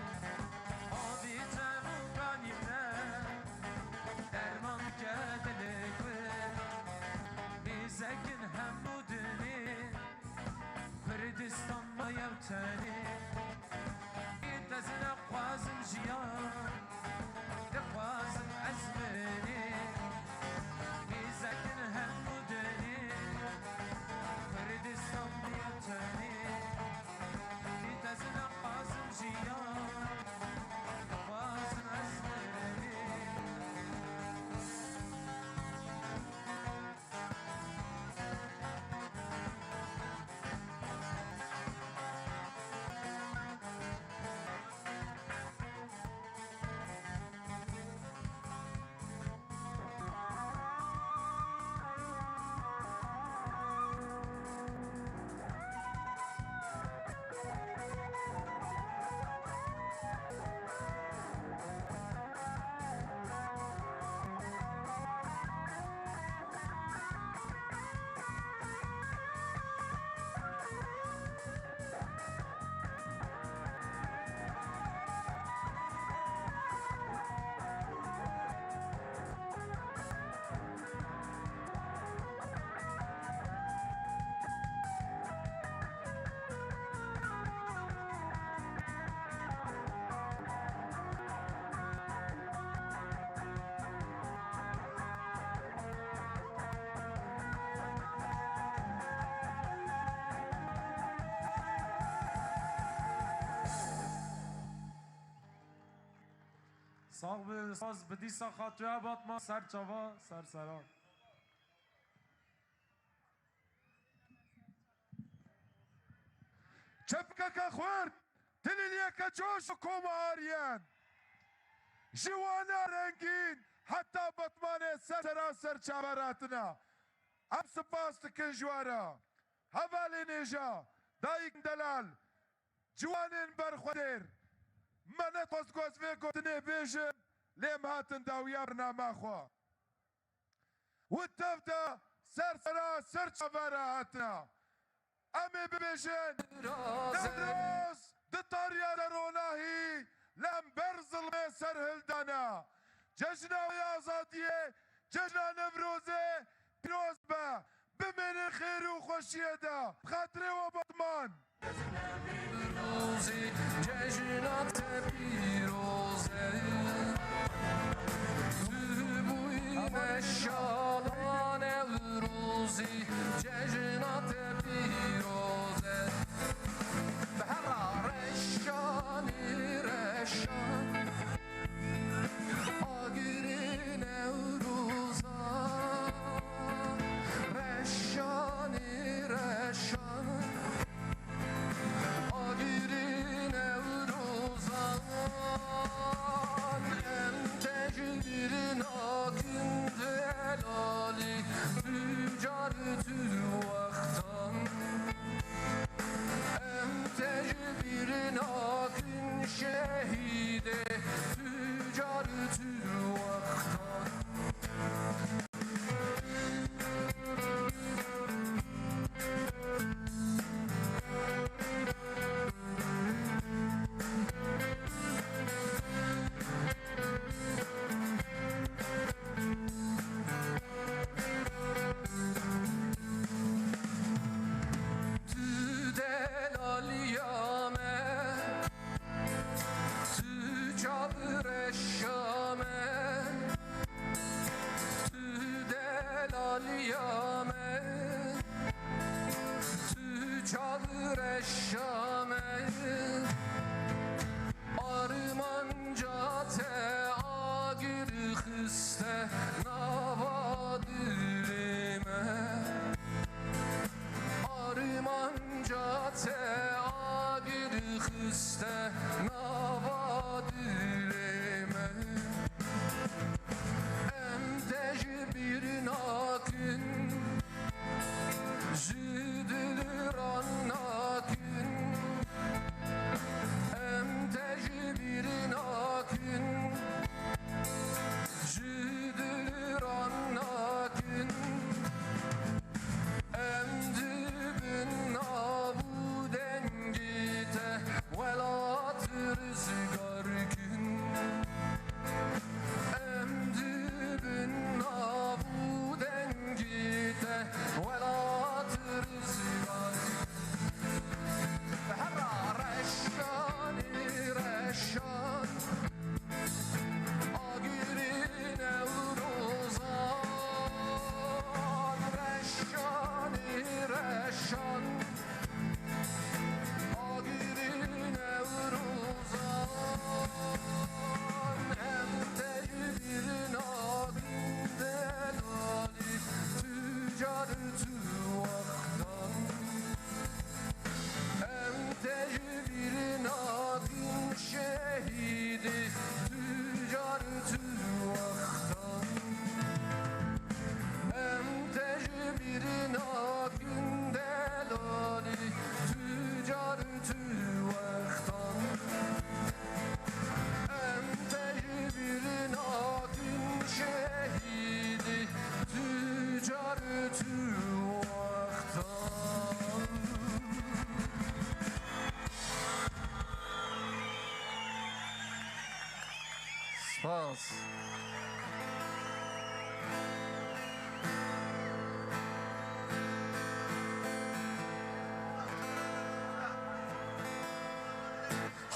Avê çem û kaniyê te, derman dike dilê ku. Nêzekin hemû dinê, Kurdistan maye û tenê. Bê te ez naxwazim jiyan, dixwazim ez mirinê. Nêzekin hemû dinê, Kurdistan maye û tenê. Bê te ez naxwazim jiyan, dixwazim ez mirinê. Sax be, spas, bi dîsa xatirê Batman, ser çava, ser seran. Çepkeke xurt, tilîliyeke coş û komariyên. Ji wana rengîn heta Batmanê ser sera ser çaver hatina. Em spas dikin ji we re. Hevalên hêja, dayikên delal, ciwanên berxwedêr. Me nexwest ku ez vê gotinê bêjim, lê em hatin dawiya bernama xwe. Û tev de ser sera ser çavera hatina. Em ê bibêjin, Newroz di tariya de ronahî li hember zilmê serhildana. Cejna wê azadiyê, cejna Newrozê pîroz be. Bimînin xêr û xweşiyê de. Bi xatirê we Batman. Newrozî, cejna te pîroz e. Tu bûyî meşala Newrozî, cejna te pîroz e. Bi herra reşanî reşan. Agirê Newroza, reşanê reşan. Agirê Newrozan, em te ji bîr nakin delalî, tu car tu wextan. Em te ji bîr nakin şehîdê, tu car tu wextan. Tu delaliya me, tu çavreşa me, tu delaliya me, tu çavreşa me. Armanca te agir xiste nava dilê me. Armanca te agir xiste nava dilê me. Em te ji bîr nakin. Ji dil ran nakin, em te ji bîr nakin. Ji dil ran nakin, em di bin nav û dengê te welat rizgar kin. Em di bin nav û dengê te welat rizgar. Bi herra reşanî reşan, agirî Newrozan, reşanî reşan. Agirî Newrozan, em te ji bîr nakin delalî, tu car tu wextan. Em te ji bîr nakin şehîdî, tu car tu wextan. Em te ji bîr nakin delalî, tu car tu wextan. Em te ji bîr nakin şehîdî, tu car tu wextan. Spas.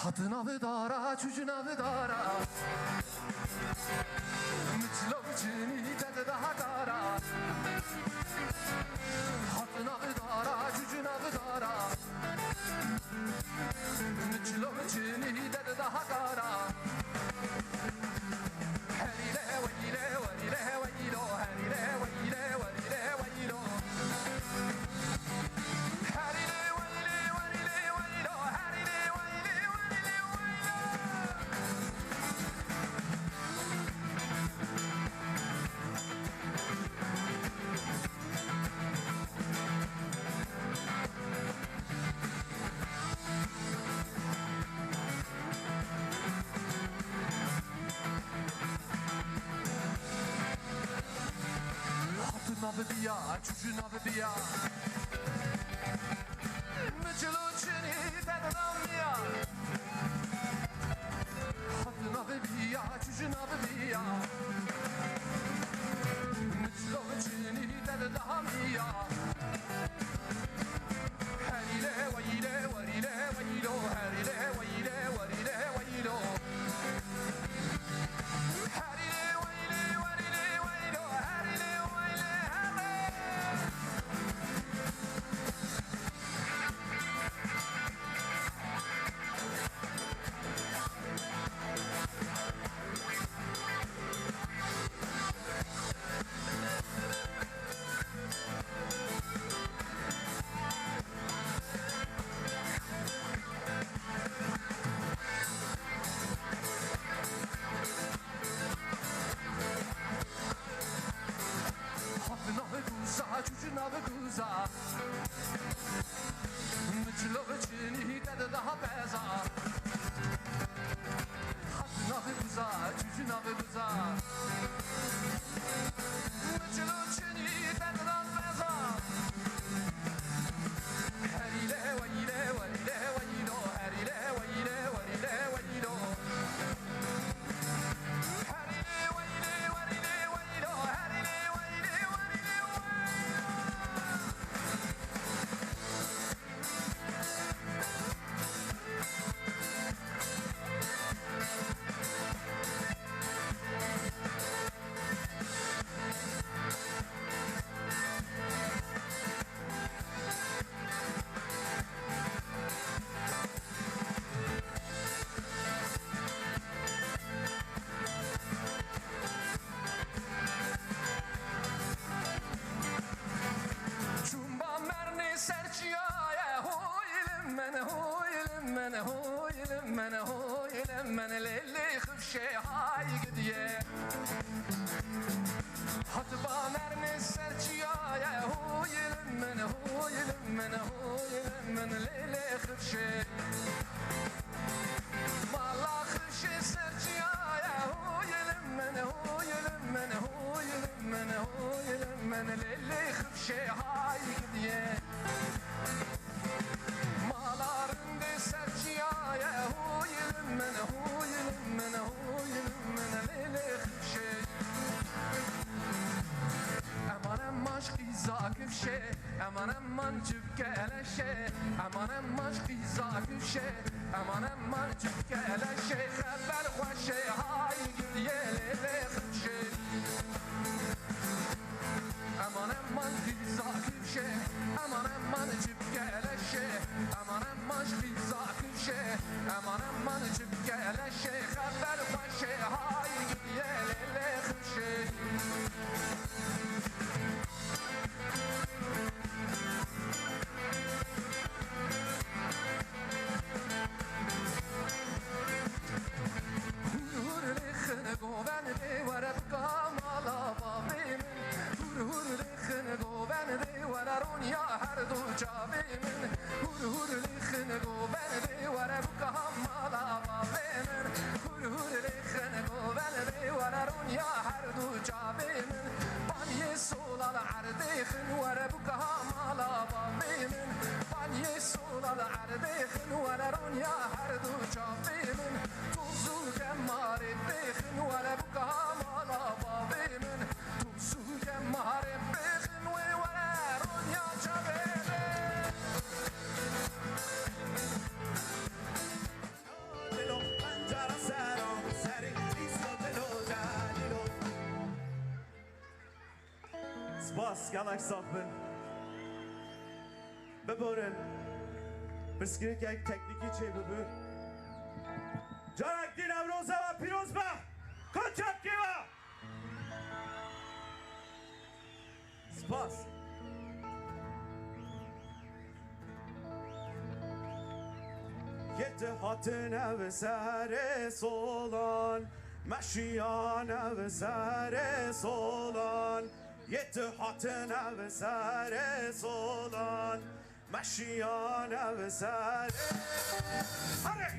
Hat navê dara, çû ji navê dara. Miçlo miçinî te didaha dara. Hat navê dara, çû ji navê dara. Miçlo miçinî te didaha dara. Biya, çû ji nav biya. Min çilo çinî te dida miya. Hat nav biya, çû ji nav biya. Min çilo çinî te dida miya. Herîle weyîle, werîle weyîlo, herîle weyîle, werîle weyîlo. Herîle weyîle, werîle weyîlo, herîle weyîle, herî. Hat nav guza, çû ji nav guza. Min çilo çinî te dida beza. Hat nav guza, çû ji nav guza. Min çilo çinî te dida beza. Herîle weyîle, werîle weyîlo, herîle weyîle, werîle weyîlo. Herîle weyîle, werîle weyîlo, herîle weyîle, werîle weyîlo. Çûm ba mernê ser çiyaye, hoy li min, hoy li min, hoy li min, hoy li min, lê lê xifşê hay gidiye. Hat ba mernê ser çiyaye, hoy li min, hoy li min, hoy li min, lê lê xifşê. Mala xifşê ser çiyaye, hoy li min, hoy li min, hoy li min, hoy li min, lê lê xifşê hay gidiye. Mala rindê ser çiyaye, hoy li min, hoy li min, hoy li min, lê lê xifşê. Eman eman ji qîza kifşê, eman eman cibke eleşê, eman eman ji qîza kifşê, eman eman cibke eleşê, xeber xweşê hay giliyê lê lê xifşê. Eman eman qîza kifşê, eman eman cibke eleşê, eman eman qîza kifşê, eman eman cibke eleşê, xeber xweşê hay giliyê lê lê xifşê. Hûr hûr lêxin govendê were bika mala bavê min. Hûr hûr lêxin govendê were ronya her du çavê min. Hûr hûr lêxin govendê were bika mala bavê min. Hûr hûr lêxin govendê were ronya her du çavê min. Paniyê sola li erdê xin were bika mala bavê min. Paniyê sola li erdê xin were ronya her du çavê min. Toz û kemarê bêxin were bika mala bavê min. Toz û kemarê bêxin wê were ronya çavê min. Dilo, pencara sero, serî, îso dilo, ca dilo. Spas, gelek sax bin. Biborin. Pirsgirêkek teknîkî çêbibû. Carek din Newroza we pîroz be. Koçakê we. Spas. Yê tu hatine bi serê solan, meşiyane bi serê solan. Yê tu hatine bi serê solan, meşiyane bi serê. Hare!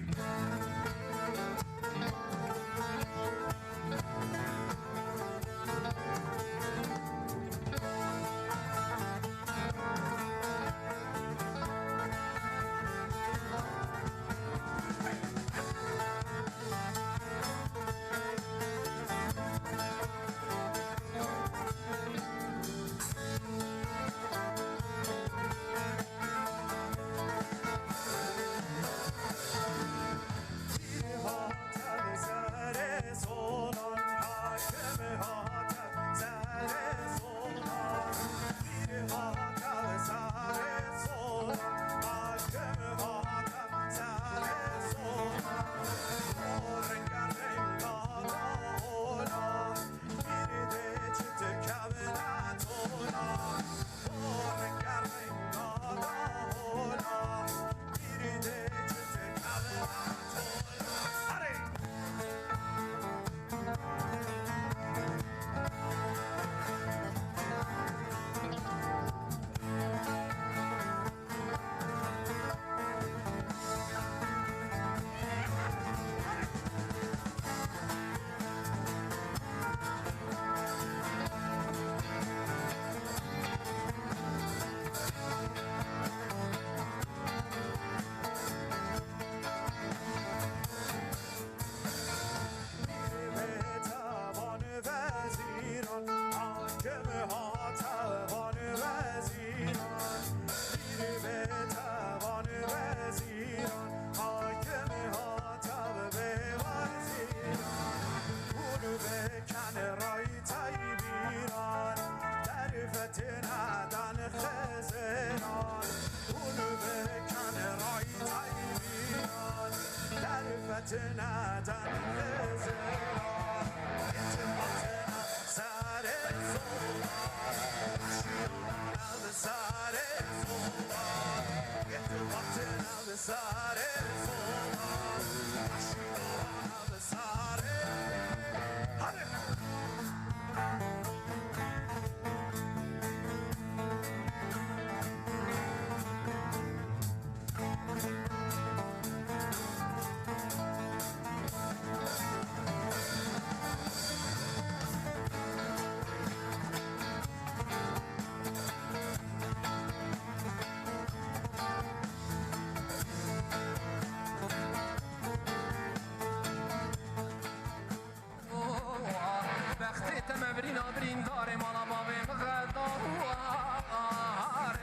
Bextê te me birîna birîndarê mala bavê min xedar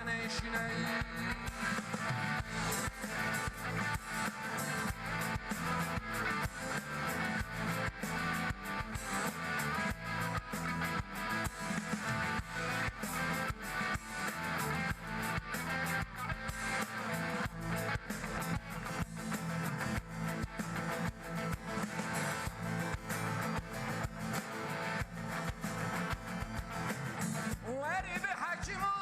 neyşîneyî. Werî bi hekîm û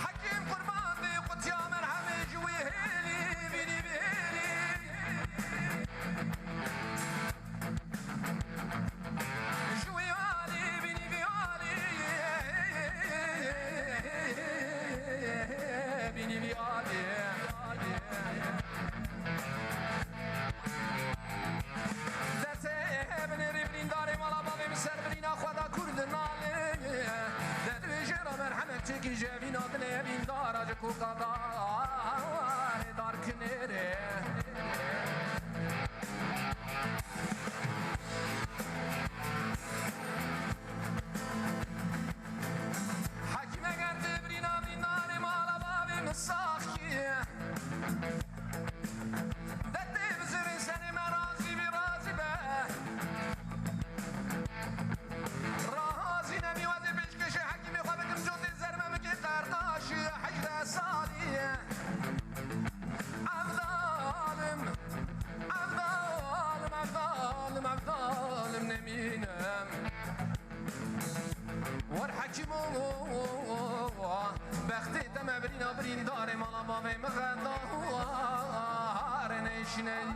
Hekîm qurban bê qutiya merhemê ji wî hêlî bînî bînî. Ji wî alî bînî bî alî. Bînî bî alî. Destê binêrî birîndarê mala bavê min ser birîna xwe da kûr dinalê. De divê jê re merhemet çêkî ji evîna dilê evîndara ji koka darê dar kinêrê. Hekîm eger tê birîna birîndarê mala bavê min sax kî. De tê bi zirê serê me razî bî, razî be. Razî nebî, wezê pêşkêşê hekîmê xwe bikim, cotê zer me bikê qerdaşî hejdeh salî. Ev zalim, ev zalim, ev zalim, ev zalim nemînim. Wer hekîm o, bextê te me birîna birîndarê mala bavê min xedar neyşîneyî.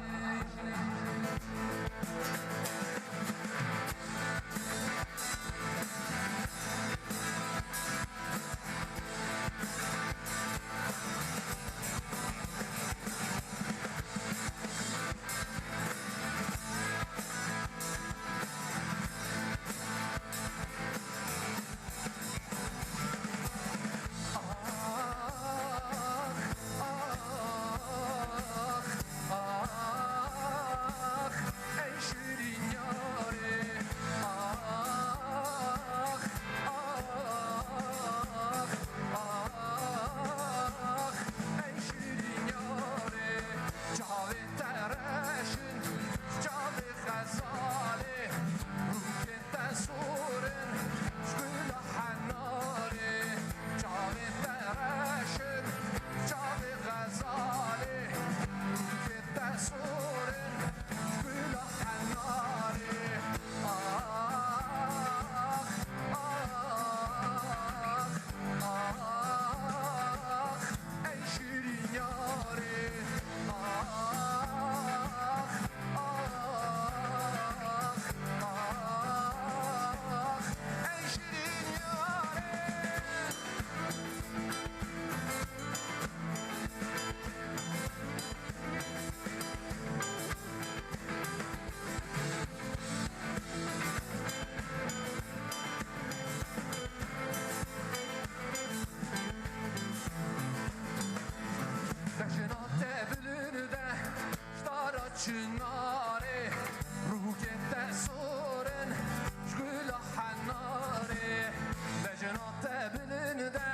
Ax, ax, ax, ey şirîn yarê. Ax, ax, ax, ey şirîn yarê. Çavê te reş in, çavê xezalê, rûkên te sor in, ji gula henarê. Çavê te reş in, çavê xezalê, rûkên te sor in, ji gula henarê. Ax, ax, ax, ax. Ey şirîn yarê, ax, ax, ax, ey şirîn yarê. Bejna te bilind e, ji dara çinarê, rûkên te sor in, ji gula henarê. Bejna te bilind e,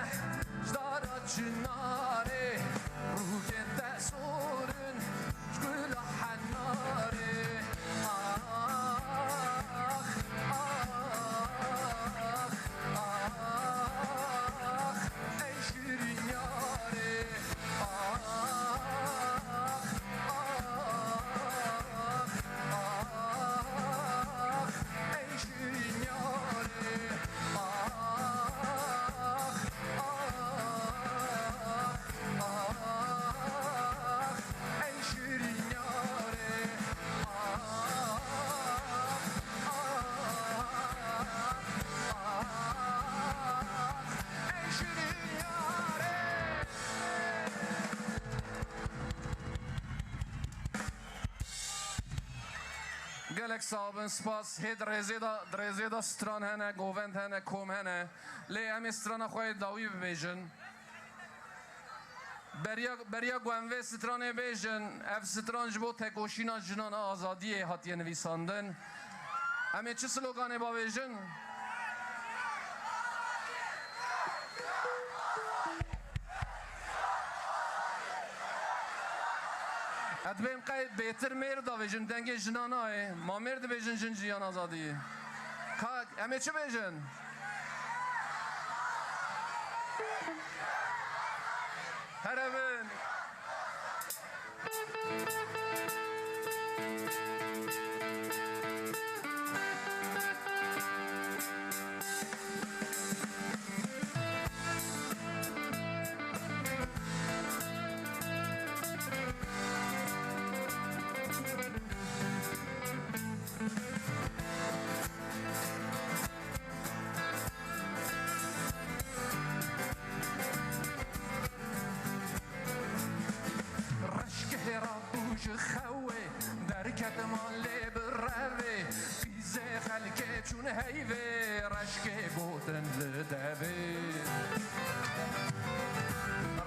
ji dara çinarê, rûkên te sor in, ji gula henarê. Ax, ax, Gelek sax bin, spas. Hê di rêzê de, di rêzê de stran hene, govend hene, kom hene. Lê em ê strana xwe yê dawî bibêjin. Beriya, beriya ku em vê stranê bêjin, ev stran ji bo tekoşîna jinan a azadiyê hatiye nivîsandin. Em ê çi sloganê bavêjin? Ez dibêm qey bêtir mêr davêjin, dengê jinan nayê. Ma mêr dibêjin jin jiyan azadiyê. Ka em ê çi bêjin? Here bin. Reşkê rabû ji xewê, derket malê bi revê, pîzê xelkê çûn heyvê, reşkê gotin li devê.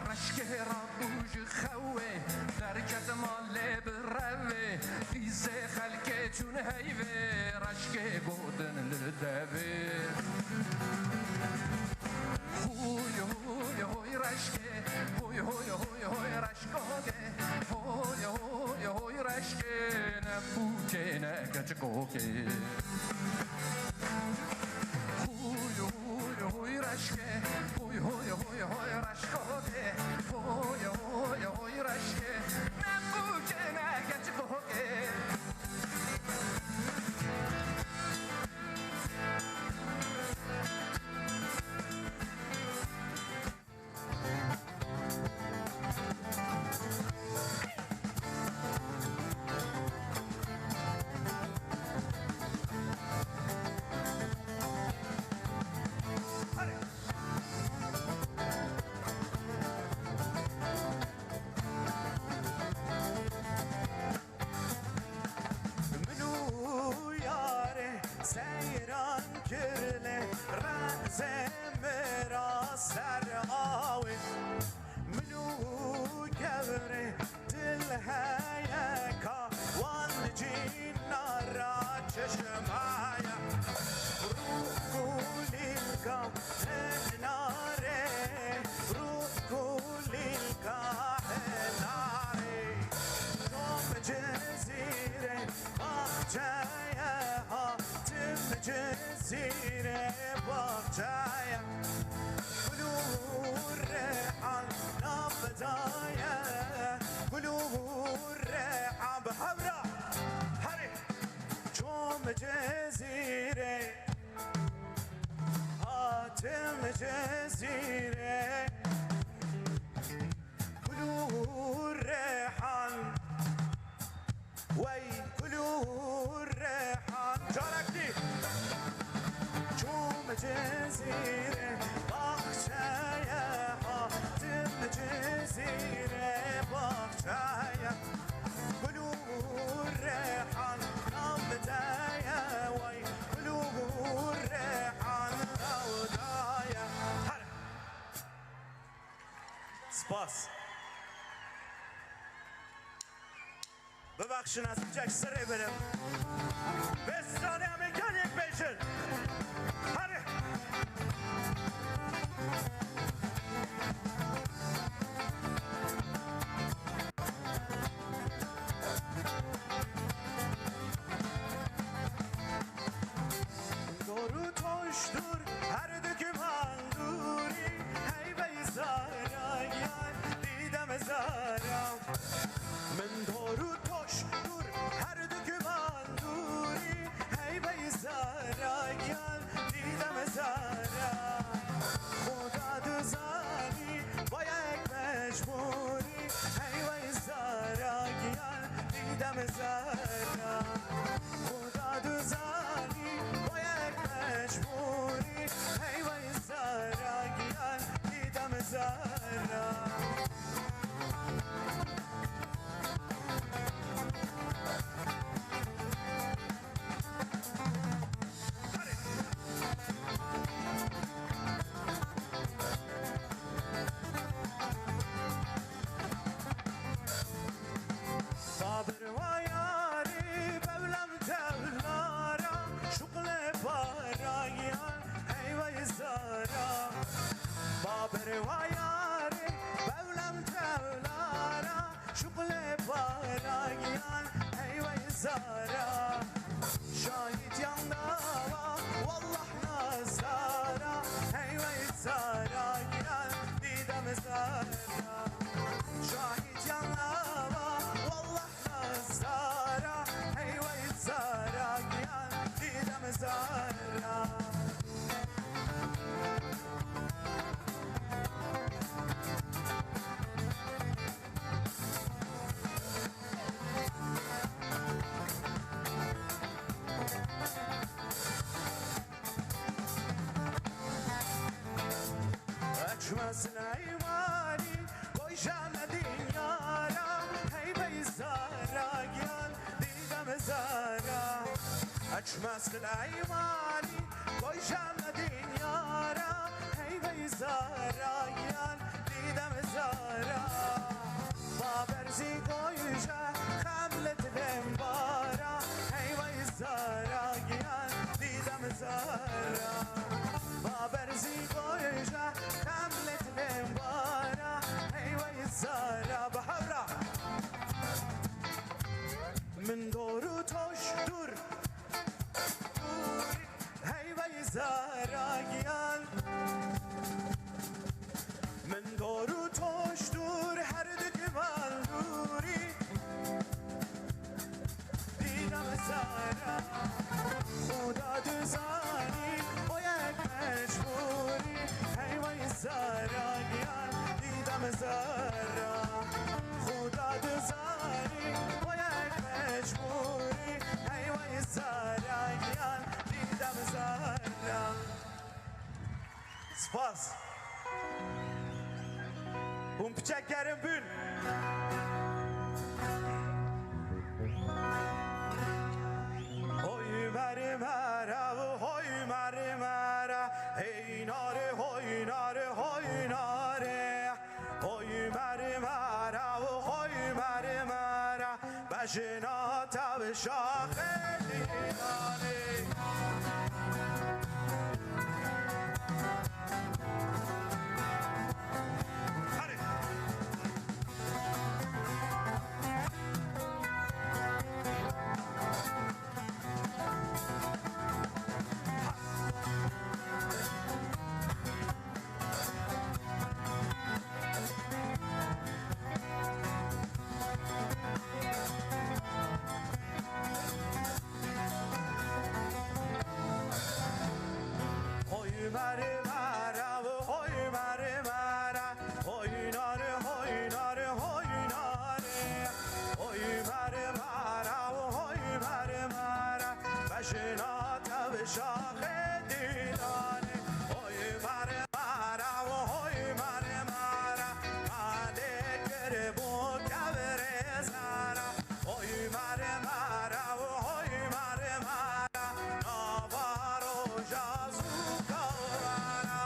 Reşkê rabû ji xewê, derket malê bi revê, pîzê xelkê çûn heyvê, reşkê gotin li devê. Hûy, hûy, hûy reşkê, hûy, hûy, hûy, hûy reşkokê, hûy, hûy, hûy reşkê, ne pûçê ne keçikokê. Hûy, hûy, hûy reşkê, hûy, hûy, hûy, hûy reşkokê, hûy, hûy, hûy reşkê, ne pûçê ne keçikokê. Min û yarê seyran kir lê renzê min ra ser awê. Min û kevirê dil heye ka wan cîna ra çeşmaya. Rû kulîlka hinarê, rû kulîlka hinarê. Tom Cizîrê baxçeye, hatim Cizîrê baxçeye. Gul û rehan nav daye, gul û rehan bi hevra. Herê. Çom Cizîrê, hatim Cizîrê. Gul û rehan, wey gul û rehan. Carek dî. Çom Cizîrê, baxçeye, hatim Cizîrê, baxçeye. Gul û rehan nav te ye, wey gul û rehan nav te ye. Her. Spas. Bibexşin, ez hinek serê birim. Vê stranê em ê gelek bêjin. Herê. Dor û toş dûr, her du kuman dûrî, heyvey zara gel, dîdem zara. Min dor û toş dûr, her du kuman dûrî, heyvey zara gel, dîdem zara. Xuda dizanî, bayek mecbûrî, heyvey zara gel, dîdem zara. Xuda dizanî, bayek mecbûrî, heyvey zara gel, dîdem zara. Zara. Eçme Sileymanî, goja me dinyara, hey wey Zara giyan, dîde me Zara. Eçme Sileymanî, goja me dinyara, hey wey Zara giyan, dîde me Zara. Baberzî goja, xemlet lembara, hey wey Zara giyan, dîde me Zara. Baberzî goja, xemlet lembara, hey wey Zara. Bi hevra. Min dor û toş dûr, dûrî, hey wey Zara giyan. Min dor û toş dûr, her du kivan dûrî. Dîda me Zara, Xuda dizanî, o yek mecbûrî. Hey wey Zara giyan, dîda me Zara. Xuda dizanî, o yek mecbûrî. Hey wey Zara giyan, dîda me Zara. Spas. Hûn piçek germ bûn. Hoy merê mera, hoy merê mera, hey nare, hoy nare, hoy nare. Hoy merê mera, hoy merê mera, bejna te bi şaxê dîlanê. Herê. Hoy merê mera, hoy merê mera, hoy nare, hoy nare, hoy nare. Hoy merê mera, hoy merê mera, bejna te bi şaxê dîlanê. Hoy merê mera, hoy merê mera, malê kiribû kevirê zara. Hoy merê mera, hoy merê mera, nava roja zûka wara.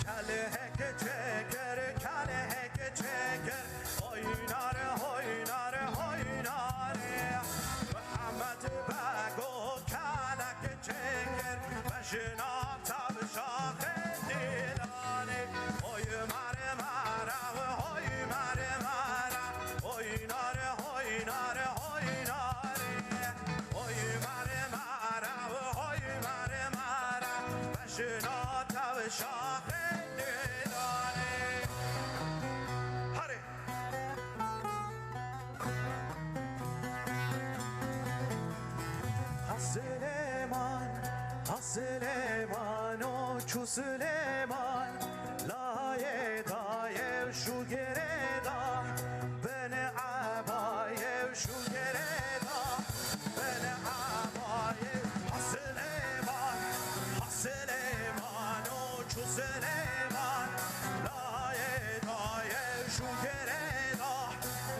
Kalehek çeker, kalehek çeker. Hoy nare, hoy nare, hoy nare. Mihemed Bego kalek çeker, bejna te bi şaxê dîlanê. Hoy merê mera, hoy merê mera, hoy nare, hoy nare, hoy nare. Hoy merê mera, hoy merê mera, bejna te bi şaxê dîlanê. Herê. Ha Silêman, ha Silêman, o çû Silêman, layê dayê şû girê da, bin ebayê şû girê da, bin ebayê. Ha Silêman, ha Silêman, o çû Silêman, layê dayê şû girê da,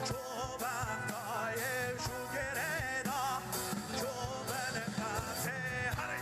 çû bextayê şû girê da, çû bin qetê herê.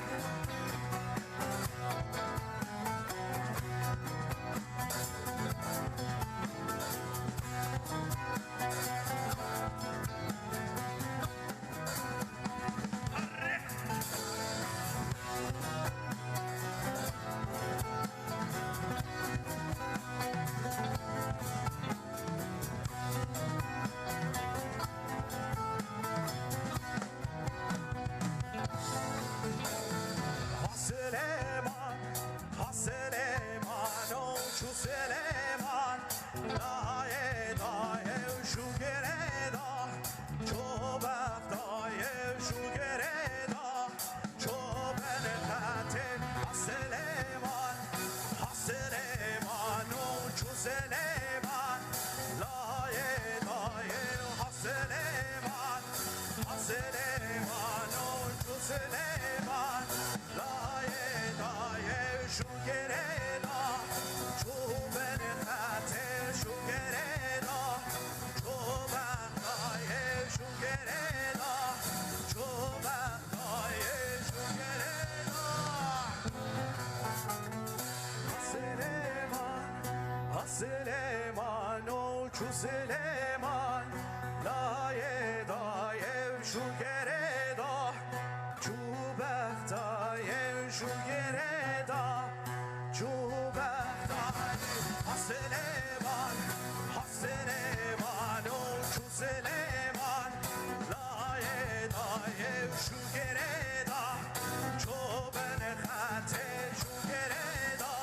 Silêman û çû Silêman, layê dayê û şû girê da, çû bin xetê û şû girê da, çû bin dayê û şû girê da, çû bin dayê û şû girê da. Ha Silêman, ha Silêman û çû Silêman, layê dayê û şû girê da, çû bextayê û şû girê da, çû bextayê. Ha Silêman, ha Silêman û çû Silêman, layê dayê û şû girê da, çû bin xetê şû girê da,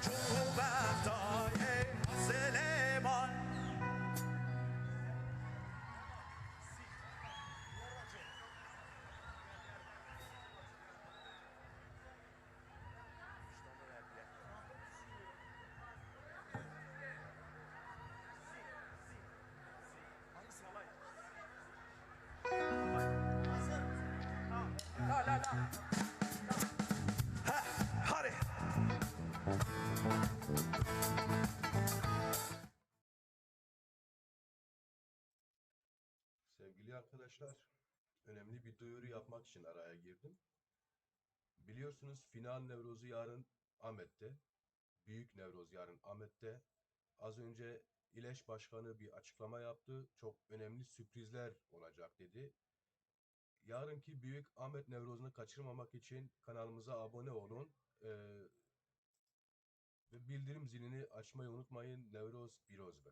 çû bextayê. Ha Silêman. Heh, hadi. Sevgili arkadaşlar, önemli bir duyuru yapmak için araya girdim. Biliyorsunuz, final Nevroz'u yarın Ahmet'te. Büyük Nevroz yarın Ahmet'te. Az önce İLEŞ Başkanı bir açıklama yaptı. Çok önemli sürprizler olacak dedi. Yarınki Büyük Ahmet Nevroz'unu kaçırmamak için kanalımıza abone olun. Ee, ve bildirim zilini açmayı unutmayın. Nevroz pîroz be.